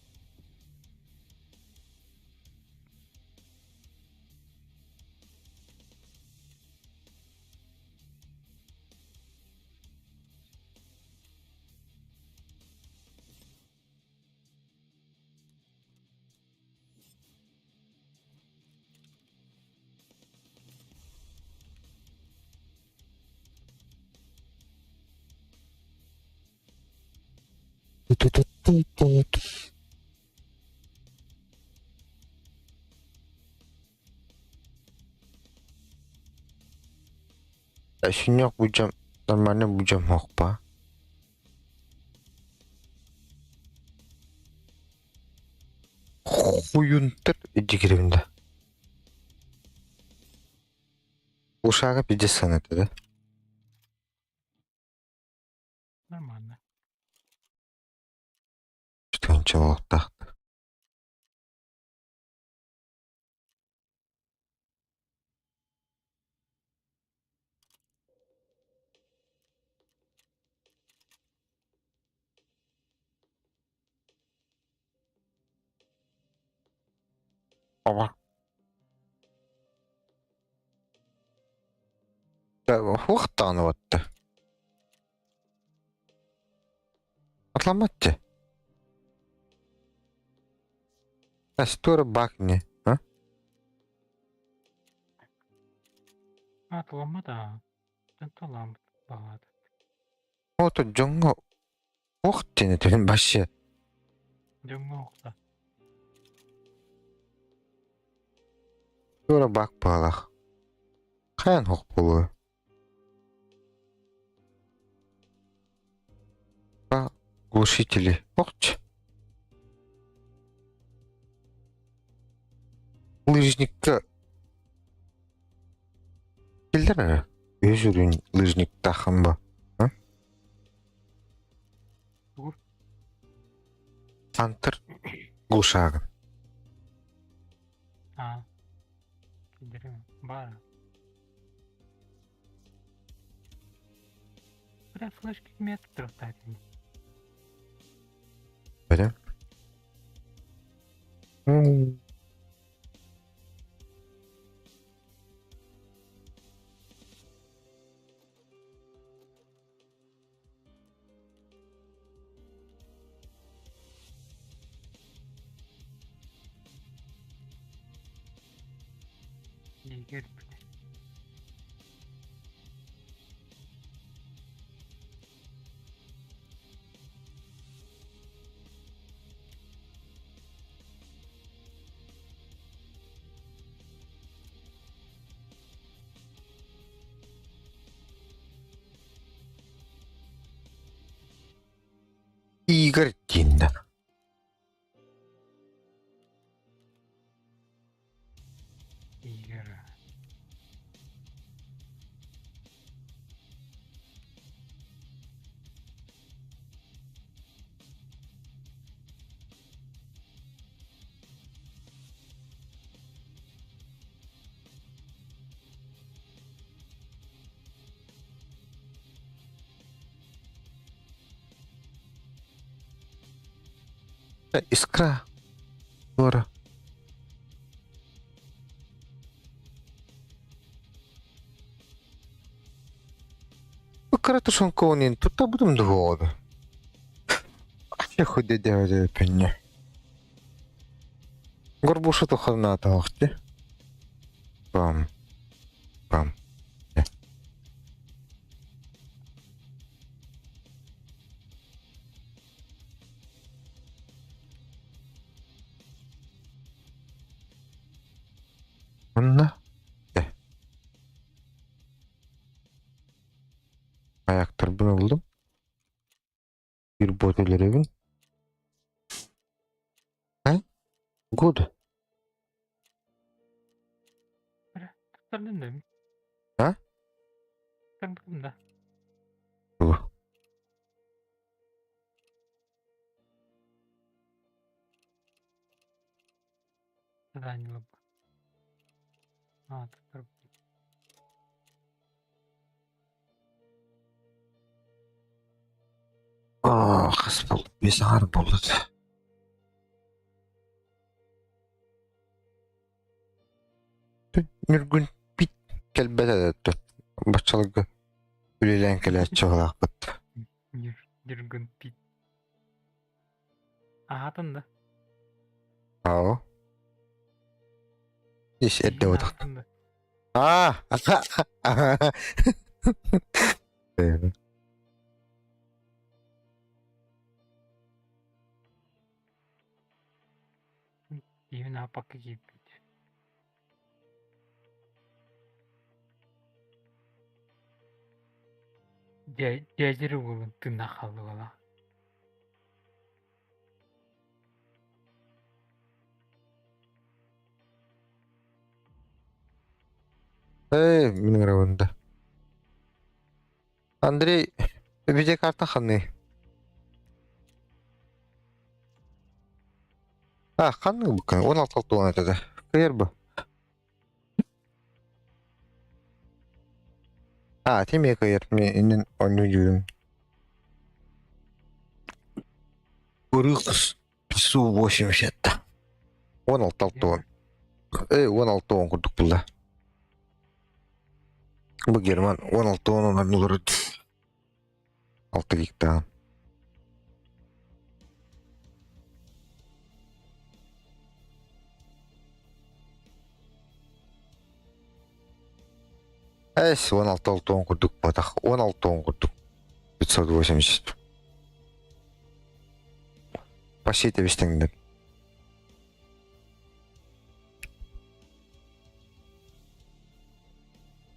Сүнньүөх будьам нормально будьам хоқпа. Хуюнтар дигиримда. Ушага пиздец саната, да? Нормально. Что олохтаах. Оба. Хуохтааны батта. Атламатты. Астура бакни, а? Атламата. Талам бағады. Ото дьоҥҥо ох диэн этэрин вообще. Дьоҥҥо охта. Туора бак баалах. Хайан хох буолуо? Ба глушители. Охч. Лыжникка киллэр эрэ. Үс үрүн лыжниктааххын ба? А? Тугу? Сантыр глушагын. А. Киллэрим. Бар. Бля, флешки метр трохтатини. Бэрэ. М. Игорь. Игорь диэн. Игорь. Искра. Туора. Кыра тушенконин тутта будем двода. Ах, худи пенне. Горбуша тухарната охти. Пам. Пам. Онна. Аяктарбын ыллым. Биир бот өлөрөбүн. Э? Good. Туттардым да. А? Туттардым да. Тугу? Задание А, туттарбытым. Аа, хас буолла? Биэс аҥаар буолла да. Ньургун пит кэлбэтэ да баччаларга үлэлээн кэлээччи баҕалаахпыт. Ньургун пит. Аһаатын да. Аа. Ис эрдэ Эйигин утах. аһаатын да. Аа. Эйигин аһаппакка киирбит. Дьээдьэр уолун тыыннаах хааллыбала. Ээ, мин ыҥырабын да. Андрей, видеокарта ханный? А, ханны букка? 16 туон этэ да. Кыйар бу. А, ти эмиэ кыйар. Мин иннин оонньуу дьүүрүм. Ырыых Пису 80. 16 туон. Э, 16 уон курдук булла. Бу Герман 16 уон оннулары 6 гектар. Эс, 16 уон курдук батах. 16 уон курдук. 580. Почти тэбистиҥнэр.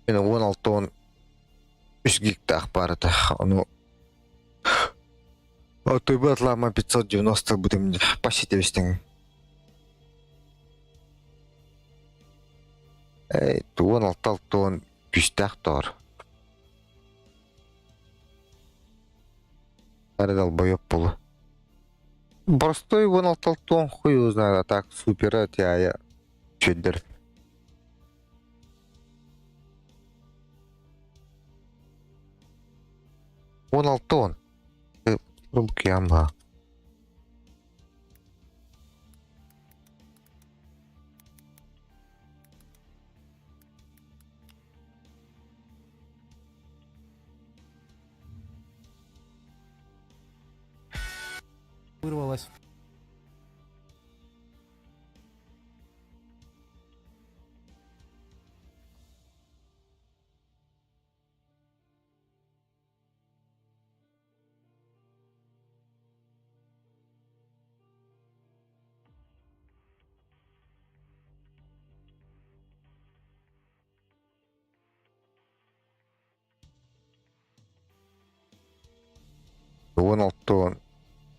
Мин 16 уон үс гигтаах баарыта. Ону Отуйбу атлаама 590 бутым почти тэбистиҥ. Эй, 16 уон күүстээх тоор. Эрэ долбоеб буолуо. Простой 16 хуй его знает, а так супера тяя чеддер. 16 он. Рубкиамга. Вырвалась. 16 уон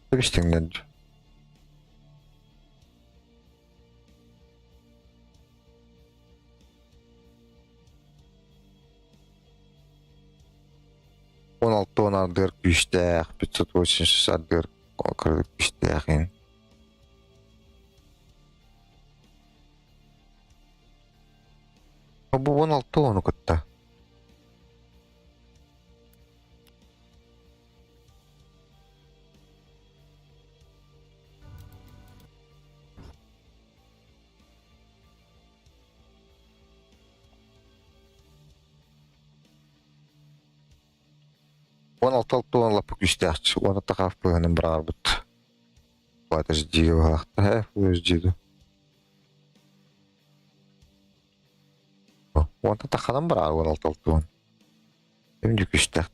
тэбистиҥнэр 16 уон ардыгар күүстээх, 586 ардыгар кырдык күүстээх ин. Бу 16 уону кытта. 16 алта лаппа күүстээхчи, уонна тахаaf быһынан быраарбыт. Подожди, баахта, подожди. Уонна таханан бараар 16 алта Эмдьи күүстээх.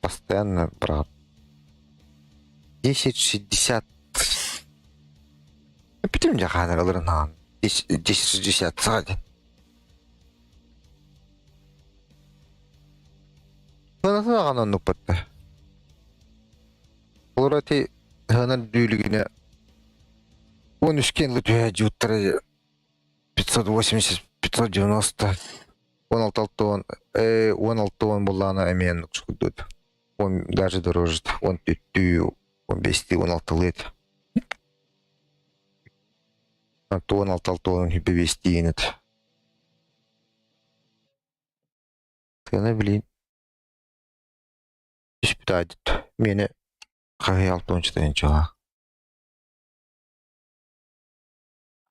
Постоянно брат. 10.60. Бүтүм дьэ хаанар ылырын хаан. 10.60 саҕа дьэ. Сыаната даҕаны оннук батта. Олор ити ыһанар дүүлүгүнэ 13 киэн түһэ дьууттары 580, 590, 16 60 16 он буллаана эмиэ оннук курдук. Он даже дороже, он түттүү, 15 16 лет. 16 6 5 диэн Тыаны билин түспүт аайдыт. Миэнэ хаһый 60 тыһыынчалаах.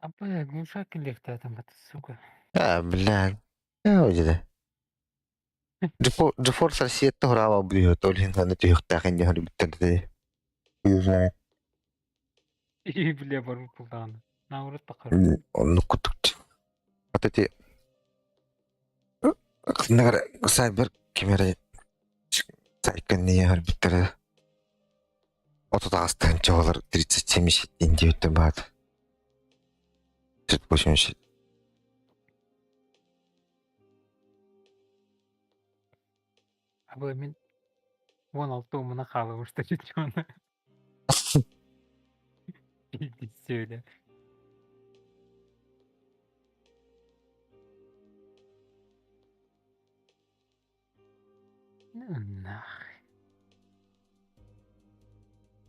А бля, глушак электро там, сука. А, бля. Я GeForce Россията хураава буйуот, ол иһин ханна түһүөхтээх инньэ хөрүбүттэр И, бля, барбыт булдаҕына. Наоборот таххар. Оннук курдук. Вот эти Сайбер ким эрэ сайканныйа көрбүттэрэ 38 тыһыынча буолар 30-70 диэн диэбиттэр баат. 80. Абы мин 16 умуна хаалыбышта чучуона. Söyle. Нах.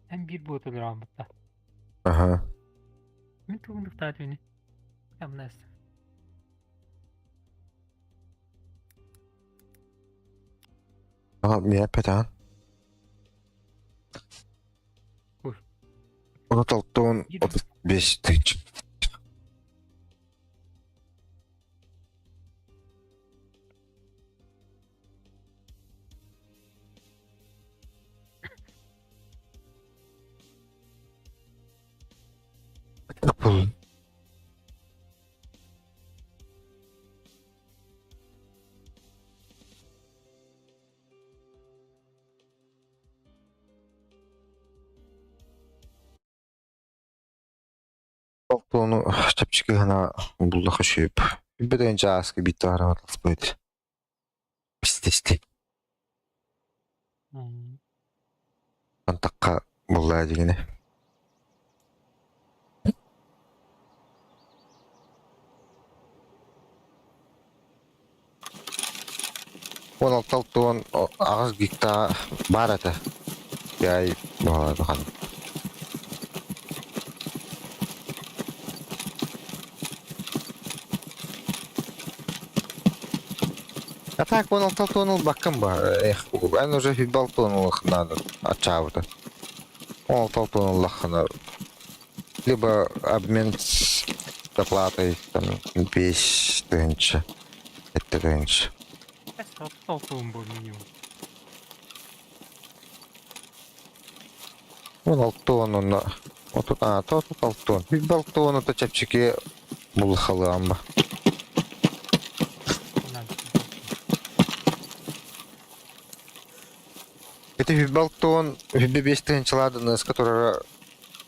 Эн биир буоту өлөрөммүтта. Аха. Мин тугундуктаат үни. Ямнас. Ага, миэхэ эппэтэҕин. Ой. 36 35 тыһыынча. Бұл Ону чэпчэки гына буллаха сүп. Билбэтэн чааска биир таһааран Пиздец Антахха буллаа дигини. 16 68 гектар баар этэ. Яй баҕар А так 16 60 ылбаккын ба? Эх, эн уже футбол ылыаххын наада аччаабыта. 16 60 ыллаххына либо обмен с доплатой там 5 тысяч, 5 тысяч. 6 был минимум. 16 онно 36 Футбол это чэпчэки буллахалыам ба. Это футбол 5 тыһыынчалаадын с которого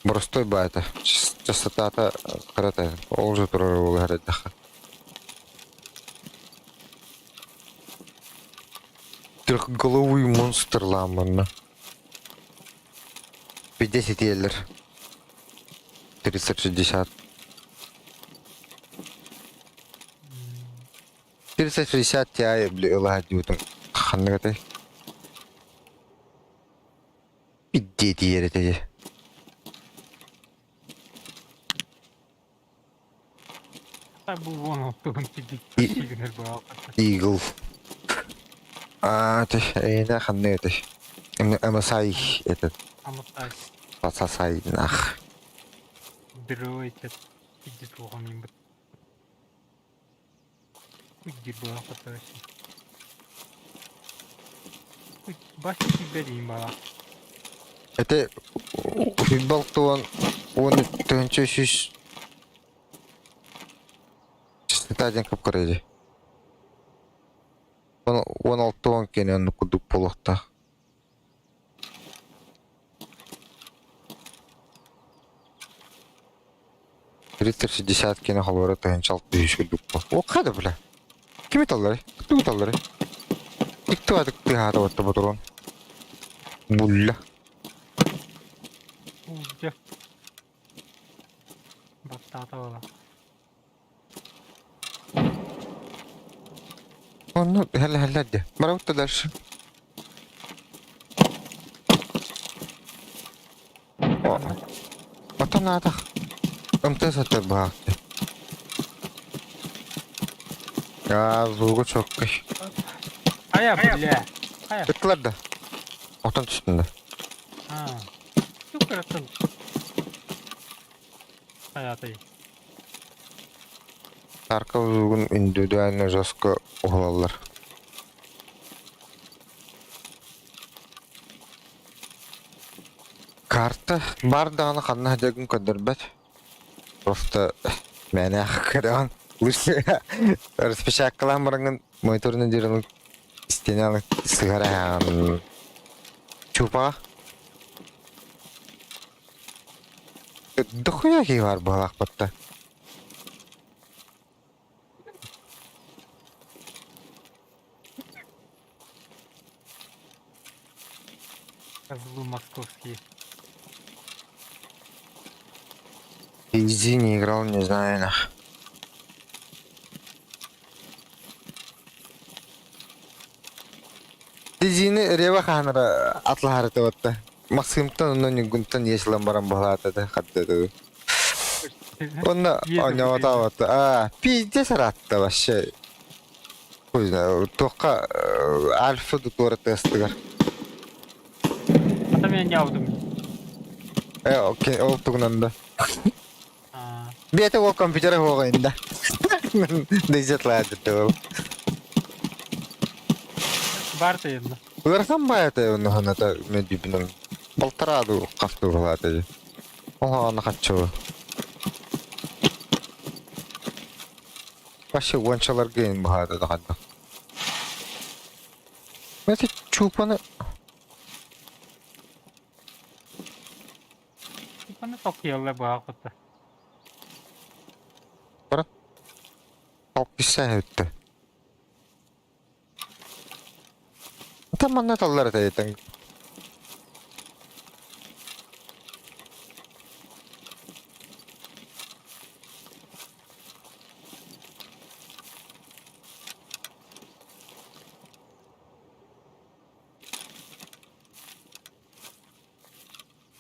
боростой баата. Частотата кырата. Ол же турар буолар эрдэххэ. Трехголовый монстр лааманна. 50 еллер. 30-60. 30-60 Ti били ылаһа диутун ханнык этэй? Биддиэ тиийэр этэ дии. Eagle. Аа, эйнэ ханнык этэй? MSI этот. Сасай нах. Это футбол он 1300 частота диэн кып-кыра дии. 16 он киэнэ оннук курдук буолуохтаах. 30-60 киэнэ холуора 1600 курдук буол. О, хайда бля? Кими талларый? Тугу талларый? Туатык тыаһаата батта ботурун. Булла. Уулдьа. Баттаата буола. Онно хэллэ дии. Барабыт да дальше. Оттон аатах МТС сатар баҕахты. Аа, звугу чоккай. Хайа, бля. Хайа. Ыттылар да. Отон түстүн да. А. Тук кыраттан. Хайатай. Тарков звугун индивидуально жестко уһулаллар. Карта бар даҕаны ханна сылдьаргын көрдөрбөт. Просто мээнэ көрөҕүн. Лучше распечаткалаан бараҥҥын мониторун диэн истиэнэ сыһара чупаҕа. Дохуя киһи баар быһалаахпатта. Козлы московские. Изи не играл, не знаю нах. Дизини Рева хаанара атлаһары табатта. Максимтан онно Ньургунтан иэс ылан баран баһылаата хаттата. Онно оонньоотообот. Аа, пиздец ыраатта вообще. Хуй знаю, туохха Альфа туора тыастыгар. Ата мен ньаудум. Э, окей, ол тугунан да. Аа. Бэйэтэ ол компьютера суоҕа инда. Дизет лаадыт ол. Бар тайынна. Ыарахан баайата онно мен полтора ду хастуу балаата Оһоҕону хаччыбы. Вообще уончаларга иһин баһаата да хайдах. Эти чуупаны Чупаны токуйалла баҕа Баран алписаа өттө. Там манна таллар этэ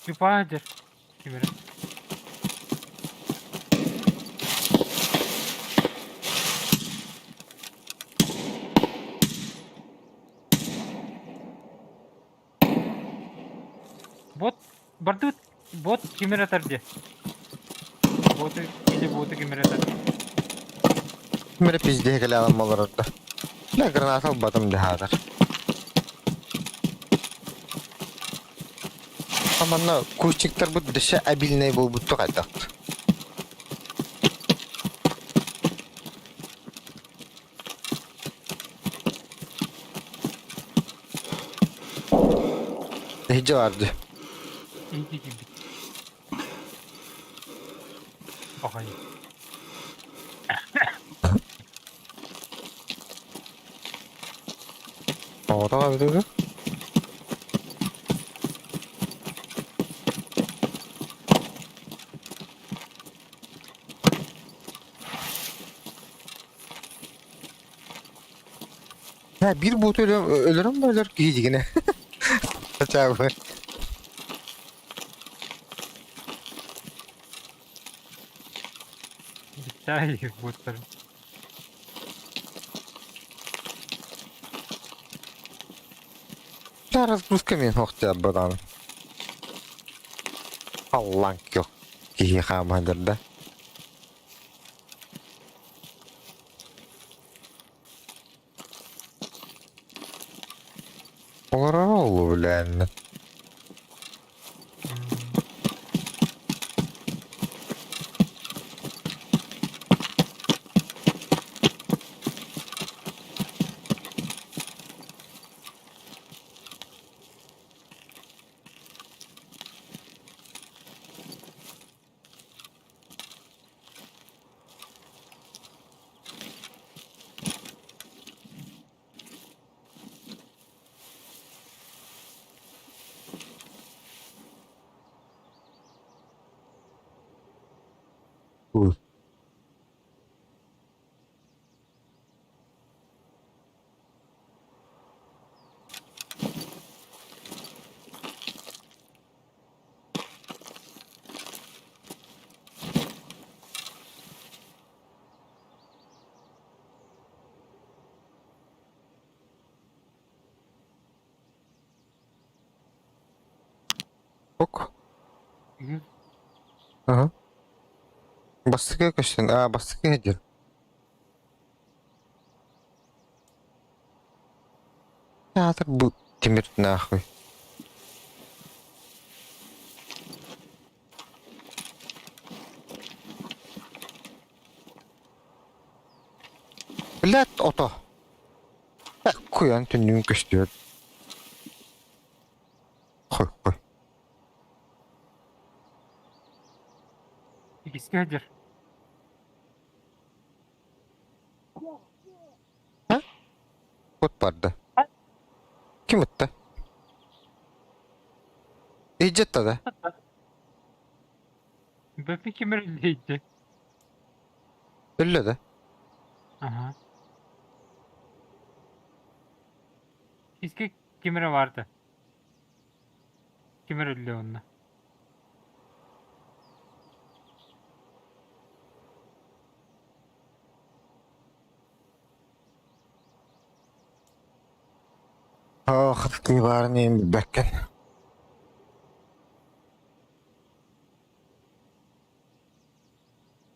Чупа дэр. Кимэрэ. Бот бардыбыт бот кимэрэ атар дии. Боту или боту кимэрэ атар. Мире пиздее кэлэҕин олорордо. Да граната ылбатым дьаһаатар. Манна кустиктарбыт дөссө обильнай буолбуттук хайдах. Иһдьэ барды. Иһдьэ киирбит. Баҕайы. Оҕото эбитэ үһү. Һэ, биир бууту өлөрөм да өлөр киһи дигинэ. Хотя бы. Биттай буттар. Да разгрузка мин охтябадан. Аллаң көх киһи хаамадыр да. Олорор олу билээннэ. Ок. Үһү. Ага. Бастакы көстөн, а бастакы диэн. Театр бу тимир нахуй. Блядь, ото. Куян түннүгүн көстүбэт. Хой, хой. Иккискэ сылдьар. А? Кот барда. Ким ытта? Иджетта да. Бөппү кимир үллэйди. Өллө да. Аха. Иске кимире барды. Кимир өллө онно. Ох, ты баарын билбэккин.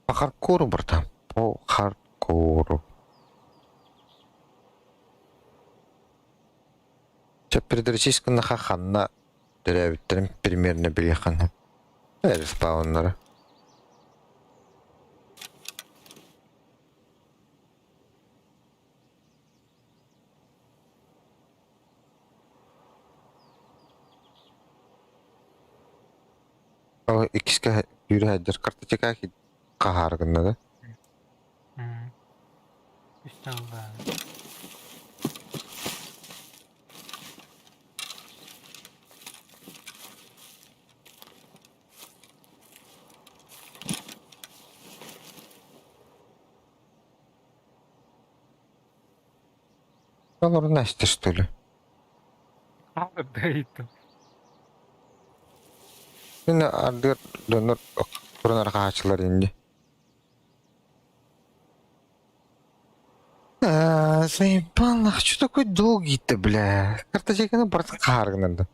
По хардкору, братан. По хардкору. Чэ, передречись гыннаха ханна төрөөбүттэрин примерно билиэххин Респауннара. Ол иккискэ сүүрэ сылдьар карточка хаһаары гынна да? Үс тыллаах. Олору Настя, что ли? Хаалырда ыйыттым. Мин ардыгар дьоннор туран хаачылар инди. Заебал, нах, что такой долгий-то, бля? Карточканы барытын хаһааргынан да.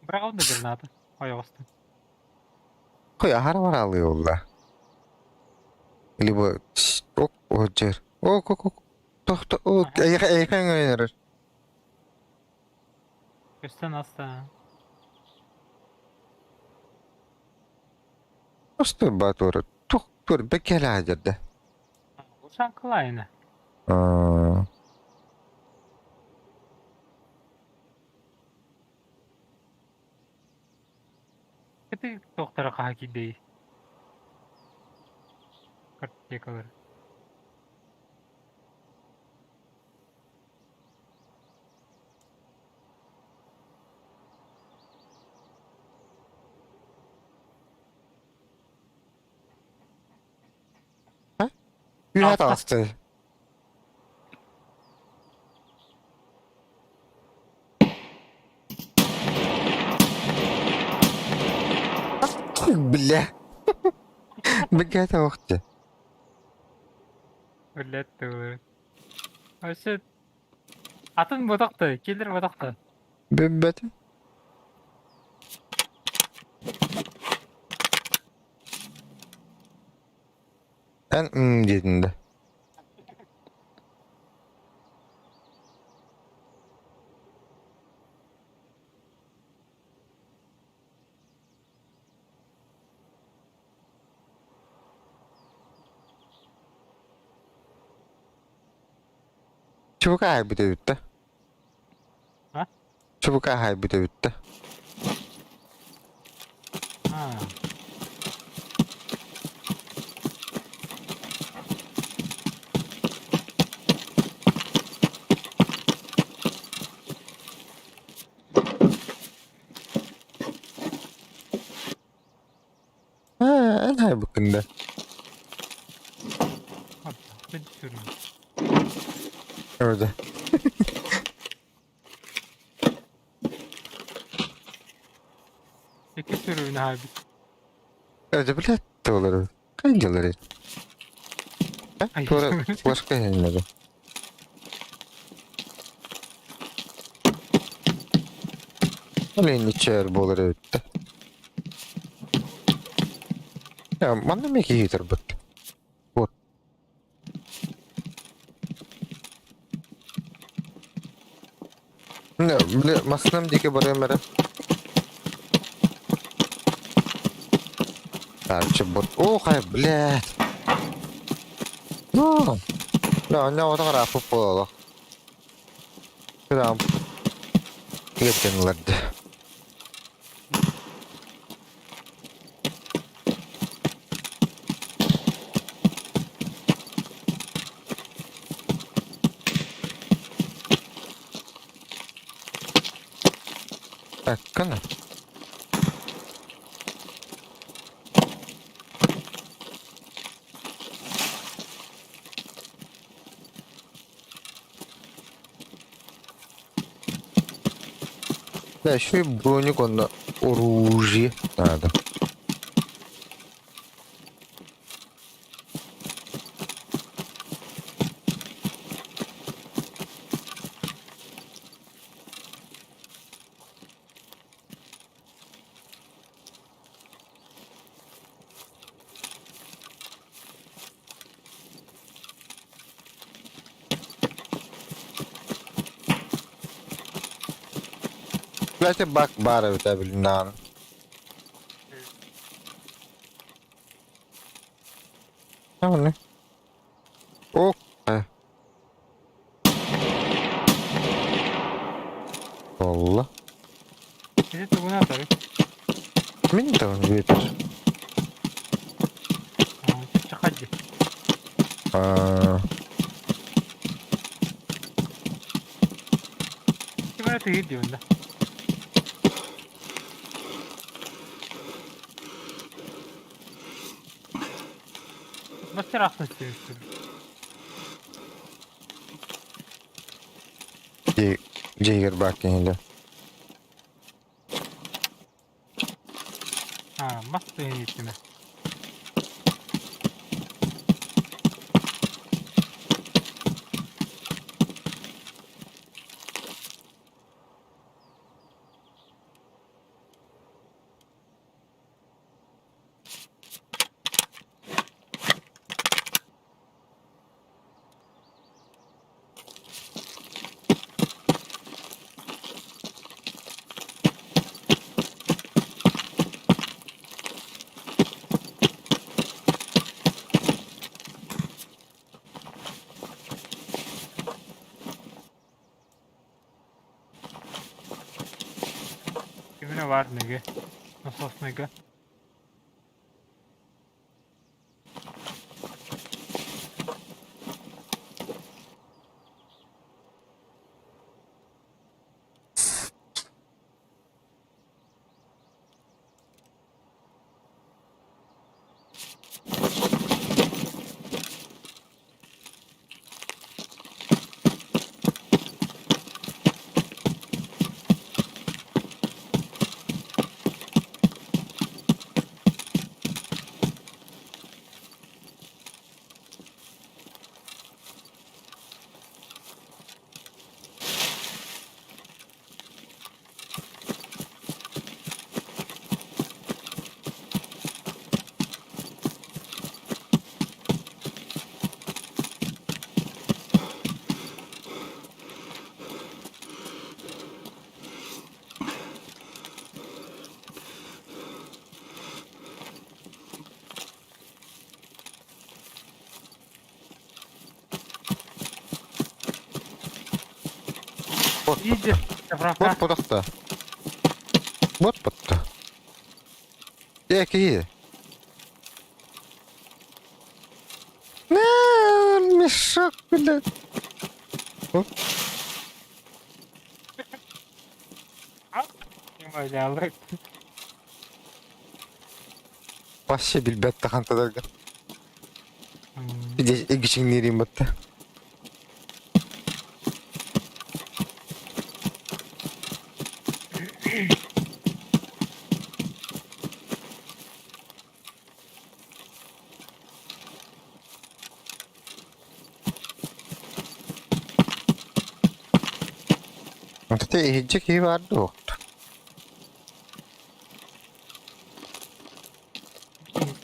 Быраҕын да граната. Ойоҕостон. Хой, аһара бараалыы буолла. Либо ок, о, Ок, ок, ок. Тохто, ок, эйиэхэ, эйиэхэ өҥөйөн Көстөн аста. Просто батур. Тух тур бекеле дерде. Шанкылайны. Аа. Ити тохтара хаһа киирдэй? Картотекалар. Үһэ таҕысты. Бля. Бігете оқты. Блядь, ты. Вообще... Атын бодохто, киллер бодохто. Бүббет. Эн м диэтин да. Чубука хайбыт эбит да. А? Чубука хайбыт эбит да. А. Аа, эн хайбыккын да. Мен түсірім. Öyle. Икки сүрүн хайбыт. Öyle блядь, доллары. Қанжалары. Тура флешка gelmedi. Олень чэр буолар эбит да. Манна эмиэ киһи турбут. Вот. Били массыынам диэки барыам эрэ. Короче, бот. О, хай, блядь. Ну, да, онно оҕото буолалах. Кыраам ыалдьан ыларды. Аккана. Да, еще и броник он оружие надо. Кстати, бак баар эбитэ билиннэҕин. О, Буолла. Ити тугунан атарый? Мин да ветер. Чахадьы. Аа, Ким эрэ тыһыыр диибин да. Мастер ахсын сүүрүстүр. Дьиэгэр баар киһилэ. Аа, мас тыһын иттимэ. Кимine var nege? Nasıl nege? Бот Иди, Бот пытахта. Бот пытта. Э, киһи. Мешок, блядь. Вообще билбэт тахантадарга. Эгичиҥниирин батта. Ити иһирдьэ киһи баар дуо?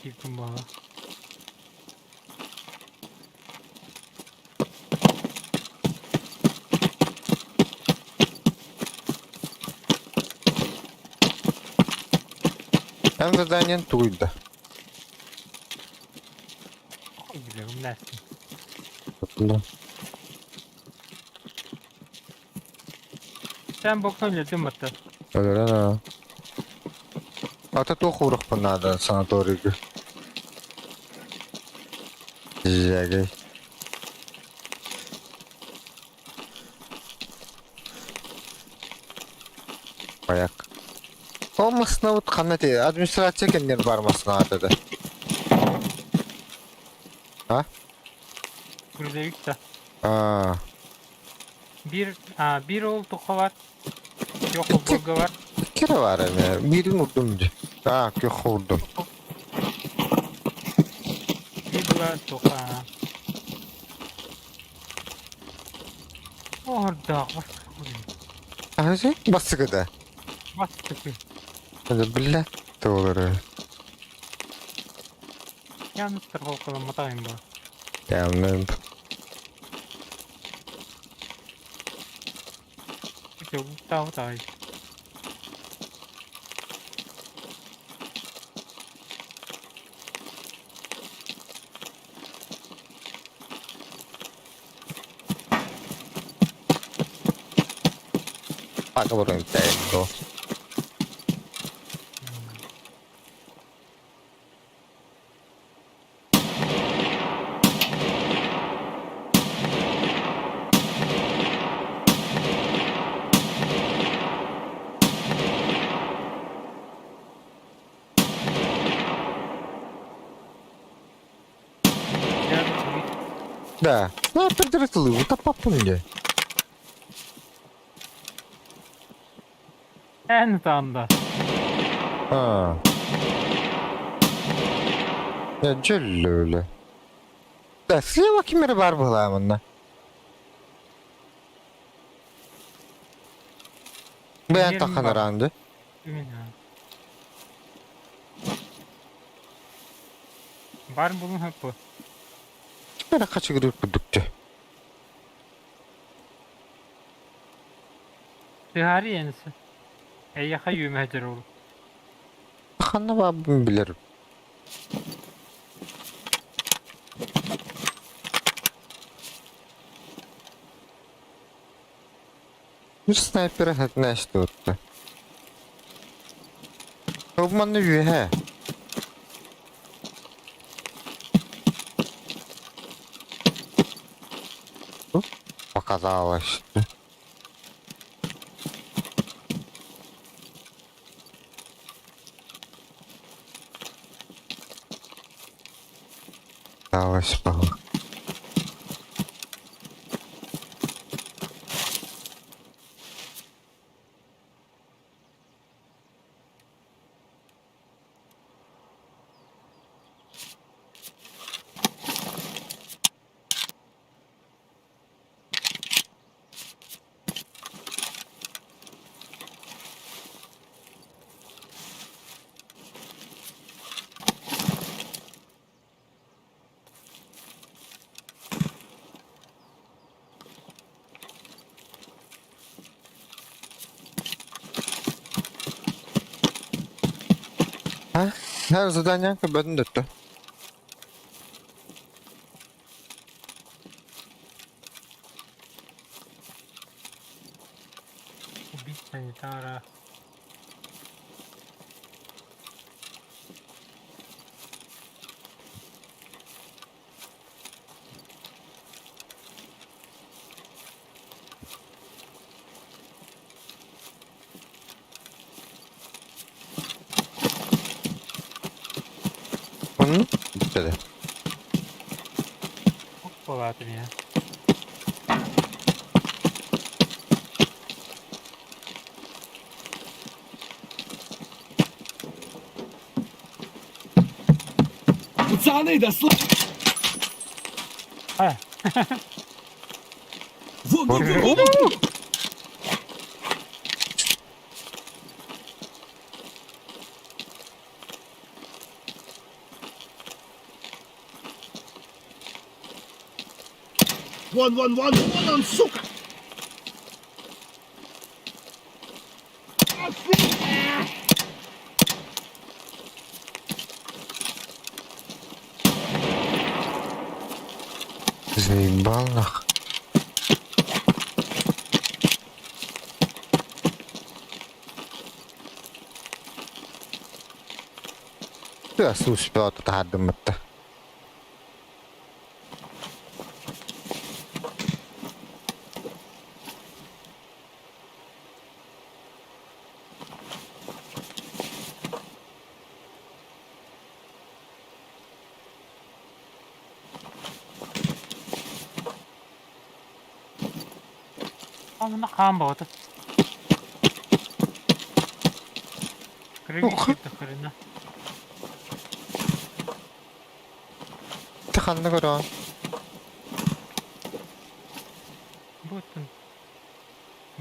киирдим баҕа. Эн заданиен тугуйда? Билэбин лээстин. Sen boktan өлөрдүм батта. Өлөрөн аа. Ата туох уурахпын наада санаторийга. Жэгэй. Аяк. Ол массыынабыт ханна этэй? Администрация кэннигэр баар массыынаҕа да. А? Грузовик да. Аа. Биир, а, биир ол тухха бар. Yok холборго бар. Икки эрэ баар эмэ. Биирин урдум дии. Аа, күөххэ урдум. Биир была туха. Оһордоох Аһы бассыгыда. бастыкы. Биллэ туолары. Yalnız страховкаламматаҕым бу. Явно. Таабыт аҕай. Пока бурун тайго. Да. Ну, пердерытылы, вот папунде. Эн таанда. А. Я дьөллөлө. Да, слева ким эрэ баар быһылаамынна. Бэйэн таххан араанды. Бар булун хөппө. Ким эрэ хачыгырыыр курдук дьэ. Тыһаары энisi. Эйиэхэ үөмэһэ ол. Ханна баабын билэр. Bir снайпера хатнашты отта. Обманны үөһэ. Показалось. Показалось, по А? Һэ, задание көбөтүн дөттө. Убить санитара. Onu bitti. Hoppalatım ya. Пацаны, да слушай! А. Вон, вон, вон, вон! Вон, вон, вон, вон он, сука! Заебал нах. Тыас успела тутаһардыммытта. Онно хаан баҕата. Кыргый хрена. Ты ханна көрөҕүн? Бу оттон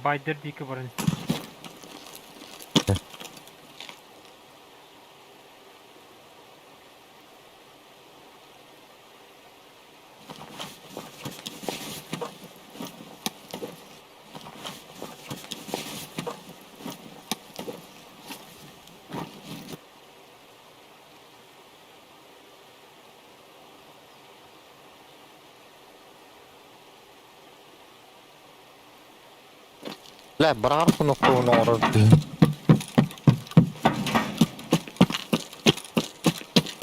Байдер диэки баран Лэ, быраҕар кунуккуун оҥорор дии.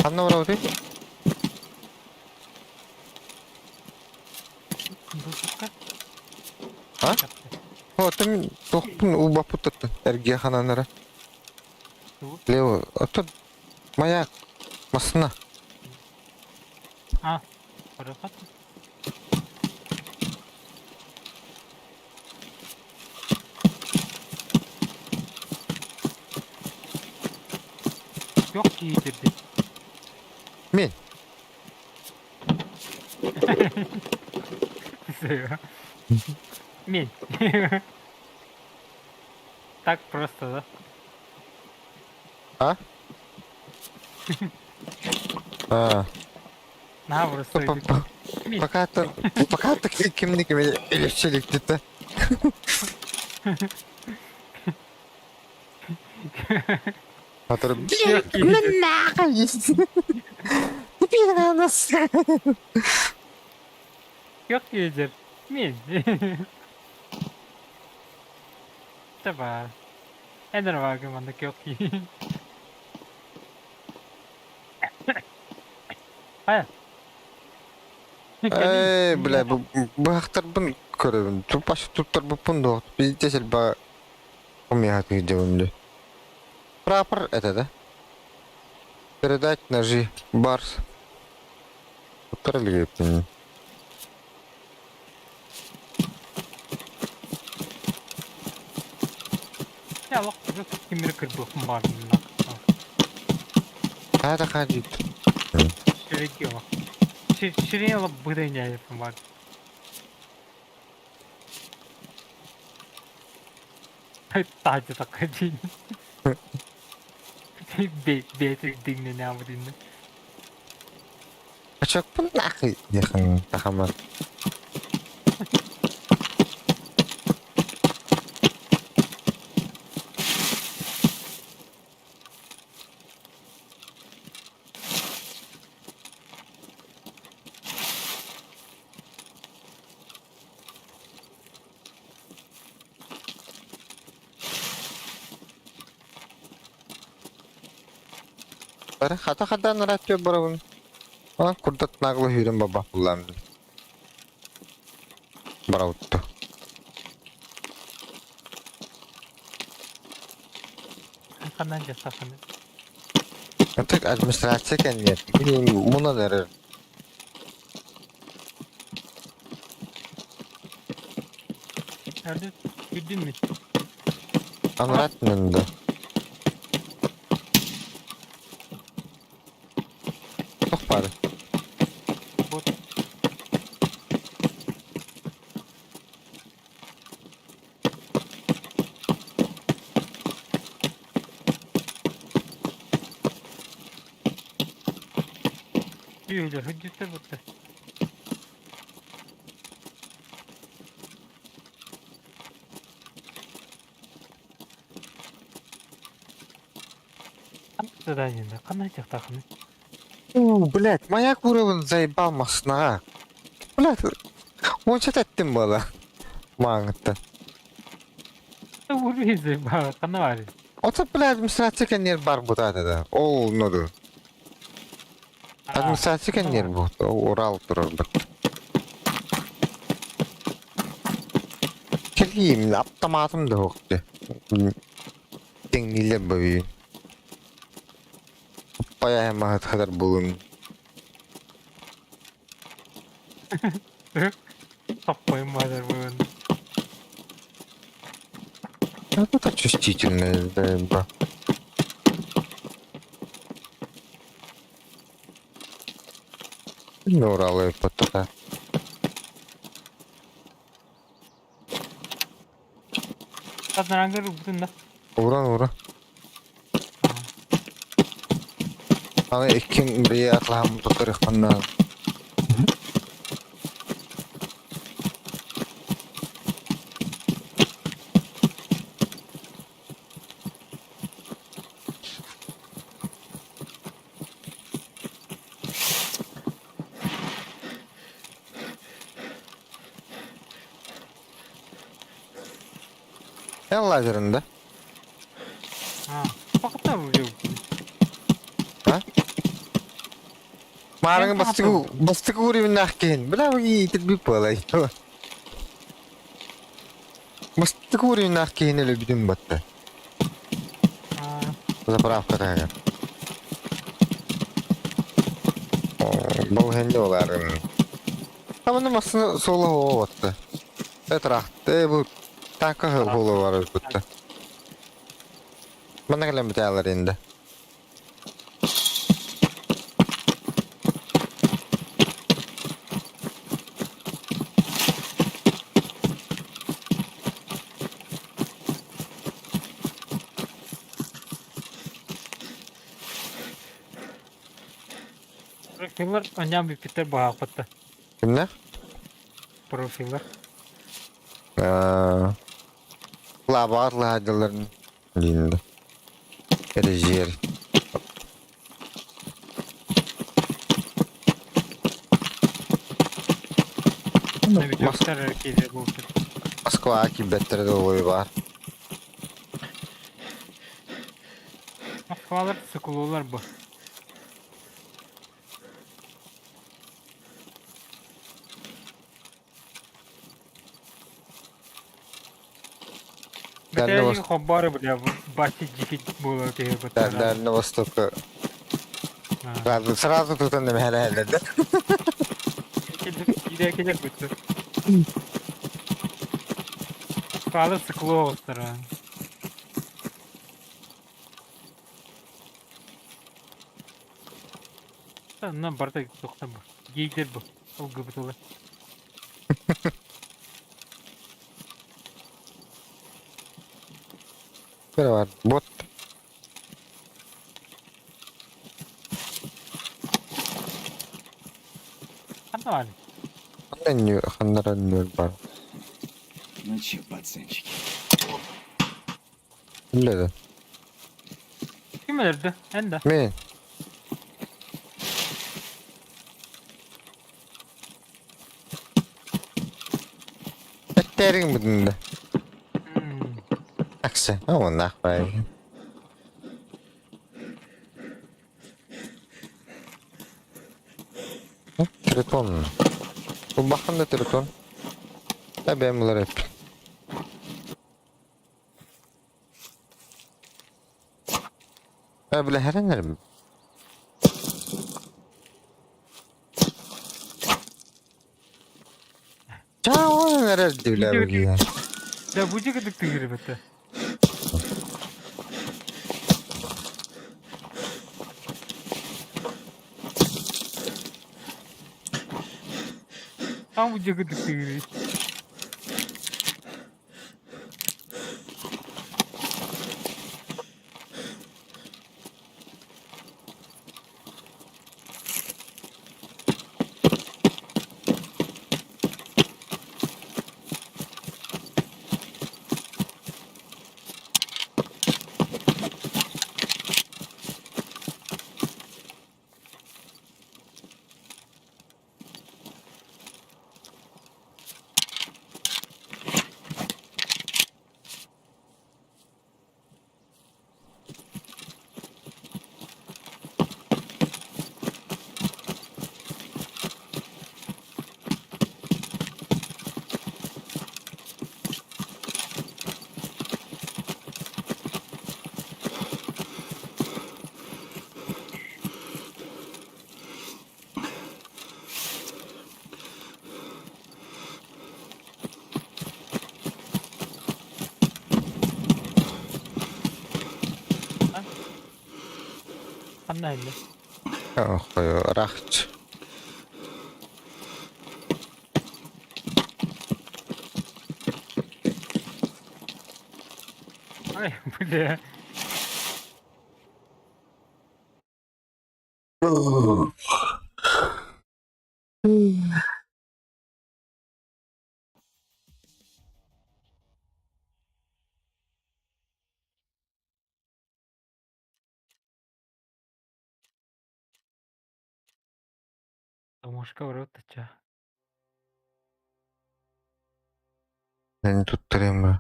Ханна барабытый? Бу А? Оттон туохпун уубаппыт эргиэ хананара. Лео, оттон маяк, массына. А, пароход. Yok giydirdi. Мин. Мин. Так просто, да? А? А. На просто. Пока то пока то кимник элепчелик Который... Yok iyidir. Min. Таба. Энер вагы маннык yok Хайа. Эй, бля, бу бу көрөбүн. Тупаш туттар буппун дуо. Биздес ба умеет где Прапор это, да? Передать ножи. Барс. Туттар или Я лох кимир кырбыхым бар. Хада хадит. Ширеки Ширин быдыня бар. Таажы такка дин. Бетик дигне нямы динне. Ачакпын нахуй. Яхан тахамар. Бары хата хадан радио барабын. А курдат наглы хүрен баба булламды. Бараутtu. Ханан жасахан. Так администрация кеннет. Мунан эрер. Nerede? Güldün mü? Анрат мында. Тох бары. Вот. Öyle hüccetler battı. Задание ханна дьахтаххыный? У, блядь, моя куровын заебал маснаға. Блядь, онша тәттім бала. Маңыттан. Урбизе ба ханна бар. Ота, блядь, администрация кеннер бар бутады да. Ол ноду. Администрация кеннер бут. Урал турар бит. Келгейм, автоматым да хоқты. Теңнилер бөйін. Паяй махат хадар булун. Таппайым базар бүгүн. Ну, это чувствительная, да, бра. Ну, Уралы потока. Хатнарангар убутун да. Уран, ура. Аны иккин бие атлаһам тутарыхпанна. Эн лазерында. Бакыта бу. Маарыҥы бастакы бастакы уровеннаах киһин. Бля, итирбит буолай. Бастакы уровеннаах киһин өлөрбүтүм батта. Заправка таһыгар. Бұл хенде оларын. Аманы массыны соло оҕотта. Этрахты бу танка холо бар бутта. Манна кэлэн бүтээлэр инде. Профиллар аням бүппүттэр баһаахпатта. Кимнэ? Профиллар. Лабаат лаһадыларын диинде. Эрежиэр. Новичоктар киирэ буолбут. Москва киирбэттэрэ да баар. Москвалар сыкулуулар бу. Дальнего Бэтээги хоббары бля бати дьикит буола киһи быттара. Дальнего Востока. Сразу, сразу тут он да? Киирэ кэлэр бытты. Москвалар сыкулуу оҕустара. Онно барыта туохтар бу. Гейдер бу. Ол гыбытылар. Бар, бот. Ханна баар? Ханнара бар. Ну че, пацанчики, Биледі. Ким өлөрдө? Эн да. Мен. Эттериң бүтүндө. Аксы, оннах бай. Тритон. Бу бахан да тритон. Да бэм булар эп. Ә биле хәрәнәрм. Чаа, нэрэр дивлэр бу. Да бу дьиэ тыгыры бытта. Там бу дьиэ тыгыры. Ханна иһиллэр? Ох, ыраахч. Ай, бля. Томошка барбыт ачча. Мин туттарыам ба.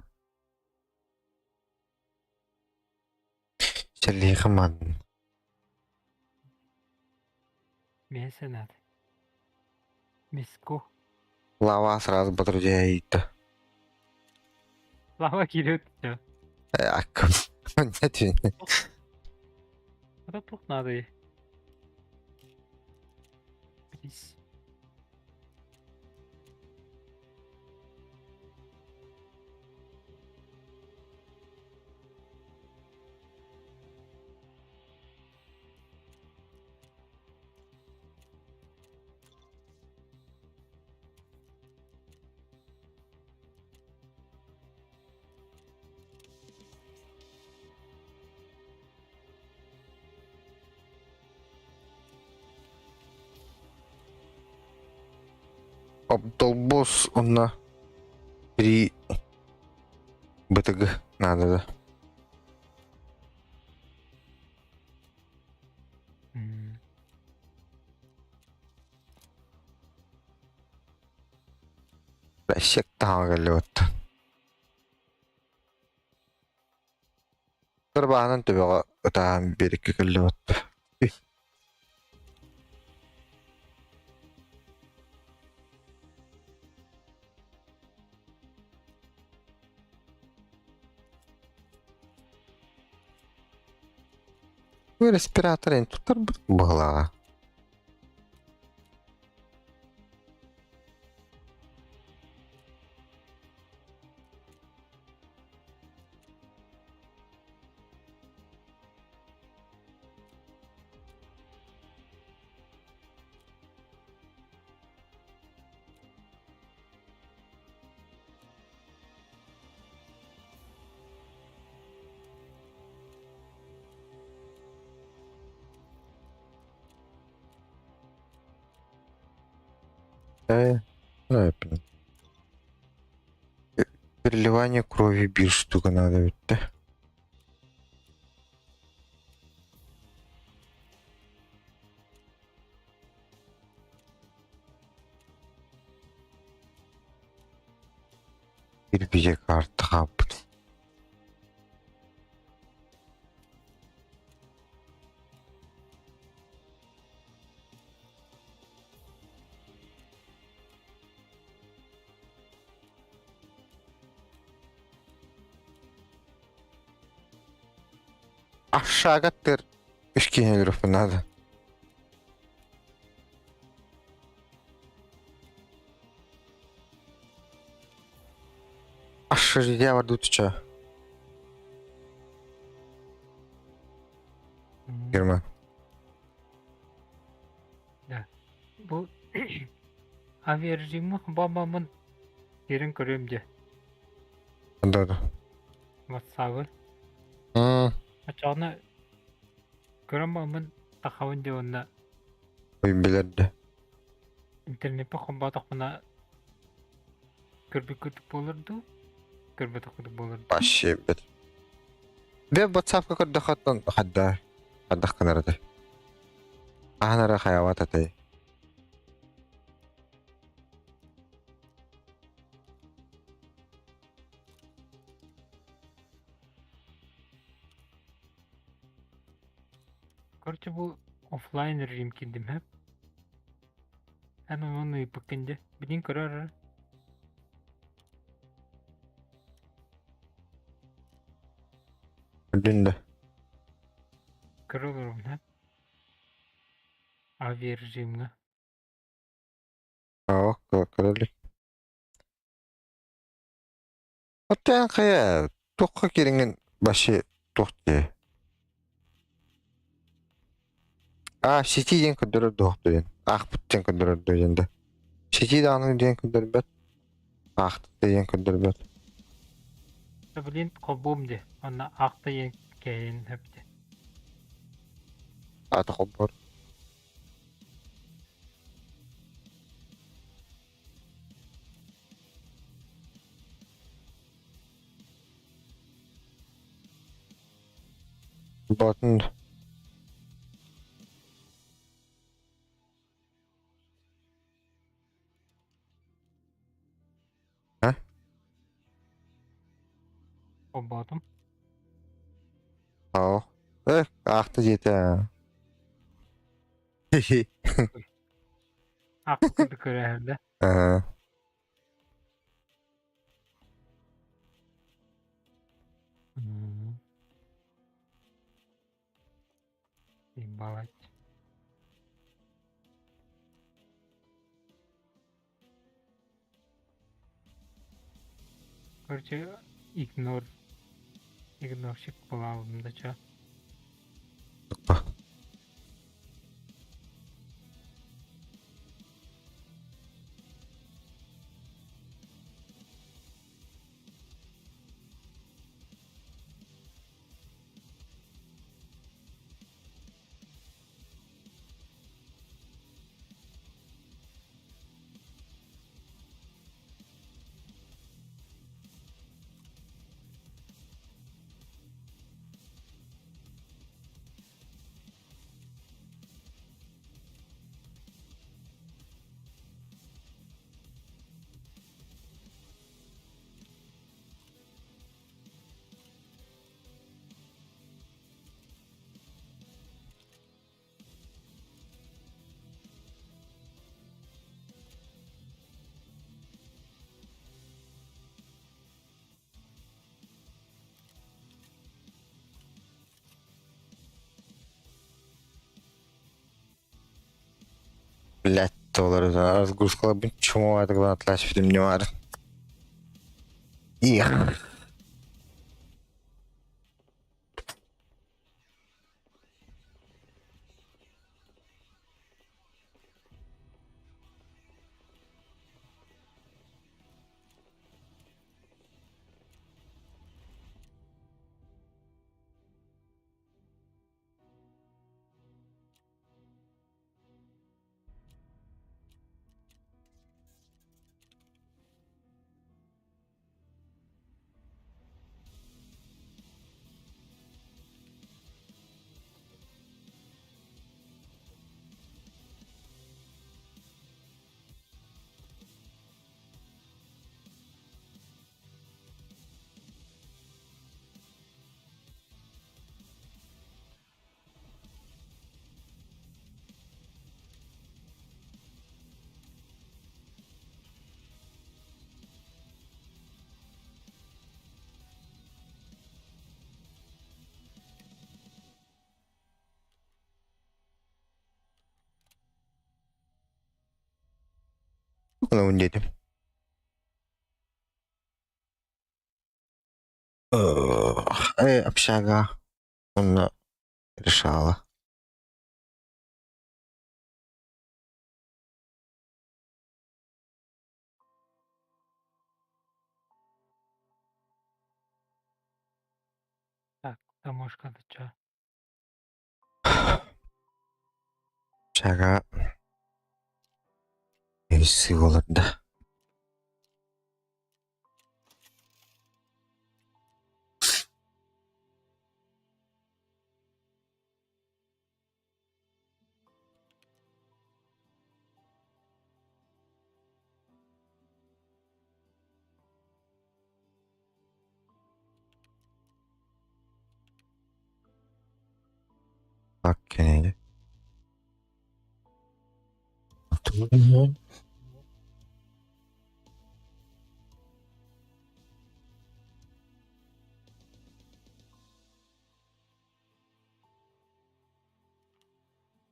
Сэлиэхэ манна. Миэхэ санаата. Миску. Лава сразу батырдьайда. Лава киирбит да. Аккым. Не Это туох наадый? Плиз. Обдолбос онно три БТГ надо да. М. Бэссек таһаҕа кэллибит. Кырбаанан төбөҕө ытаан биэриккэ кэллибит. Бу респиратор эн туттарбыт быһылааҕа. Э, э, Переливание крови биир штука надо бүттэ. Кирпиче карта хааппыт. Ашшаагаттыр үс киһини өлөрүөхпүн наада. Ашшырия бардутча. М. Герман. Да. Бу авиарежимы бамамын терин көрөм дьэ. Да, да. Ватсабы. М, Очоҕуна көрөн баммын тахабын дьэ уонна Ой, билэрдэ. интернеппэ холбоотохпуна көрбүт курдук буолар дуу, көрбөтөх курдук буолар дуу. Вообще бит. Бе WhatsApp-ка көрдөхөттөн хадда хаддах гынарады. Ахан ара хаяват атай. Короче, бу оффлайн режим киирдим һэп. Эн онон ыйыппыккын дьэ. Билигин көрөр эрэ. Көрдүн да. Көрө олоробун һэп. Авиарежимҥа. Ок, көрөлү. Оттон хайа туохха кириҥин вообще туох дии. А, сити диэн көрдөрөр дуохту диэн. Аахпыт диэн көрдөрөр дуо диэн да. Сити даҕаны диэн көрдөрбөт. Аахтыт да диэн көрдөрбөт. Блин, холбуум дии. Онно аахта ийэн кэһин хөптө. Аата холбор. Ботун А? Холбоотум. Оо. Э, аахта диэтэ. Аахпыт курдук көрөөһүллэ. Аа. Ебать. Короче, игнор. Игнорщик буолабын да чё. Тупо. Блять, доллар разгрузкаларбын чумоватык атлашпытым не бар. Их. Bunu dedim. Общага. Онно решала. Так, таможка да чё. Общага. Сыголарда. Окей.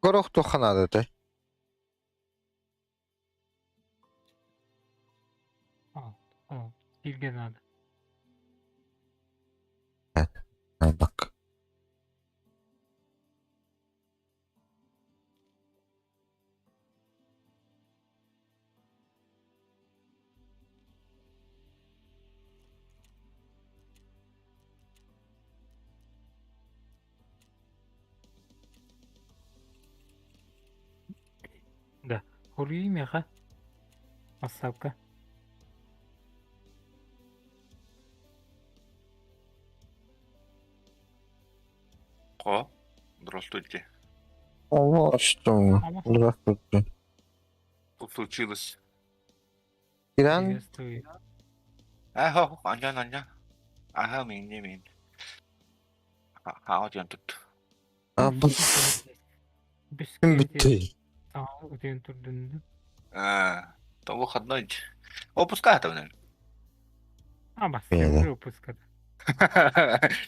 Горох туханады О, сиргэ надо. Bak. Хоруйуй миэхэ. Ватсапка. Ко? Здравствуйте. Алло, что? Здравствуйте. Что случилось? Иран? Приветствую. Ага, анжан, анжан. Ага, мин, не мин. Хао, тут. А, bu Бүскү bitti. Саҥа утуйан турдун. А, то выходной. Отпуска это, наверное. А, бас, Миэнэ. выпуска.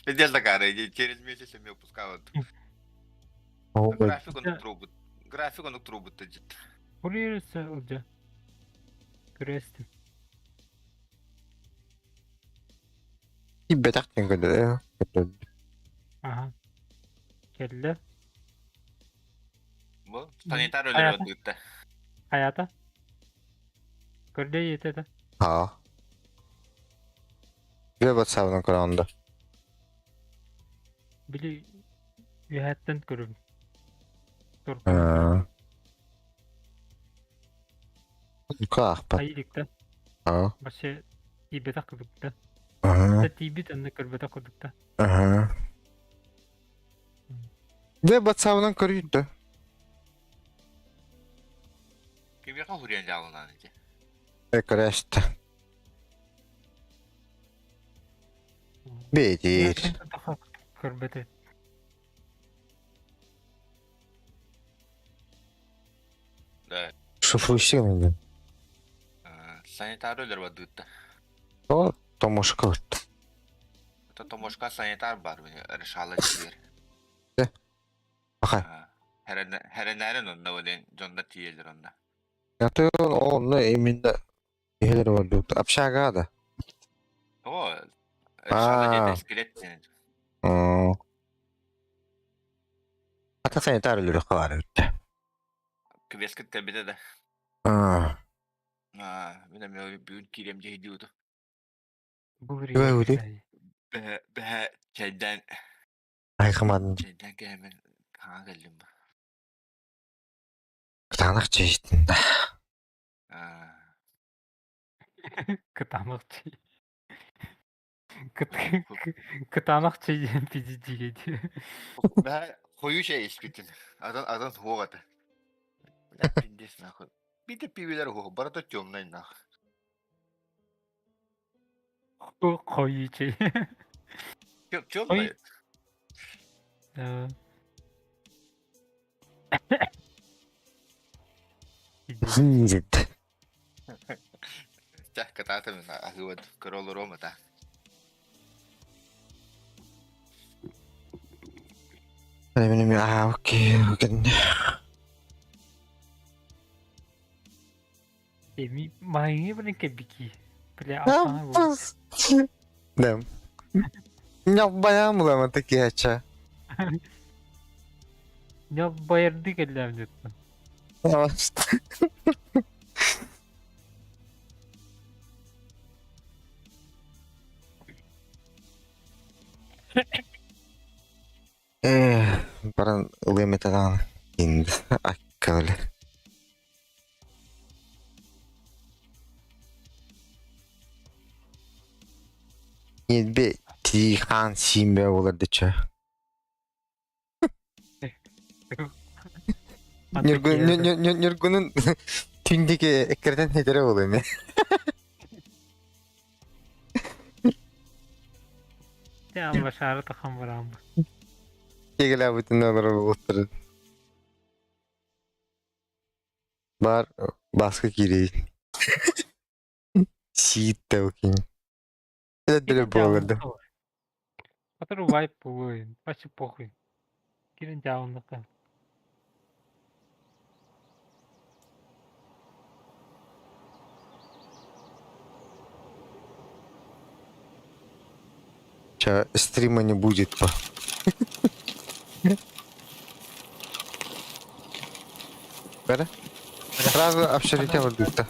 Пиздец такая, через месяц я выпускают. График он трубит. График он трубит. Курьерса ылдьа. Көрөстүм. Бэтэх көрдө. Аха. Кэллэ. Бу санитар өлөрө ыытта. Хайата. Көрдө ийэтэ да. Ha. Бе WhatsApp'dan көрөндө. Били үөһэттэн көрүм. Аа. Каахпат. Айылыкта. Аа. Вообще тиийбэтэх курдукта. Аа. Тиийбит онно көрбөтөх курдукта. Аа. Бе WhatsApp'dan көрүйдү. Кимиэхэ хуруйан дьаалынан ити? Э көрөстө. Бетир. Көрбөтө. Да. Шифруйсың енді. Санитар өлөр бадыытта. О, томошка өттү. Это томошка санитар бар, решала тиер. Аха. Хэрэнэрин онно олен дьоннор тиийэллэр онно. Аты онно именно иһэлэр болду. Общага да. О, решала диэн скелет диэн. Ата санитар өлөрө калар өттү. Квескит кэлбитэ да. Аа. Аа, мин эмиэ бүгүн киириэм дьиһийдии уту. Үбэ үли. Бэһэ бэһэ чэйдээн Айхымадын. чэйдээн кэһэммин хаҥа кэллим бу. Кытаанах чэйиттин да. Аа. Кытаанах чэй. Кытаанах чэй диэн пиздигэ дии. Бэһэ хойуу чэй испитин. Атын атын суох этэ. Бля, пиздец нахуй. Биир пиибэлэр уһуох, барыта темный нахуй. Хойуу чэй. Темный. Зинзит. Чэ, кытаатым аһыыбат көрө олоруом этэ. Аа, окей, окей. Эми маһыҥы блин кэбики. Бля, алтаҥа буолбут. Да. Ньалбайаан булама такие ача. Ньалбайардыы кэллэм дьыттан. Э, баран ылыам этэ даҕаны. Инде аккабылы. Ньирбэ тии хаан сиин бөҕө буолар дыча. Ньургунун түн диэки эккирэтэн этэрэ буолуо эмиэ. Дьэ, аллашаары тахан барааммын. Киэгэлээбитин олорор буолуохтарын. Баар Бааска киириэй. Сиит да окей. Эдэрдэрэ буолар да. Который вайп буолуо, вообще похуй. Кирин дьаалынныка. Ча стрима не будет по. Бэрэ? Сразу общежитие барбыта.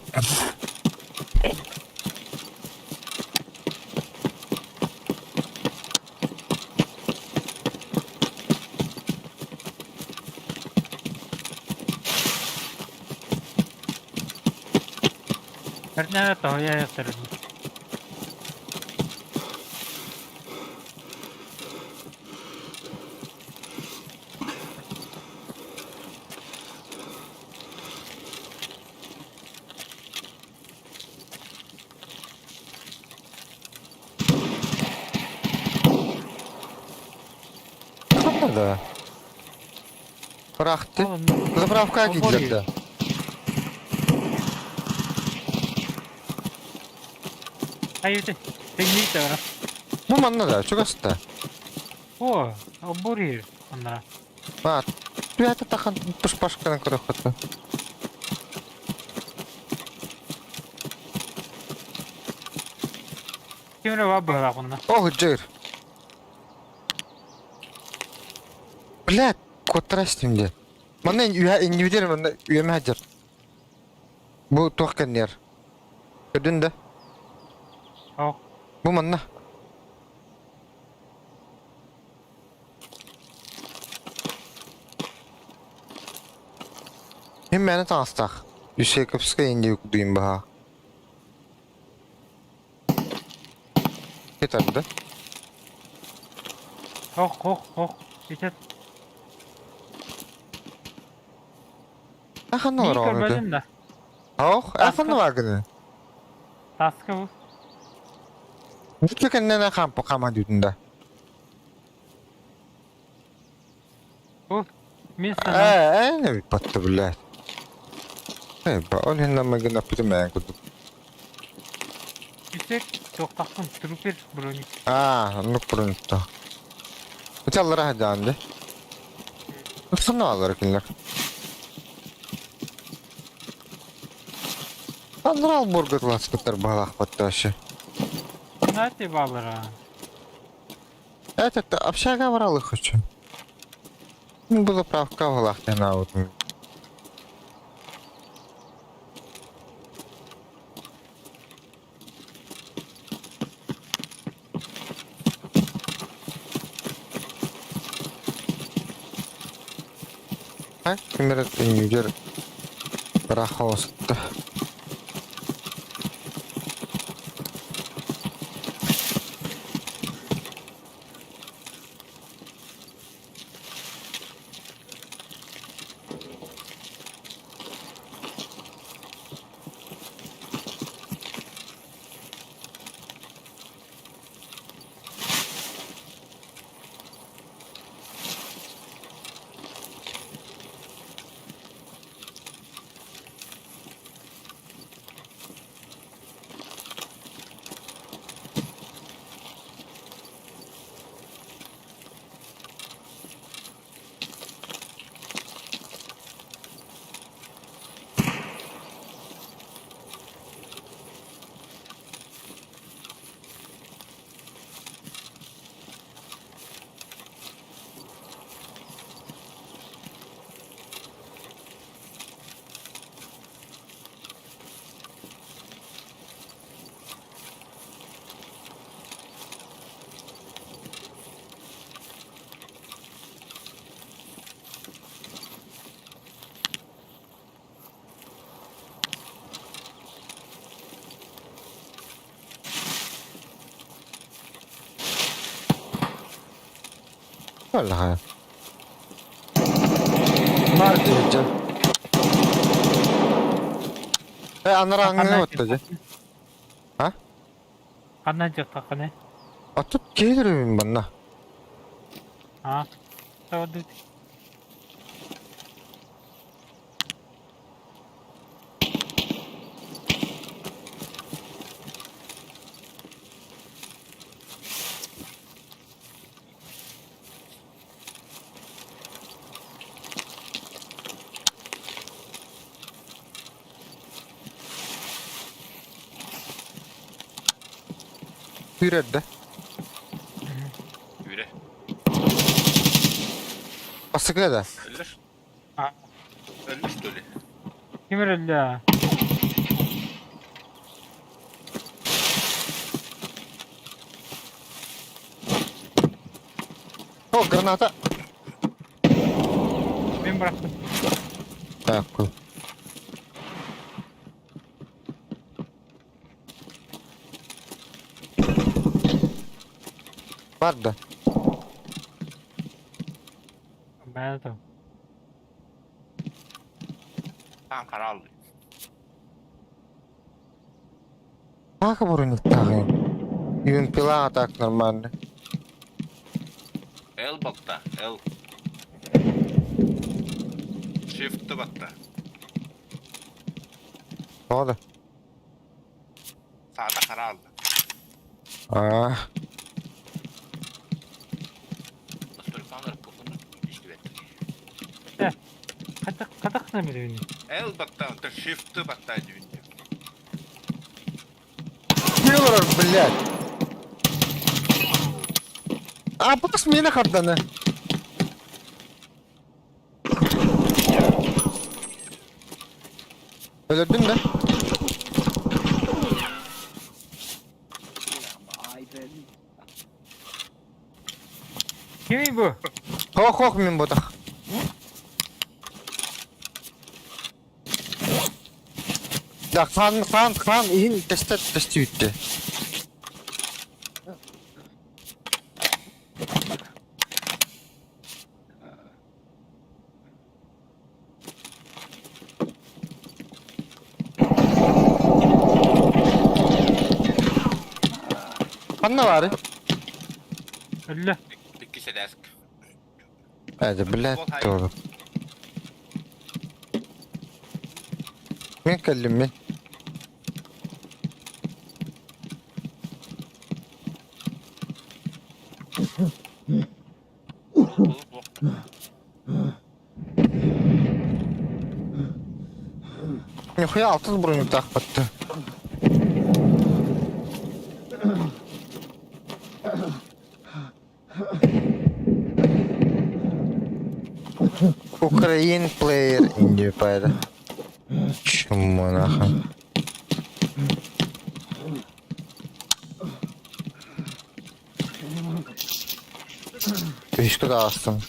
Тэрнэҕэ тоһуйа айахтарын. Ханна да? Бырахты. Заправка киирдилэр да. Айыты, тэҥниит да Бу манна да, чугас да. О, обур онна. А, түһэтэ тахан пышпашканы көрөххөтө. Ким эрэ бар быһалаах онно. Ох, дьыр. Блядь, куоттара истим дии. Манна үһэ иннибитигэр манна үөмэ сылдьар. Бу туох кэннигэр? Көрдүн да? Ох. Бу манна. Мин мээнэ таҥастаах. Юсековскай инди кудуйум баһаа. Кетерді. Ох, ох, ох. Итет. Аханна Мин олорон көрбөтүм да. Ох, аханна вагыны. Таска бу. Бүтө кэннэ хампы хама дүүтүн да. Бу. Мин санаа. Ээ, не биппатты блядь. Э, ба, ол хинна мэгин аппыты мээн курдук. Үсек тоқтақтың трупер броник. Аа, оннук броньта. Ити аллара хадаан де. Ханна аллара кинилэр. Аллара алборга тыласпыттар баһалаахпатта вообще. Знаете баллара. Этот общага брал их хочу. Ну, было правка в лахте на вот. А, кемер инжер рахоста. Валлаха. Бар дьэ. Э, анарааҥҥы отто дьэ. А? Ханна дьахтаххыный? А тут киһи манна. А, Тавадыт. Күүрэр да. Үүрэ. Басыкы да. Өллөр. А. Өллөр что ли? Ким өллө? О, граната. Мин бырахтым. Так, кул. Бар да. Бэйэ там. Там каралды. Так бронниктааҕый? Юнпила так нормально. Л батта, Л. Shift'ı battı. Тоҕо да? Sağda kara aldı. Аа. Стройкандар пухуну иштибет. Хата хатахна билэбиний? Л батта, онтон Shift'ı батта дүйүндү. Киллер, блядь! А, бас мені харданы. Өлөрдүм да? Кимий бу? Хох-хох мин ботах. Да, хан, хан, хан, иһин тэстэ тэстибитте. Ханна баары? Өллө. Икки седәск. Hadi блядь, doğru. Мен кэллим мин. Нихуя алтын броню тахпатты. Украин плеер Индию поэта. Чему нахуй? Үс астым.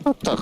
Вот так.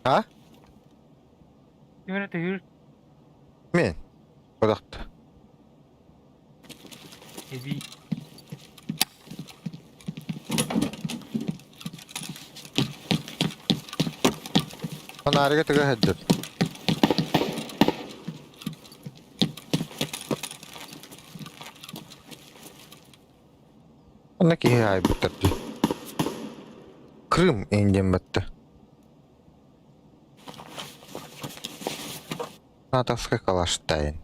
А? Ким эрэ тыыр Мен. Бодохто. эбии. Фонарика тыга хэддер. Онно киһи аайбыттар дии. Крым индиэн батта. Натовскай Калаштайн.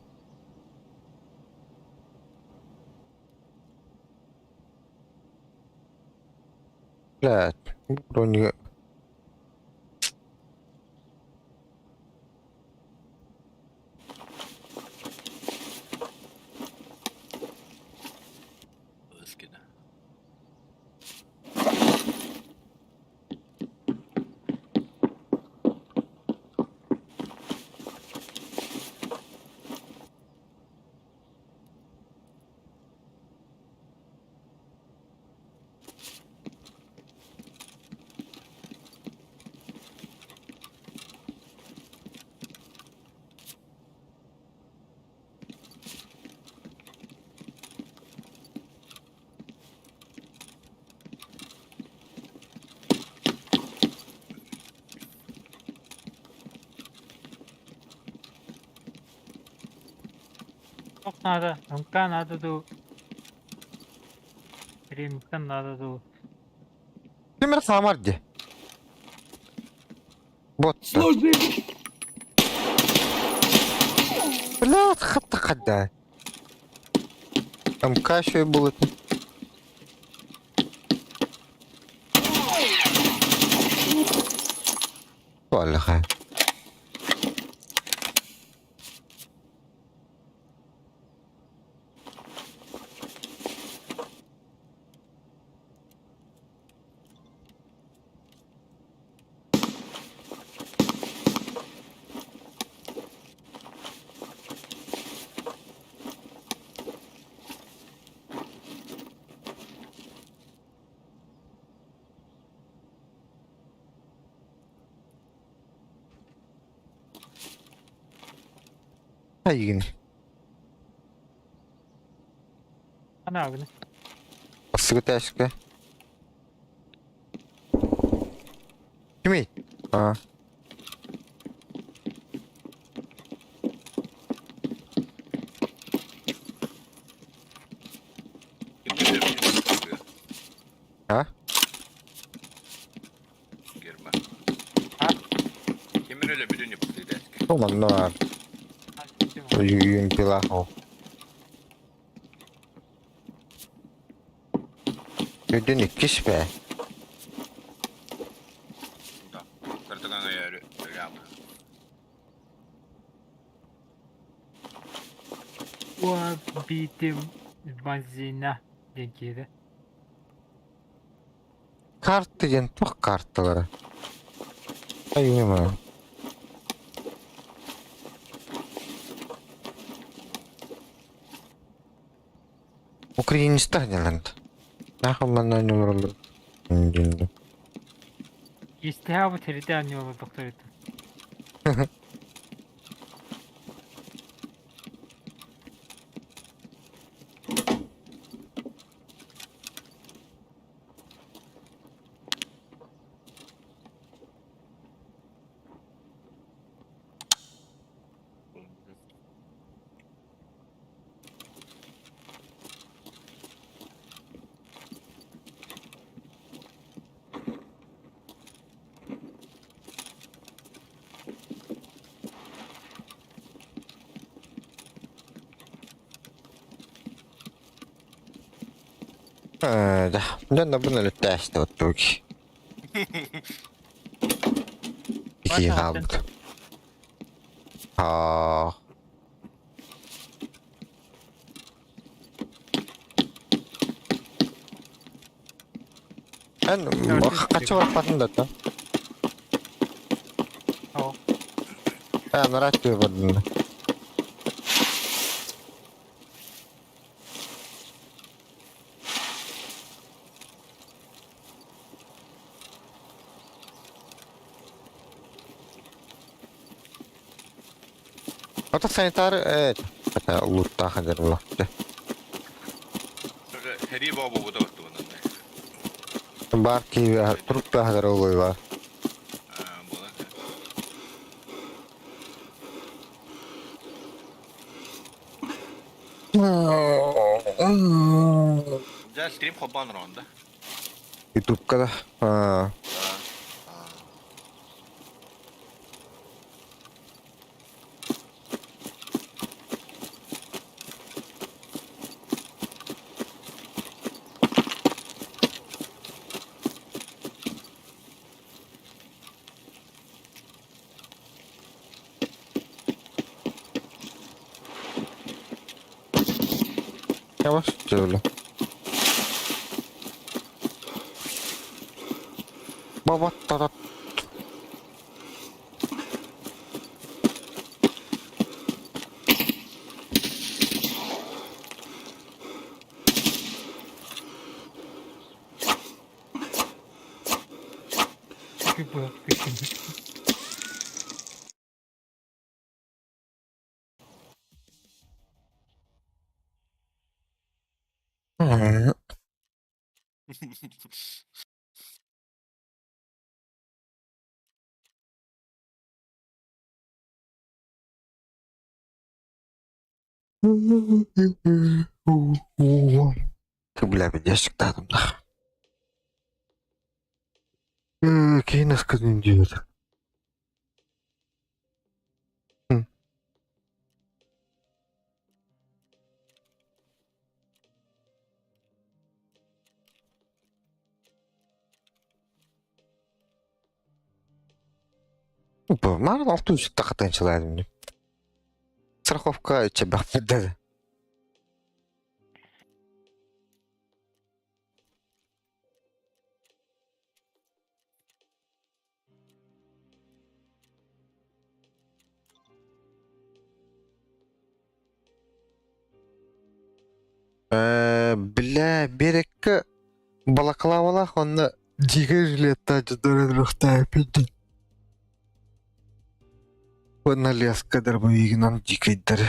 Блядь, брони... Ыскина. Туох наада? МК наада дуу? Ремиктэн наада дуу? Ким эрэ хаамар дии. Ботта. Служи! Блядь, хатта хадда. МК еще и был это. Туаллаха. Айгин. Анаабыны. Ассыгы тээшке. Кимий? А. А? Герма. А? Кемер өлө бүтүн yapıldı Манна үйін пила. Үйден иккис бе. Да. Картаган айары өлөм. Уа битим бензина диэн киирэ. Карта диэн туох карталара? Айыма. Украинистар диэн Нахуй манна олороллор. Диэн. Истиһаабыт хэритэ анньуола доктор это. Да, дьон бу өлүттээсте оттук. Ики хаалбыт. Аа. Эн хачы барпатын да та. Оо. Э, нарат бардын. Ото санитар это лутта хадер лотты. Хери бабу бу да баттı Бар ки трупта хадер олуйла. Аа, була. Да, стрим хоббан ронда. Ютубка да. А, Yavaş söyle. Baba tarat. Бля, видящик-то да. Киһи наскытын диир. Маар алты үс тахатан Страховка чебахпыдды. Бля, берекке балаклавалах онно дьигэ жилеттаа дьодорон пидди. Онно леска дырбыйыгынан дикайдар.